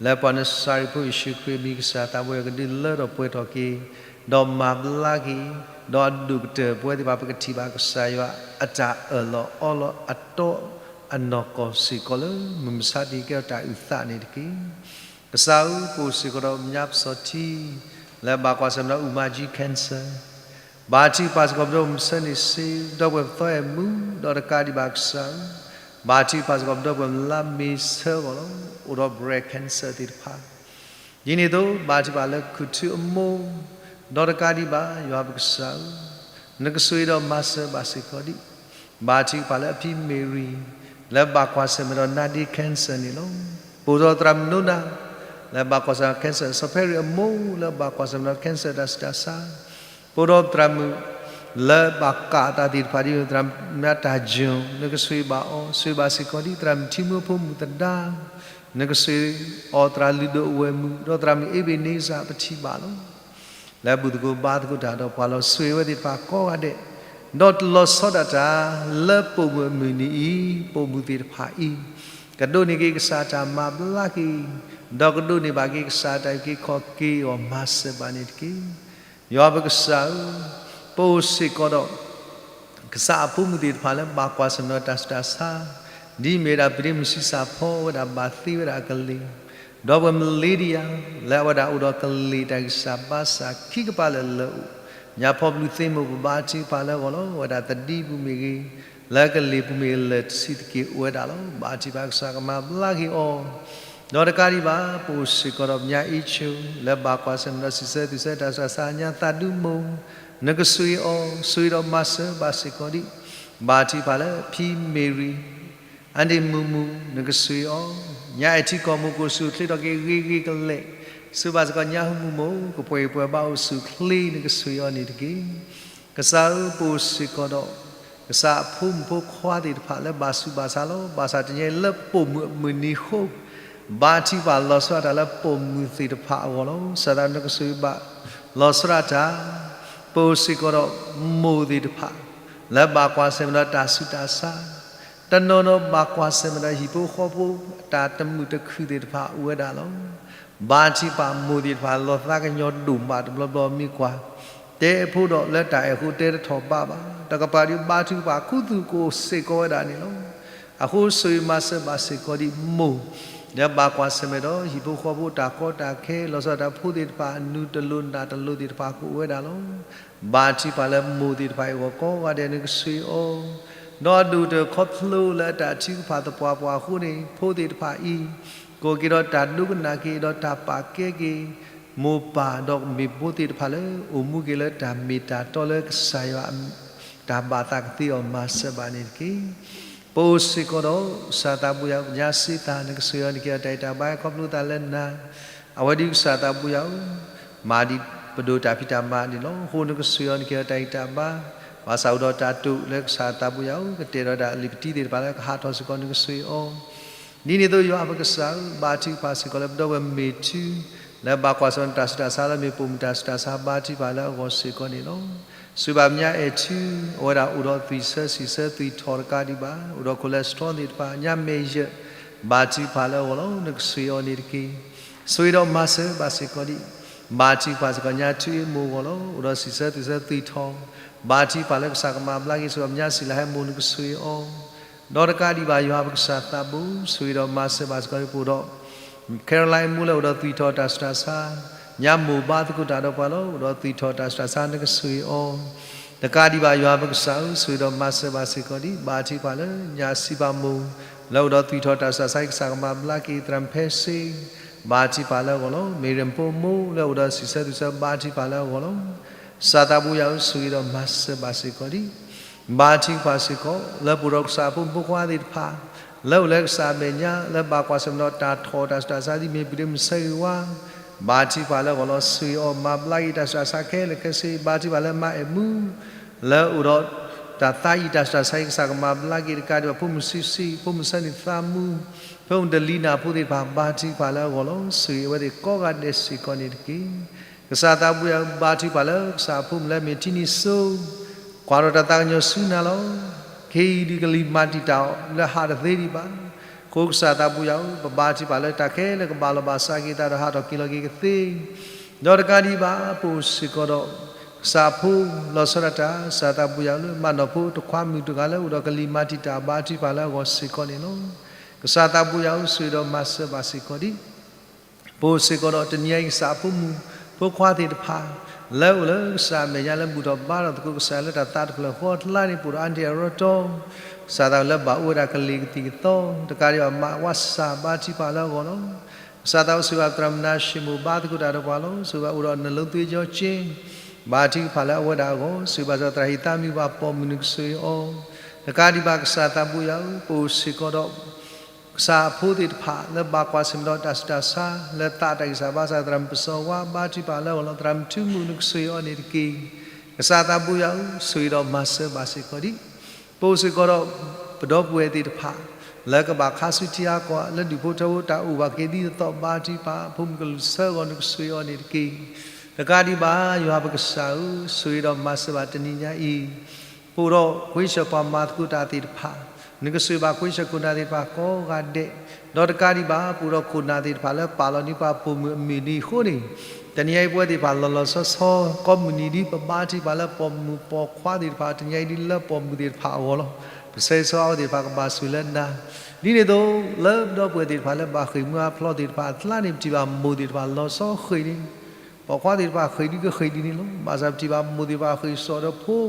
လၢပှၤနစၤရ့းဖိယ့ၣ်ၡူးခရံာ်အမံၤ ကစၢ်သးဘိယွၤကဒုးလၢထီၣ်ပှဲၤထီၣ်က့ၤ, ဒီးမၤဘျါက့ၤ, ဒီးအဒိၣ်ကတၢၢ်ပဝဲသ့ၣ်တဖၣ် ပကထံၣ်ဘၣ်ကစၢ်ယွၤအတၢ်အၢၣ်လီၤအီလီၤအတီအနီၢ်ကီၢ်စ့ၢ်ကီးလၢ မုၢ်မဆါတနံၤကဲထီၣ်တၢ်အုၣ်သးန့ၣ်တက့ၢ်. ကစၢ်ဧၢ ပအိၣ်စ့ၢ်ကီးဒီးပညါပစီၤထံ လၢဘၣ်ကွၢ်ဆၢၣ်မဲာ်ဒီးအူမၤကၠံ cancer, ဘၣ်ထံပာ်စ့ၢ်ကီးပဒီပုၢ်ဝဲၢ်မုၣ်ဆၢန့ၣ်စ့ ဒီပုၢ်ဝဲၢ်ပသီအဲၣ်မူ ဒီးတကးဒံးဘၣ်ကစၢ်ဧၢ, ဘၣ်ထံပာ်စ့ၢ်ကီးပဒီပုၢ်ဝဲၢ်လါမ့ၤဆၢအဂီၢ်လီၤ. အိၣ်ဒီး breast cancer သ့ၣ်တဖၣ် ဒ်န့ၣ်အသိး ဘၣ်ထံပာ်လၢခူၣ်ထူအမိၢ်, ဒီးတကးဒံးဘၣ် ယွၤပကစၢ်ဧၢ, နကဆိၣ်ဂ့ၤဒီးမၤစၢၤဘၣ်စ့ၢ်ကီးဒံး, ဘၣ်ထံပာ်လၢအဖံမ့ၤရံၤ လၢဘၣ်ကွၢ်ဆၢၣ်မဲာ်ဒီးနါဒ့ cancer န့ၣ်လီၤ. ပအိၣ်ဒီးသရၣ်မုၣ်နိနၤ လၢဘၣ်ကွၢ်ဆၢၣ်မဲာ် cancer, စီၤဖဲရံၣ်အမိၢ် လၢဘၣ်ကွၢ်ဆၢၣ်မဲာ်ဒီး cancer တၢ်ဆူးတၢ်ဆါ, ပအိၣ်ဒီးသရၣ်မုၣ် လၢဘၣ်ကးအသးသ့ၣ်တဖၣ်ဒ်န့ၣ် သရၣ်မုၣ်တၢ်ယိာ် နကဆိၣ်ဂ့ၤဘၣ်အီၤ ဆိၣ်ဂ့ၤဘၣ်စ့ၢ်ကီးဒံး, သရၣ်မုၣ်ထံမုၢ်ဖိမုၣ်သဒါ နကဆိၣ်ဂ့ၤအီၤ, သရၣ်လုၢ်ဒိၣ်အဝဲၢ်မုၣ် ဒီးသရၣ်မုၣ်အ့ဘ့းန့စၢ် ပထံၣ်ဘၣ်လီၤ. လၢဘူၣ်သကိးဘါသကိးတၢ်ဒီးပှၤလီၤ ဆိၣ်ဂ့ၤဝဲသ့ၣ်တဖၣ်ကိးဂၤဒဲး, ဒီးတလီၤဆီဒၣ်တၢ် လၢပိာ်မုၣ်အမုၢ်နံၤအံၤ ပိာ်မုၣ်သ့ၣ်တဖၣ်အံၤ ကဒိးန့ၢ်က့ၤကစၢ်တၢ်မၤဘျါက့ၤ, ဒီးကဒိးန့ၢ်ဘၣ်က့ၤကစၢ်တၢ်အုၣ်က့ၤခီၣ်က့ၤအဂီၢ် မၤစၢၤဘၣ်န့ၣ်တက့ၢ်. ယွၤပကစၢ်ဧၢ, ပအိၣ်စ့ၢ်ကီးဒီး ကစၢ်အဖိမုၣ်သ့ၣ်တဖၣ်လၢဘၣ်ကွၢ်ဆၢၣ်မဲာ်ဒီးတၢ်ဆူးတၢ်ဆါ, ဒ်မ့ၢ်ဝဲဒၣ်ပဒ့မုၣ်ဆံးစၢ်ဖီဝဲဒၣ်ဘၣ်သ့ဝဲဒၣ်အကလ့ၢ်, ဒီးပှၤမလ့ဒံယါ လၢအဝဲဒၣ်အိၣ်ဒီးကလ့ၢ်တၢ်ဂံၢ်စၢ်ဘါစၢ်ခံကပၤလၢာ်လၢာ်အိၣ်, ညါဖီပျူၤသ့မိၢ် ပဘါထုကဖၣ်လၢအဂီၢ်လီၤ. အဝဲဒၣ်သဒံပူၤမ့ၢ်ဂ့ၤ, လၢကလ့ၢ်ပူၤမ့ၢ်ဂ့ၤ လၢာ်ဆံးတက့ၢ်အိၣ်ဝဲဒၣ်လီၤ. ဘၣ်ထုကဖၣ်ကစၢ်ကမၤဘျါက့ၤအီၤ, ဒီးတကးဒံးဘၣ် ပအိၣ်စ့ၢ်ကီးဒီးပညါအ့ၣ်ဆိ လၢဘၣ်ကွၢ်ဆၢၣ်မဲာ်ဒီးစံးဆၢသူၣ်ဆၢတၢ်ဆူးတၢ်ဆါ ညါသးဒူမိၢ်, နကဆိၣ်ဂ့ၤအီၤ, ဆိၣ်ဂ့ၤဒီးမၤစၢၤဘၣ်စ့ၢ်ကီးဒံး, ဘၣ်ထုကဖၣ်လၢဖံမ့ၤရံၤ အန့ၣ်မုၢ်မုၢ် နကဆိၣ်ဂ့ၤအီၤ, ညါအဲၣ်ထံကီၢ်မိၢ်ကအိၣ်ဆူၣ်အိၣ်ချ့ထီၣ်က့ၤဂ့ၤဂ့ၤကလဲာ်, ဆိၣ်ဂ့ၤဘၣ်စ့ၢ်ကီးညါဟူမုၢ်မိၢ် ကပှဲၤဂ့ၤပှဲၤဘၣ်အိၣ်ဆူၣ်အိၣ်ချ့ နကဆိၣ်ဂ့ၤအီၤန့ၣ်တက့ၢ်. ကစၢ်ဧၢ, ပအိၣ်စ့ၢ်ကီးဒီး ကစၢ်အဖိမုၣ်ဖိခွါသ့ၣ်တဖၣ်လၢဘၣ်ဆူးဘၣ်ဆါလီၤ. ဘၣ်ဆၣ်တနံၤအံၤလၢပိာ်မုၣ်အမုၢ်နံၤအဃိ, ဘၣ်ထုကဖၣ်လီၤဆီဒၣ်တၢ်လၢပိာ်မုၣ်သ့ၣ်တဖၣ်အဂီၢ်လီၤ. ကစၢ်သးနကဆိၣ်ဂ့ၤဘၣ်လီၤဆီဒၣ်တၢ်, ပအိၣ်စ့ၢ်ကီးဒီးမိၢ်သ့ၣ်တဖၣ် လၢဘၣ်ကွၢ်ဆၢၣ်မဲာ်ဒီးတၢ်ဆူးတၢ်ဆါ, တနီၤနီၤဘၣ်ကွၢ်ဆၢၣ်မဲာ်ဒီးဟံၣ်ဖိဃီဖိ တၢ်တမုာ်တခုၣ်သ့ၣ်တဖၣ်အိၣ်ဝဲဒၣ်လီၤ. ဘၣ်ထုကဖၣ်မိၢ်သ့ၣ်တဖၣ် လီၤသးကညီၤဒိၣ်မးတဘျီဘျီမ့ၢ်ကွၢ်, တဲအဖိဒီးလၢတၢ်အဲၣ်အဃိတဲတထီၣ်ဘးဘၣ်, တကပၤဒုးဘါထုကဖၣ်ခူသူၣ်ကအိၣ်စ့ၢ်ကီးဝဲဒၣ်န့ၣ်လီၤ. အဃိဆိၣ်ဂ့ၤမၤစၢၤဘၣ်စ့ၢ်ကီးဒံးမိၢ်, လၢဘၣ်ကွၢ်ဆၢၣ်မဲာ်ဒီးဟံၣ်ဖိဃီဖိတၢ်ကီတၢ်ခဲ လီၤဆီဒၣ်တၢ်ဖိသ့ၣ်တဖၣ် အနူတလိၤနၢ်တလိၤသ့ၣ်တဖၣ်ကအိၣ်ဝဲဒၣ်လီၤ. ဘၣ်ထုကဖၣ်လၢမိၢ်သ့ၣ်တဖၣ်အံၤအဂီၢ်ကိးဂၤဒဲး နကဆိၣ်ဂ့ၤအီၤ, ဒီးအဒိၣ်ကတၢၢ်ခီဖျိလၢအတၢ်ထုကဖၣ်သပှၢ်ပှၢ်အဃိန့ၣ် ဖိသ့ၣ်တဖၣ်အံၤ ကအိၣ်က့ၤဒီးတၢ်ဒိကနၣ်က့ၤ ဒီးတၢ်ပာ်ကဲက့ၤ မိၢ်ပၢ်ဒီးမ့ၢ်ဖိသ့ၣ်တဖၣ်လၢ အိၣ်မူက့ၤလၢတၢ်မ့ၢ်တၢ်တီလၢကစၢ်ယွၤ တၢ်ဘၣ်သးကသ့အီၤ မၤစၢၤဘၣ်န့ၣ်တက့ၢ်. ပအိၣ်စ့ၢ်ကီးဒီး ကစၢ်သးဘိယွၤ ပညါစ့သး နကဆိၣ်ဂ့ၤအီၤ နကဟ့ၣ်အီၤတၢ်ဂံၢ်တၢ်ဘါ ခီဖျိသးလၢနၤ, အဝဲဒုးကစၢ်သးဘိယွၤဧၢ, မၤဒ်ပဒိးတၢ်ဖံးတၢ်မၤန့ၣ်လီၤ. အဃိနကဆိၣ်ဂ့ၤအီၤ နကဟ့ၣ်အီၤတၢ်ဂံၢ်တၢ်ဘါ, ဘၣ်ဆၣ်အိၣ်ဒီးတၢ်တိာ်လၢကစၢ်သးဘိယွၤဧၢ, ကတဲာ်ဒီးတၢ်လံာ်ပတံသ့ၣ်တဖၣ်လၢကဟးထီၣ်စ့ၢ်ကီး နကဆိၣ်ဂ့ၤအီၤ ဒ်န့ၣ်အသိး ယွၤပကစၢ်ဧၢ, ဘါထုကဖၣ်စ့ၢ်ကီးလၢပဒီပုၢ်ဝဲၢ်မ့ၢ်ထူ, လၢဘၣ်ကွၢ်ဆၢၣ်မဲာ်တၢ်ဆူးတၢ်ဆါလၢမ့ၢ်ပိာ်မုၣ်တၢ်ဆူးတၢ်ဆါ ဘါထုကဖၣ်လၢအဂီၢ်စ့ၢ်ကီးန့ၣ်လီၤ. ဆိၣ်ဂ့ၤဘၣ်ပညါအဲၣ်ထူ, အဝဲဒၣ်အိၣ်ဒီးသွံၣ်ဆၢစံၣ်ဆၢသွံၣ်ထီၣ်တကးဒံးဘၣ်, အိၣ်ဒီး cholesterol သ့ၣ်တဖၣ် ညါမဲာ်ယၢၢ်, ဘါထုကဖၣ်လၢအဂီၢ်လီၤ. နကဆိၣ်ဂ့ၤအီၤန့ၣ်တက့ၢ်. ဆိၣ်ဂ့ၤဒီးမၤစၢၤဘၣ်စ့ၢ်ကီးဒံး, ဘါထုကဖၣ်စ့ၢ်ကီးညါထူအ့ၣ်မိၢ်အဂီၢ်လီၤ. အိၣ်ဒီးစံၣ်ဆၢသွံၣ်ဆၢသွံၣ်ထီၣ်, ဘါထုကဖၣ်လၢကစၢ်ကမၤဘျါက့ၤ ဆိၣ်ဂ့ၤဘၣ်ပညါစံၣ်လၤဟဲမိၢ် နကဆိၣ်ဂ့ၤအီၤ ဒီးတကးဒံးဘၣ် ယွၤပကစၢ်သးဘိ, ဆိၣ်ဂ့ၤဒီးမၤစၢၤဘၣ်စ့ၢ်ကီးဒံး ပအိၣ်ဒီး Caroline မိၢ်လၢအိၣ်ဒီးသွံၣ်ထီၣ်တၢ်ဆူးတၢ်ဆါ, ညါမိၢ်ဘါသကိးတၢ်ဒီးပှၤလီၤ, အိၣ်ဒီးသွံၣ်ထီၣ်တၢ်ဆူးတၢ်ဆါ နကဆိၣ်ဂ့ၤအီၤ, တကးဒံးဘၣ် ယွၤပကစၢ်ဧၢ, ဆိၣ်ဂ့ၤဒီးမၤစၢၤဘၣ်စ့ၢ်ကီးဒံး ဘါထုကဖၣ်လၢ ညါစံးပာ်မိၢ် လၢအိၣ်ဒီးသွံၣ်ထီၣ်တၢ်ဆူးတၢ်ဆါ ကစၢ်ကမၤဘျါက့ၤ သရၣ်မုၣ်ဖဲစ့ ဘါထုကဖၣ်လၢအဂီၢ်လီၤ. မ့ၢ်ရမိၢ်မိၢ်လၢအိၣ်ဒီးစံၣ်ဆၢသွံၣ်ဆၢ ဘါထုကဖၣ်လၢအဂီၢ်လီၤ. ကစၢ်သးဘိယွၤဧၢ, ဆိၣ်ဂ့ၤဒီးမၤစၢၤဘၣ်စ့ၢ်ကီးဒံး ဘါထုကဖၣ်စ့ၢ်ကီး လၢပအိၣ်ဒီးကစၢ်အဖိမုၣ်ဖိခွါသ့ၣ်တဖၣ် လၢအိၣ်လၢကစၢ်အမဲာ်ညါ လၢဘၣ်ကွၢ်ဆၢၣ်မဲာ်ဒီးတၢ်ထီၣ်တၢ်ဆူးတၢ်ဆါ ဒ်မ့ၢ်ပုၢ်ဒ့မုၣ်ဆၢဂ့ၤဝါ, ဘါထုကဖၣ်လၢအဂီၢ်လီၤ. ဆိၣ်ဂ့ၤအီၤ မၤဘျါက့ၤတၢ်ဆူးတၢ်ဆါခဲလၢာ်ခဲဆ့, ဘါထုကဖၣ်လၢမၤအဲၣ်မူ လၢအိၣ်ဒီးတၢ်သးအံၤ တၢ်ဆူးတၢ်ဆါအံၤ ကစၢ်ကမၤဘျါက့ၤတကးဒံးဘၣ် ဖိမုၣ်ဆံးဆံး, ဖိမုၣ်ဆၢန့ၢ်သးမူ, ဖိမုၣ်တလံၤနၢ်ဖိသ့ၣ်တဖၣ် ဘါထုကဖၣ်လၢအဂီၢ်လီၤ. ဆိၣ်ဂ့ၤအဝဲသ့ၣ်ကိးဂၤဒဲးစ့ၢ်ကီးန့ၣ်တက့ၢ်. ကစၢ်သးဘိယွၤဧၢ, ဘါထုကဖၣ်လၢကစၢ်အဖိမုၣ်လၢအမ့ၢ်ထံနံၤစိ ကွၢ်ထီၣ်တၢ်သးကညီၤဆူနၤလီၤ. ခဲအံၤဒုးကလံၤမၤတံာ်တာ်အီၤ လၢဟးတသ့ဒံးဘၣ်. အဃိကစၢ်သးဘိယွၤဧၢ, ပဘါထုကဖၣ်လၢတၢ်ခဲလၢာ်ကဘၣ်လီၤဘၣ်စးက့ၤအသးဒီးဟးထီၣ်က့ၤလီၤက့ၤကသ့, ဒီးတကးဒံးဘၣ် ပအိၣ်စ့ၢ်ကီးဒီး ကစၢ်ဖိ လီၤဆီဒၣ်တၢ်, ကစၢ်သးဘိယွၤဧၢ, လၢမၤနီၣ်ဖိတခွါမုၣ်တဂၤလၢအိၣ်ဒီးကလံၤမၤတံာ်တာ် ဘါထုကဖၣ်လၢအဂီၢ်စ့ၢ်ကီးန့ၣ်လီၤ. ကစၢ်သးဘိယွၤဧၢ, ဆိၣ်ဂ့ၤဒီးမၤစၢၤဘၣ်စ့ၢ်ကီးဒံး ပအိၣ်စ့ၢ်ကီးဒီးတနံၤအံၤ ကစၢ်အဖိမုၣ်ဖိခွါသ့ၣ်တဖၣ် လၢအိၣ်လၢကစၢ်အမဲာ်ညါလၢဘူၣ်ထီၣ်ဘါထီၣ်သကိး ကစၢ်လၢတၢ်သးတဖျၢၣ်ဃီတလါန့ၣ် ပအိၣ်ဒီးအါတံၢ်အရီတီ, ကစၢ်သးလၢဘၣ်အိၣ်ဝဲဒၣ်ကလံၤကသံၣ်ကသီ, တကးဒံးဘၣ်မၤဝါစၢ် ဘါထုကဖၣ်လၢအဂီၢ်လီၤ. ကစၢ်သးဘိယွၤဧၢ, သရၣ်မနၤၡ့မိၣ် ဘါသကိးတၢ်ဒီးပှၤလီၤ. ဆိၣ်ဂ့ၤဘၣ်အိၣ်ဒီးနလိသ့ကၠီက့, ဘါထုကဖၣ်လၢအဝဲဒၣ်အဂီၢ်, ဆိၣ်ဂ့ၤဘၣ်စ့ၢ်ကီးသရၣ်ဟံးသါမံၤ ပှၤပိာ်မုၣ် နကဆိၣ်ဂ့ၤအီၤ, တကးဒံးဘၣ်ကစၢ်သးဘိယွၤဧၢ, ပအိၣ်စ့ၢ်ကီးဒီး ကစၢ်အဖိသ့ၣ်တဖၣ် လၢဘၣ်ကွၢ်ဆၢၣ်မဲာ်ဒီးတၢ်ဆူးတၢ်ဆါ လၢသးတၢ်ဂံၢ်စၢ်ဘါစၢ် သရၣ်မုၣ်ပစီၤဝါ ဘါထုကဖၣ်လၢအဂီၢ်လီၤ. သရၣ်မုၣ်ထူမုၣ် နကဆိၣ်ဂ့ၤအီၤန့ၣ်တက့ၢ်. ကစၢ်သးဘိယွၤဧၢ, ဆိၣ်ဂ့ၤဒီးမၤစၢၤဘၣ်စ့ၢ်ကီးဒံး ပအိၣ်စ့ၢ်ကီးဒီး ပဒီပုၢ်ဝဲၢ်သ့ၣ်တဖၣ် လၢကဘၣ်ခါဆူထံအါကီၢ် လၢဒူၣ်ဖိထၢဖိတၢ်အိၣ်ဘၣ်က့ၤဒ်သိးသိး ဘါထုကဖၣ် ဖိမုၣ်ကလူးဆၢအဂီၢ် နကဆိၣ်ဂ့ၤအီၤန့ၣ်တက့ၢ်. တကးဒံးဘၣ် ယွၤပကစၢ်ဧၢ, ဆိၣ်ဂ့ၤဒီးမၤစၢၤဘၣ်တနံၤညါအံၤ ပအိၣ်ဒီးကွ့ဆၢၣ်ပှၤမၤသကိးတၢ်သ့ၣ်တဖၣ်, နကဆိၣ်ဂ့ၤဘၣ်ကွ့ဆၢၣ်ခိၣ်နၢ်သ့ၣ်တဖၣ်ကိးဂၤဒဲး, ဒီးတကးဒံးဘၣ် ပအိၣ်ဒီးခိၣ်နၢ်သ့ၣ်တဖၣ်လၢပာ်လီၤန့ၢ်ပှၤပိာ်မုၣ်အမုၢ်နံၤအဃိန့ၣ်, တနံၤအံၤပဝဲသ့ၣ်တဖၣ်လီၤလီၤဆီဆီ ကိးမုၢ်နံၤဒ်ပဘါထုကဖၣ်လၢပိာ်မုၣ်ပိာ်ခွါသ့ၣ်တဖၣ် တနံၤအံၤဒ်လၢပိာ်မုၣ်သ့ၣ်တဖၣ်အဂီၢ်လီၤ. ပဆၢဂ့ၤဆၢဝါအဝဲသ့ၣ်တဖၣ်ကဘၣ်ဆိၣ်လၢနၤ, ဒ်န့ၣ်အသိး လၢပဒီပုၢ်ဝဲၢ်သ့ၣ်တဖၣ်လၢဘၣ်ဃ့ၢ်မူအါဖျီသ့ၣ်တဖၣ်အကျါန့ၣ် ပထံၣ်ဘၣ်မိၢ်သ့ၣ်တဖၣ်လီၤဆီဃ့ၢ်န့ၣ် ပိာ်ခွါသ့ၣ်တဖၣ်ဃ့ၢ်ဒ်ကဃ့ၢ်ဒ်န့ၣ်လီၤ. ဘၣ်ဆၣ်ပထံၣ်ဘၣ်မိၢ်သ့ၣ်တဖၣ်ဃ့ၢ်စိာ်ဒီးဖိ,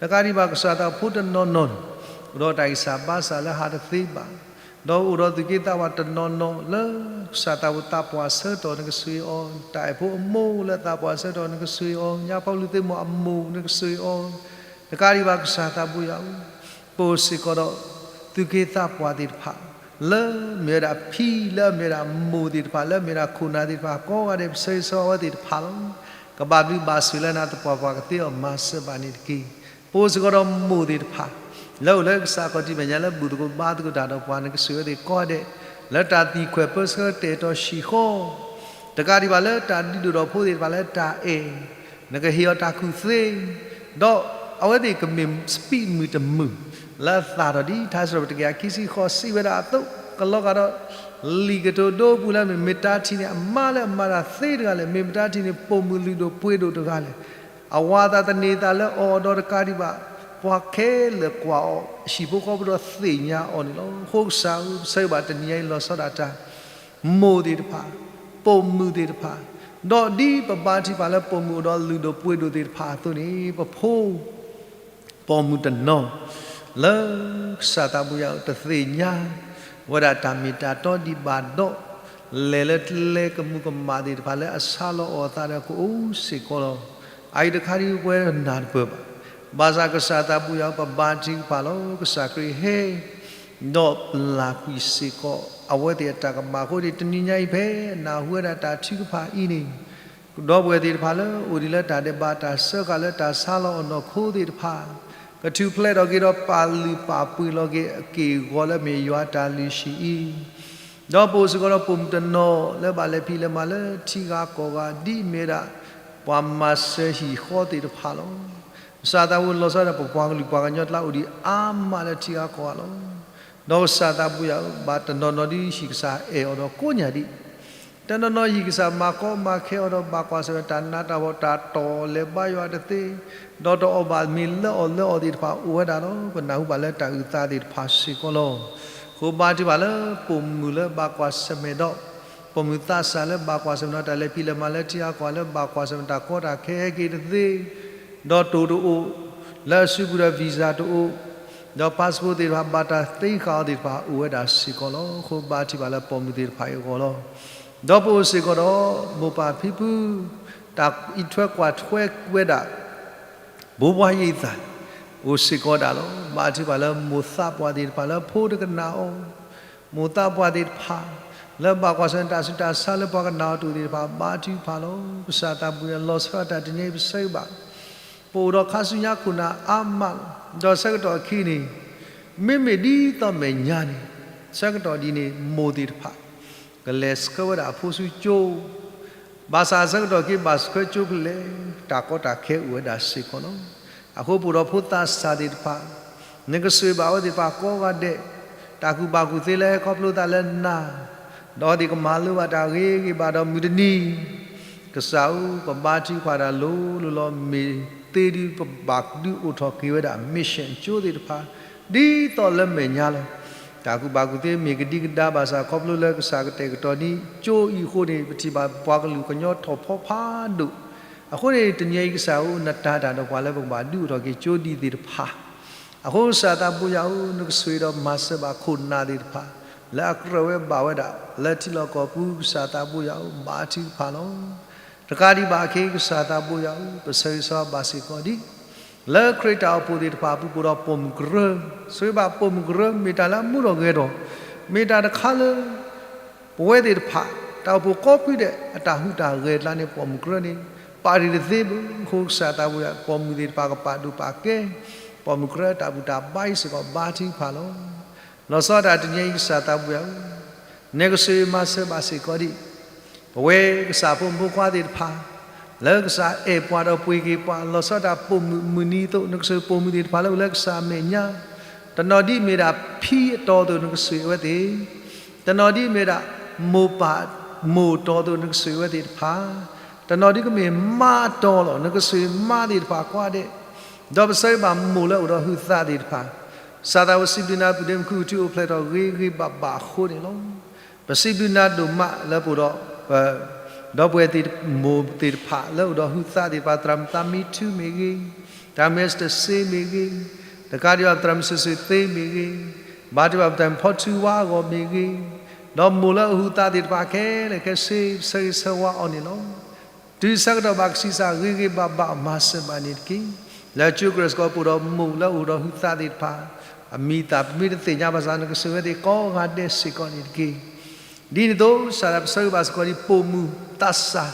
တကးဒံးဘၣ်ကစၢ်သးဖိတနီၤနီၤန့ၣ် အိၣ်ဒီးတၢ်ဂံၢ်စၢ်ဘါစၢ်လၢဟးတသ့ဘၣ်, ဒီးအိၣ်ဒီးသူၣ်က့သးပှၢ်တနီၤနီၤလၢ ကစၢ်သးဖိသးပှၢ်ဆၢကတီၢ် နကဆိၣ်ဂ့ၤအီၤ, တၢ်အဲၣ်ဖိအမိၢ်လၢသးပှၢ်ဆၢကတီၢ် နကဆိၣ်ဂ့ၤအီၤ, ညါဖီလူၤသ့ၣ်မိၢ်အမိၢ် နကဆိၣ်ဂ့ၤအီၤ, တကးဒံးဘၣ်ကစၢ်သးဖိယွၤဧၢ, ပအိၣ်စ့ၢ်ကီးဒီး သူၣ်က့သးပှၢ်သ့ၣ်တဖၣ် လၢမ့ၢ်ဝဲဒၣ်ဖံ လၢအမ့ၢ်ဝဲဒၣ်မိၢ်သ့ၣ်တဖၣ် လၢအမ့ၢ်ဝဲဒၣ်ခိၣ်နၢ်သ့ၣ်တဖၣ်ကိးဂၤဒဲး ပဆၢဂ့ၤဆၢဝါအဝဲသ့ၣ်တဖၣ်လီၤ. ကဘၣ်ဘျုးဘၣ်ဆိၣ်လၢနၤ သပှၢ်ပှၢ်ကသ့အီၤ မၤစၢၤဘၣ်န့ၣ်တက့ၢ်. ပအိၣ်စ့ၢ်ကီးဒီးမိၢ်သ့ၣ်တဖၣ် လၢအိၣ်လၢကစၢ်ခီၣ်ထံးမဲာ်ညါလၢဘူၣ်သကိးဘါသကိးတၢ်ဒီးပှၤ နကဆိၣ်ဂ့ၤအဝဲသ့ၣ်ကိးဂၤဒဲး လၢတၢ်သံၣ်ခွဲးပၢဆှၢတဲာ်တီၤဆံၣ်ဃီ တကးဒံးဘၣ်လၢတၢ်ဒုးဒိၣ်ထီၣ်ဖိသ့ၣ်တဖၣ်လၢတၢ်အဲၣ် နကဟ့ၣ်အီၤတၢ်ကူၣ်သ့, ဒီးအဝဲသ့ၣ်ကမ့ၢ်စပံးမုၢ်တမုၢ် လၢအသၣ်ထီၣ်ဒ်ထါစံးပတြၢၤတကယၤခံဆံဃိး စံးဝဲဒၣ်အသိး, ကလီၤဂာ်ဒီး လံာ်ကတိၤဒိပူၤလၢအမ့ၢ် မ့ၢ်တၢ်ထံၣ်န့ၣ် အမါလၢအမၤတၢ်သ့တဂၤလဲၣ်, မ့ၢ်မတၤထံၣ်န့ၣ် ပိာ်မုၣ်လုၢ်ဒိၣ်ပှ့ၤဒိၣ်တဂၤလဲၣ်, အဝၤအသးသန့ၤသးလၢအီၤဒီးတကးဒံးဘၣ် ပှၤခဲလၢာ်ကွၢ်အီၤ ဟံၣ်ဖိဃီဖိဒီးသ့ၣ်ညါအီၤန့ၣ်လီၤ. အဃိကစၢ်ဧၢ, ပဆၢဂ့ၤဘၣ်တနံၤညါအံၤ လီၤဆီဒၣ်တၢ် မိၢ်သ့ၣ်တဖၣ်, ပိာ်မုၣ်သ့ၣ်တဖၣ်, ဒီးဒ်ပဘါထုကဖၣ်လၢပိာ်မုၣ်အိၣ်ဒီးလုၢ်ဒိၣ်ပှ့ၤဒိၣ်သ့ၣ်တဖၣ်အသိးန့ၣ် ပဖိ ပိာ်မုၣ်တနီၤ လၢကစၢ်သးဘိယွၤ တသ့ၣ်ညါဝဲဒၣ်တၢ်မ့ၢ်တၢ်တီဒံးဘၣ်ဒီး လဲၤလၢကျဲကမူးကမၣ်သ့ၣ်တဖၣ်လၢအဆါလီၤအီၤအသးဒီးကအိၣ်စ့ၢ်ကီးလီၤ. အအံၤတခါဒ် ပဝဲနၢ်တပၢၢ်ဘၣ်. ဘၣ်ဆၣ်ကစၢ်သးဘိယွၤ ပဘါထုကဖၣ်လီၤ. ကစၢ်ခရံာ်ဟဲ ဒီးပျၢ်ကွံာ်စ့ၢ်ကီး အဝဲသ့ၣ်အတၢ်ကမၣ်အဃိန့ၣ် တနံၤညါအံၤဖဲနၢ်ဟူဝဲဒၣ်တၢ်ထုကဖၣ်အံၤန့ၣ် ဒီပုၢ်ဝဲၢ်သ့ၣ်တဖၣ်လၢအိၣ်ဒံးလၢတၢ်ဒဲးဘးတၢ်စၢဃာ်လၢတၢ်ဆါလီၤအီၣ်နီၢ်ခိသ့ၣ်တဖၣ် ကထူၣ်ဖျဲးထီၣ်က့ၤဒီးပာ်လုၢ်ပာ်ပှ့ၤလီၤက့ၤအက့ၢ်အဂီၤလၢမ့ၢ်ယွၤတၢ်လုၢ်ဟံၣ်အံၤ, ဒီးပအိၣ်စ့ၢ်ကီးဒီးပိာ်မုၣ်တနီၤလၢဘၣ်လဲၤဖံးလဲၤမၤလၢထံဂၤကီၢ်ဂၤ ဒ်အမ့ၢ်ဝဲဒၣ် ပှၤမၤစၢၤဟံၣ်ဃီသ့ၣ်တဖၣ်လီၤ. ကစၢ်သးဘိယွၤလီၤဆီဒၣ်တၢ် ပပှၤကလုာ်ပှၤကညီကျါအိၣ်ဒံးအါမးလၢထံဂၤကီၢ်ဂၤလီၤ. ဒီးကစၢ်သးဘိယွၤဧၢ, ဘၣ်တနီၤနီၤဒ်ဟံၣ်ကစၢ်အဲၣ်အီၤဒီးကိးညါဒံး တနီၤနီၤဟံၣ်ကစၢ်မၤကီမၤခဲအီၤဒီးဘၣ်ကွၢ်ဆၢၣ်မဲာ်တၢ်နးတၢ်ဖှီၣ် တၢ်တီၢ်လဲၤဘါယွၤတသ့, ဒီးတအီၣ်ဘၣ်မ့ၤလၢအီၣ်လၢအီသ့ၣ်တဖၣ်အိၣ်ဝဲဒၣ်လီၤ. ပနၢ်ဟူဘၣ်လၢတၢ်အုၣ်သးသ့ၣ်တဖၣ်စ့ၢ်ကီးလီၤ. အဃိဘါထုကဖၣ်လၢပိာ်မုၣ်လၢဘၣ်ကွၢ်ဆၢၣ်မဲာ်ဒီး ပိာ်မုၣ်သးစၢ်လၢဘၣ်ကွၢ်ဆၢၣ်မဲာ်ဒီးတၢ်လဲၤဖံးလဲၤမၤလၢထံဂၤကီၢ်ဂၤလၢဘၣ်ကွၢ်ဆၢၣ်မဲာ်တၢ်ကီတၢ်ခဲဟဲက့ၤတသ့ ဒီးတိၤတအိၣ်, လၢအစုပူၤဒီး visa တအိၣ်, ဒီး passport သ့ၣ်တဖၣ် ဘၣ်တၢ်သ့ဃာ်အီၤသ့ၣ်တဖၣ်အိၣ်ဝဲဒၣ်စ့ၢ်ကီးလီၤ. အဃိဘါထုကဖၣ်လၢပိာ်မုၣ်သ့ၣ်တဖၣ်အံၤအဂီၢ်လီၤ. ဒီးပအိၣ်စ့ၢ်ကီးဒီး မိၢ်ပၢ်ဖံဖု တၢ်အံးထွဲကွၢ်ထွဲဝဲဒၣ် ဘိးဘှါယိၣ်သၣ် အိၣ်စ့ၢ်ကီးဒၣ်လီၤ. ဘါထုကဖၣ်လၢမိၢ်သးပှၢ်သ့ၣ်တဖၣ်လၢဖိတကနၣ်အီၤ, မိၢ်သးပှၢ်သ့ၣ်တဖၣ် လၢဘၣ်ကွၢ်ဆၢၣ်တၢ်ဆူးတၢ်ဆါလၢပှၤကနၣ်အီၤတအိၣ်သ့ၣ်တဖၣ် ဘါထုကဖၣ်လီၤ. ကစၢ်သးဘိယွၤ လီၤဆီဒၣ်တၢ်တနံၤအံၤ ပဆၢဂ့ၤဘၣ် ပအိၣ်ဒီးခါဆူညါခိၣ်နၢ်အါမးလီၤ. ဒီးဆၢကတီၢ်အခံန့ၣ် မ့မ့ၢ်ဒ်သိးမဲာ်ညါန့ၣ် ဆၢကတီၢ်ဒ်န့ၣ် မိၢ်သ့ၣ်တဖၣ် ကလဲၤဆှၢဝဲဒၣ်အဖိဆူကၠိ ဘၣ်ဆၣ်ဆၢကတီၢ်က့ၤဘၣ်ဆှၢကၠိဖဲလဲၣ် တၢ်ကီတၢ်ခဲအိၣ်ဝဲဒၣ်စ့ၢ်ကီးလီၤ. အဃိပအိၣ်ဒီးဖိသးစၢ်သ့ၣ်တဖၣ် နကဆိၣ်ဂ့ၤဘၣ်အဝဲသ့ၣ်တဖၣ်ကိးဂၤဒဲး, တၢ်ကူၣ်ဘၣ်ကူၣ်သ့လၢဟဲခီဖျိသးလၢနၤ, ဒီးအဝဲသ့ၣ်ကမၤလိဘၣ်တၢ်ဂ့ၤဂ့ၤဘၣ်ဒီးမုၢ်တနံၤ ကစၢ်ဧၢ ပဘါထုကဖၣ်တၢ်လိၤလိၤလီၤ. မ့ၢ်သ့ဒုးပဘၣ်ဒုးအိၣ်ထီၣ်က့ၤဝဲဒၣ် mission ကၠိသ့ၣ်တဖၣ် ဒ်သိးလၢမဲာ်ညါလီၤ. တၢ်ကူၣ်ဘၣ်ကူၣ်သ့မ့ၢ်ကဒံကဒါဘၣ်ဆၣ် ခီဖျိလၢကစၢ်ကတဲာ်ကတီၤန့ၢ်ကၠိအံၤအဃိန့ၣ် ပထံၣ်ဘၣ်ပှၤကလုာ်ကညီထီၣ်ဖီဖးဒိၣ်. အဃိန့ၣ် တနံၤအံၤကစၢ်ဧၢ နတၢ်တၢ်ဒီးပှၤလၢပကဘၣ်ဒုးအိၣ်ထီၣ်က့ၤကၠိဒ်သ့ၣ်တဖၣ် အဃိကစၢ်သးဘိယွၤဧၢ နကဆိၣ်ဂ့ၤဒီးမၤစၢၤဘၣ်ခိၣ်နၢ်သ့ၣ်တဖၣ် လၢအကြၢးဝဲဘၣ်ဝဲဒၣ် လၢထံလီၢ်ကီၢ်ပူၤ ကစၢ်သးဘိယွၤဧၢ ဘါထုကဖၣ်လီၤ. တကးဒံးဘၣ်အခံ ကစၢ်သးဘိယွၤဧၢ ပဆၢဂ့ၤဆၢဝါဘၣ်စ့ၢ်ကီးဒံး လၢခရံာ်တၢ်အိၣ်ဖှိၣ်သ့ၣ်တဖၣ်အပူၤ ပအိၣ်ဒီးပိာ်မုၣ်ကရၢ, ဆိၣ်ဂ့ၤဘၣ်ပိာ်မုၣ်ကရၢ မ့ၢ်တၢ်လၢအမူထီၣ်ဂဲၤထီၣ်, မ့ၢ်တၢ်တခါလၢ ပဝဲသ့ၣ်တဖၣ် တၢ်အိၣ်ဖှိၣ်ကိးဖုဒဲး အတၢ်ဟူးတၢ်ဂဲၤအကျါန့ၣ် ပိာ်မုၣ်ကရၢန့ၣ် ပာ်တ့ၢ်တသ့ဘၣ်. အဃိကစၢ်သးဘိယွၤ ပိာ်မုၣ်သ့ၣ်တဖၣ်ကပာ်ဒိၣ်ပာ်ကဲ, ပိာ်မုၣ်ကရၢတၢ်ဘူၣ်တၢ်ဘါအံၤစ့ၢ်ကီး ဘါထုကဖၣ်လီၤ. လီၤဆီဒၣ်တၢ်တနံၤအံၤ ကစၢ်သးဘိယွၤဧၢ နကဆိၣ်ဂ့ၤမၤစၢၤဘၣ်စ့ၢ်ကီးဒံး ပဝဲကစၢ်ဖိမုၣ်ဖိခွါသ့ၣ်တဖၣ် လၢကစၢ်အဲၣ်ပှၤဒီးပှ့ၤက့ၤပှၤ လီၤဆီဒၣ်ပိာ်မုၣ်မုၢ်နံၤအသိး နကဆိၣ်ဂ့ၤပိာ်မုၣ်သ့ၣ်တဖၣ်လၢအိၣ်လၢကစၢ်အမဲာ်ညါ, တနီၤဒ်မ့ၢ်ဒၣ်ဖံအတီအသိး နကဆိၣ်ဂ့ၤအဝဲသ့ၣ်, တနီၤဒ်မ့ၢ်ဒၣ် မိၢ်ပၢ်မိၢ်တီအသိး နကဆိၣ်ဂ့ၤအဝဲသ့ၣ်တဖၣ်, တနီၤဒ်ကမ့ၢ်မါအတီလီၤ နကဆိၣ်ဂ့ၤမါသ့ၣ်တဖၣ်ကိးဂၤဒဲး, ဒီးပဆၢဂ့ၤဘၣ်မိၢ်လၢအိၣ်ဒီးဟုးသးသ့ၣ်တဖၣ်, ကစၢ်သးဘိယွၤ ပစံးဘျုးနၤ ပုၢ်ဒ့မုၣ် ခူၣ်ထူအိၣ်ဖျဲၣ်ထီၣ်ဂ့ၤဂ့ၤဘၣ်ဘၣ်အဃိန့ၣ်လီၤ. ပစံးဘျုးနၤဒိၣ်မးလၢပအိၣ်ဒီး ဒီပုၢ်ဝဲၢ်သ့ၣ်မိၢ်သ့ၣ်တဖၣ်လၢအိၣ်ဒီးဟုးသးသ့ၣ်တဖၣ် သရၣ်မုၣ်သးမံထူမ့ၢ်ဂ့ၤ, သရၣ်မုၣ်အဲစတၢၣ်စ့မ့ၢ်ဂ့ၤ, တကးဒံးဘၣ် သရၣ်မုၣ်စိၤစိၤသ့မ့ၢ်ဂ့ၤ, ဘၣ်တ့ၢ်ဘၣ်ပတၢ်ဖီထူဝါအဂီၢ်မ့ၢ်ဂ့ၤ, ဒီးမိၢ်လၢအဟုးသးသ့ၣ်တဖၣ်ခဲလၢာ်ခဲဆ့ ပဆၢဂ့ၤဆၢဝါအီၤန့ၣ်လီၤ. တုၤဆၢကတီၢ်ဘၣ်ကဆံးစၢ်ဂ့ၤဂ့ၤဘၣ်ဘၣ် မၤစၢၤဘၣ်န့ၣ်တက့ၢ်. လၢကၠိကရၢၢ်စ့ၢ်ကီး ပအိၣ်ဒီးမိၢ်လၢအိၣ်ဒီးဟုးသးသ့ၣ်တဖၣ် အမံၤသၣ်ပမ့ၢ်တသ့ၣ်ညါဘၣ်ဆၣ် နကဆိၣ်ဂ့ၤဝဲသ့ၣ်ကိးဂၤဒဲးစ့ၢ်ကီးန့ၣ်တက့ၢ်. ဒ်န့ၣ်အသိး ကစၢ်ဒၣ်ပဆၢဂ့ၤဘၣ်စ့ၢ်ကီးဒ်ပိာ်မုၣ်သးစၢ်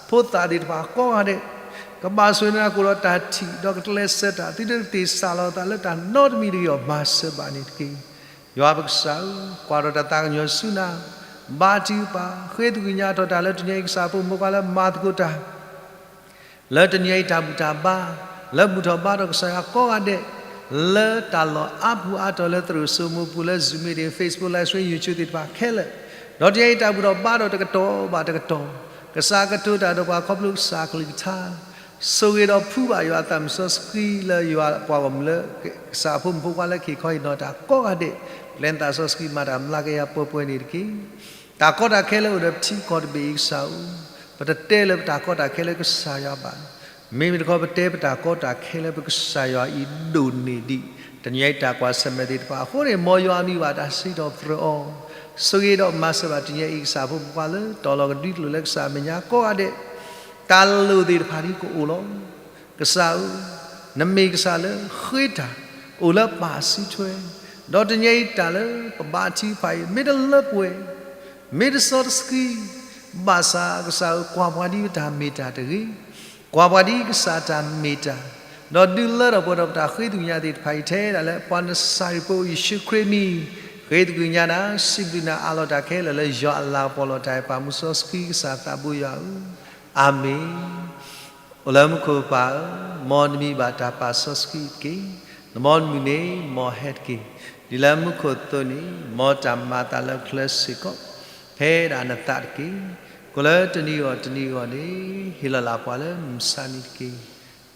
ဖိသၣ်သ့ၣ်တဖၣ်ကိးဂၤဒဲး ကဘၣ်ဆိၣ်ဂ့ၤနၤကအိၣ်ဒီးတၢ်ထံၣ် ဒီးကတလဲၤဆၢတၢ် သုတကသ့ၣ်စးလီၤအသးလၢတၢ်နီတမံၤတဂ့ၤအီၤ မၤစၢၤဘၣ်န့ၣ်တက့ၢ်. ယွၤပကစၢ်ဧၢ, ကွၢ်ထီၣ်တၢ်သးကညီၤဆူနၤ, ဘါထုကဖၣ် ဃ့သကွံၢ်ကညးထီၣ်တၢ်လၢတနံၤအံၤ ကစၢ်ဖိမုၣ်ဖိခွါလၢမၤသကိးတၢ် လၢတနံၤအံၤတၢ်ဘူၣ်တၢ်ဘါ လၢဘူၣ်ထီၣ်ဘါထီၣ်ကစၢ်ယွၤကိးဂၤဒဲး လၢတၢ်လီၢ်အါပူၤအါတီၤလၢသရိာ်စိမိပူၤ လၢ Zoom meeting, Facebook Live Stream, YouTube သ့ၣ်တဖၣ်ခဲလၢာ်, ဒီးတနံၤအံၤတၢ်ဘူၣ်ထီၣ်ဘါထီၣ်တကတီၢ်ဘၣ်တကတီၢ် ကစၢ်ကတိၤတၢ်ဒီးပှၤခီဖျိကစၢ်အကလုၢ်ကထါ, ဆိၣ်ဂ့ၤဒီးဖှူဘၣ်ယွၤအသးမုၣ်စီဆှံလၢယွၤပှၤဂီၢ်မုၢ်လၢ ကစၢ်ဖိမုၣ်ဖိခွါလၢခံခီဟ့ၣ်နီၤတၢ်ကိးဂၤဒဲး, ပျဲနသးစီဆှံမၤတၢ်မျးကယၤပှဲၤပှဲၤန့ၣ်တက့ၢ်. တၢ်ကီတၢ်ခဲလၢအိၣ်ဒီးပထံကီၢ်တဘ့ၣ်အံၤကစၢ်ဧၢ, ပတတဲလၢပတၢ်ကီတၢ်ခဲလၢကစၢ်ယွၤဘၣ်. မ့မ့ၢ်တခီ ပတဲပတၢ်ကီတၢ်ခဲလၢပကစၢ်ယွၤအံၤဒိၣ်န့ၢ်ဒံး တနံၤအံၤတၢ်ကွၢ်ဆၢၣ်မဲာ်သ့ၣ်တဖၣ်အဃိန့ၣ် မ်ယွၤအမံၤဘၣ်တၢ်စံးထီၣ်ပတြၢၤအီၤ, ဆိၣ်ဂ့ၤဒီးမၤစၢၤဘၣ်တနံၤအံၤကစၢ်ဖိမုၣ်ဖိခွါလၢ တီၤလီၤကဒွံကျိာ်လၢကစၢ်အမဲာ်ညါကိးဂၤဒဲး, တၢ်လိၣ်သ့ၣ်တဖၣ်ဒ်ကအိၣ်လီၤ. ကစၢ်ဧၢ, နမ့ၢ်ကစၢ်လၢဃ့တၢ် အိၣ်လၢပၢ်စုထွဲ, ဒီးတနံၤအံၤတၢ်လၢပဘါထုကဖၣ်အံၤ မ့ၢ်တလၢပှဲၤ, မ့ၢ်တစီတဆှံ, ဘၣ်ဆၣ်ကစၢ်ဧၢ ကွၢ်ပှၤဒ်ပတၢ်မ့ၢ်တၢ်တဂ့ၤ, ကွၢ်ပှၤဒ်ကစၢ်တၢ်မ့ၢ်တၢ်, ဒီးဒုးလၢထီၣ်ပှဲၤထီၣ်ပတၢ်ဃ့သကွံၢ်ကညးသ့ၣ်တဖၣ်အံၤ ထဲဒၣ်လၢပှၤနစၤရ့းဖိယ့ၣ်ၡူးခရံာ်အမံၤ, ဃ့သကွံၢ်ကညးနၤ စံးဘျုးနၤအးလီၤတၢ်ခဲလၢာ်လၢယွၤအလၤကပီၤလီၤတၢ်အဲၣ်ပၢ်မုၢ်စီဆှံကစၢ်သးဘိယွၤဧၢ, အၤမ့ၣ်. အိၣ်လၢမူခိၣ်ပၢ်ဧၢ, မ်နမံၤဘၣ်တၢ်ပာ်စီဆှံတက့ၢ်. နမ်နမုၢ်န့ၣ် မ်ဟဲတက့ၢ်. ဒ်လၢမူခိၣ်အသိးန့ၣ် မ်တၢ်မၤအသးလၢချၢစ့ၢ်ကီး ဖဲဒၣ်နသးတက့ၢ်. ကိးလၢတနံၤအဂီၢ်တနံၤအဂီၢ်န့ၣ် ဟ့ၣ်လီၤလၢပှၤလၢမုၢ်မဆါနံၤတက့ၢ်.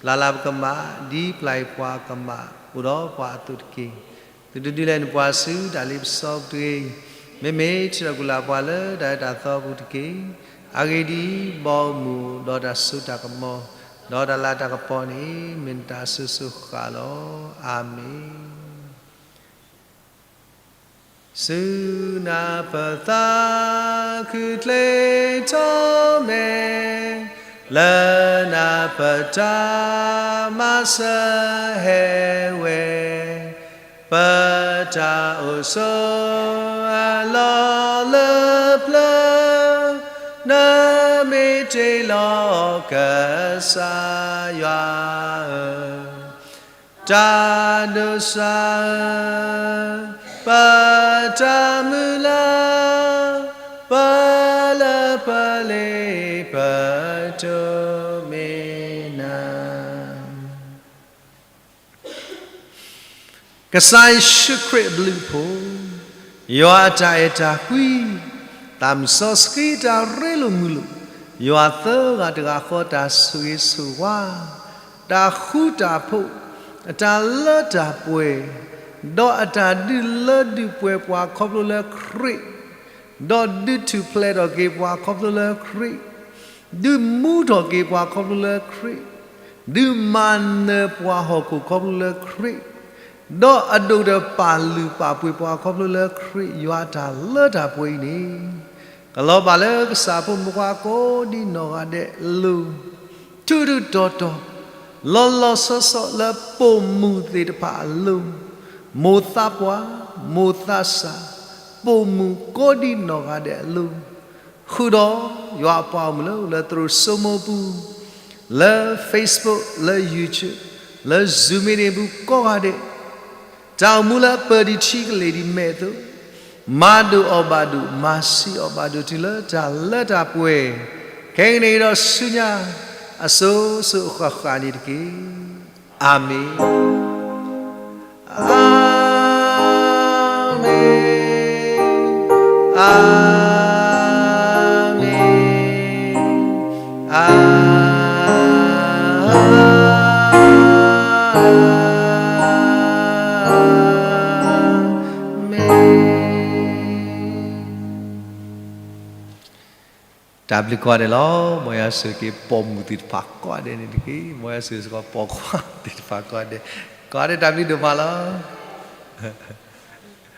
ပျၢ်လၢပကမၣ် ဒ်ပျၢ်အံၤပှၤကမၣ် အိၣ်ဒီးပှၤအသိးတက့ၢ်. သုတဒုးလဲၤနပှၤဆူတၢ်လ့ပစီပူၤတဂ့ၤ. မ့မ့ၢ်ထုးထီၣ်ကွံာ်လၢပှၤလၢတၢ်အၢတၢ်သီပူၤတက့ၢ်. အဂ့ၢ်ဒ်အံၤ, မ်အမူးဒီးတၢ်စိတၢ်ကမီၤ, ဒီးတၢ်လၤတၢ်ကပီၤန့ၣ် မ့ၢ်နတၢ်အစိၤစိၤဃၣ်ဃၣ်လီၤ. အၤမ့ၣ်. ဆူနၤပသးခုချ့ထီၣ်မဲာ် လၢနပတၢ်မၤစၢၤဟဲဝဲ, ပတၢ်အိၣ်ဆိးအလီၢ်လၢပျၢၤ, နမ့ၢ်တ့လီၤကစၢ်ယွၤဧၢ, တၢ်ဒိးစၢ်ဧၢ, ပတၢ်မုၢ်လၢ်, ပလၢပလ့ၤ ပတိၢ်မ့ၢ်နၤ. ကစၢ်ယ့ၣ်ၡူးခရံာ်အဘျုးအဖှိၣ်, ယွၤအတၢ်အဲၣ်တၢ်ကွံ, သးမုၢ်စီဆှံတၢ်ရ့လိာ်မုာ်လိာ်, ယွၤသၢဂၤတဂၤဃီတၢ်ဆိၣ်ဂ့ၤဆိၣ်ဝါ, တၢ်ဃူတၢ်ဖိး, အတၢ်လၢတၢ်ပှဲၤ, ဒီးအတၢ်ဒုးလၢဒုးပှဲၤပှၤခီဖျိလၢခရံာ်, ဒီးဒုးထူၣ်ဖျဲးထီၣ်က့ၤပှၤခီဖျိလၢခရံာ်, ဒုးမူထီၣ်က့ၤပှၤခီဖျိလၢခရံာ်, ဒုးမၤနၢၤပှၤဟီၣ်ခိၣ်ခီဖျိလၢခရံာ်, ဒီးအဒိၣ်ဒီးပာ်လုၢ်ပာ်ပှ့ၤပှၤခီဖျိလၢခရံာ် ယွၤအတၢ်လၢတၢ်ပှဲၤအံၤန့ၣ်, ကလီၤဘၣ်လၢကစၢ်ဖိမုၣ်ဖိခွါကိးဒံနီၢ်ဂၤဒဲးအလိၤ, ထူးထူးတီၤတီၤ, လီၤလီၤဆီဆီလၢပိာ်မုၣ်သ့ၣ်တဖၣ်အလိၤ, မိၢ်သးပှၢ်, မိၢ်သးစၢ်, ပိာ်မုၣ်ကိးဒံနီၢ်ဂၤဒဲးအလိၤ, ဃုာ်ဒီးယွၤအပှၤဂီၢ်မုၢ်လၢ လၢသရိာ်စိမိၢ်ပူၤ, လၢ Facebook, လၢ YouTube, လၢ Zoom meeting ပူၤကိးဂၤဒဲး, တၢ်အိၣ်မူလၢအပၢၢ်ဒံးထံကလ့ၢ်ဒံးမဲာ်အသိး, မၤဒိၣ်အီၤဘၣ်ဒိၣ်, မၤဆံးအီၤဘၣ်ဒိၣ်တုၤလၢတၢ်လၢတၢ်ပှဲၤ, ခဲကနံၣ်အံၤဒီးဆူညါ, အစိၤစိၤအဃၣ်ဃၣ်န့ၣ်တက့ၢ်. အၤမ့ၣ်, အၤမ့ၣ်, အၤမ့ၣ်, အၤမ့ၣ်. တၢ်ဘျုးကိးဂၤဒဲးလီၤ. မ်ယွၤဆိၣ်ဂ့ၤက့ၤပိာ်မုၣ်သ့ၣ်တဖၣ်ကိးဂၤဒဲးန့ၣ်တက့ၢ်. မ်ယွၤဆိၣ်ဂ့ၤစ့ၢ်ကီးပိာ်ခွါသ့ၣ်တဖၣ်ကိးဂၤဒဲး, ကိးဂၤဒဲးတၢ်ဘျုးဒိၣ်မးလီၤ.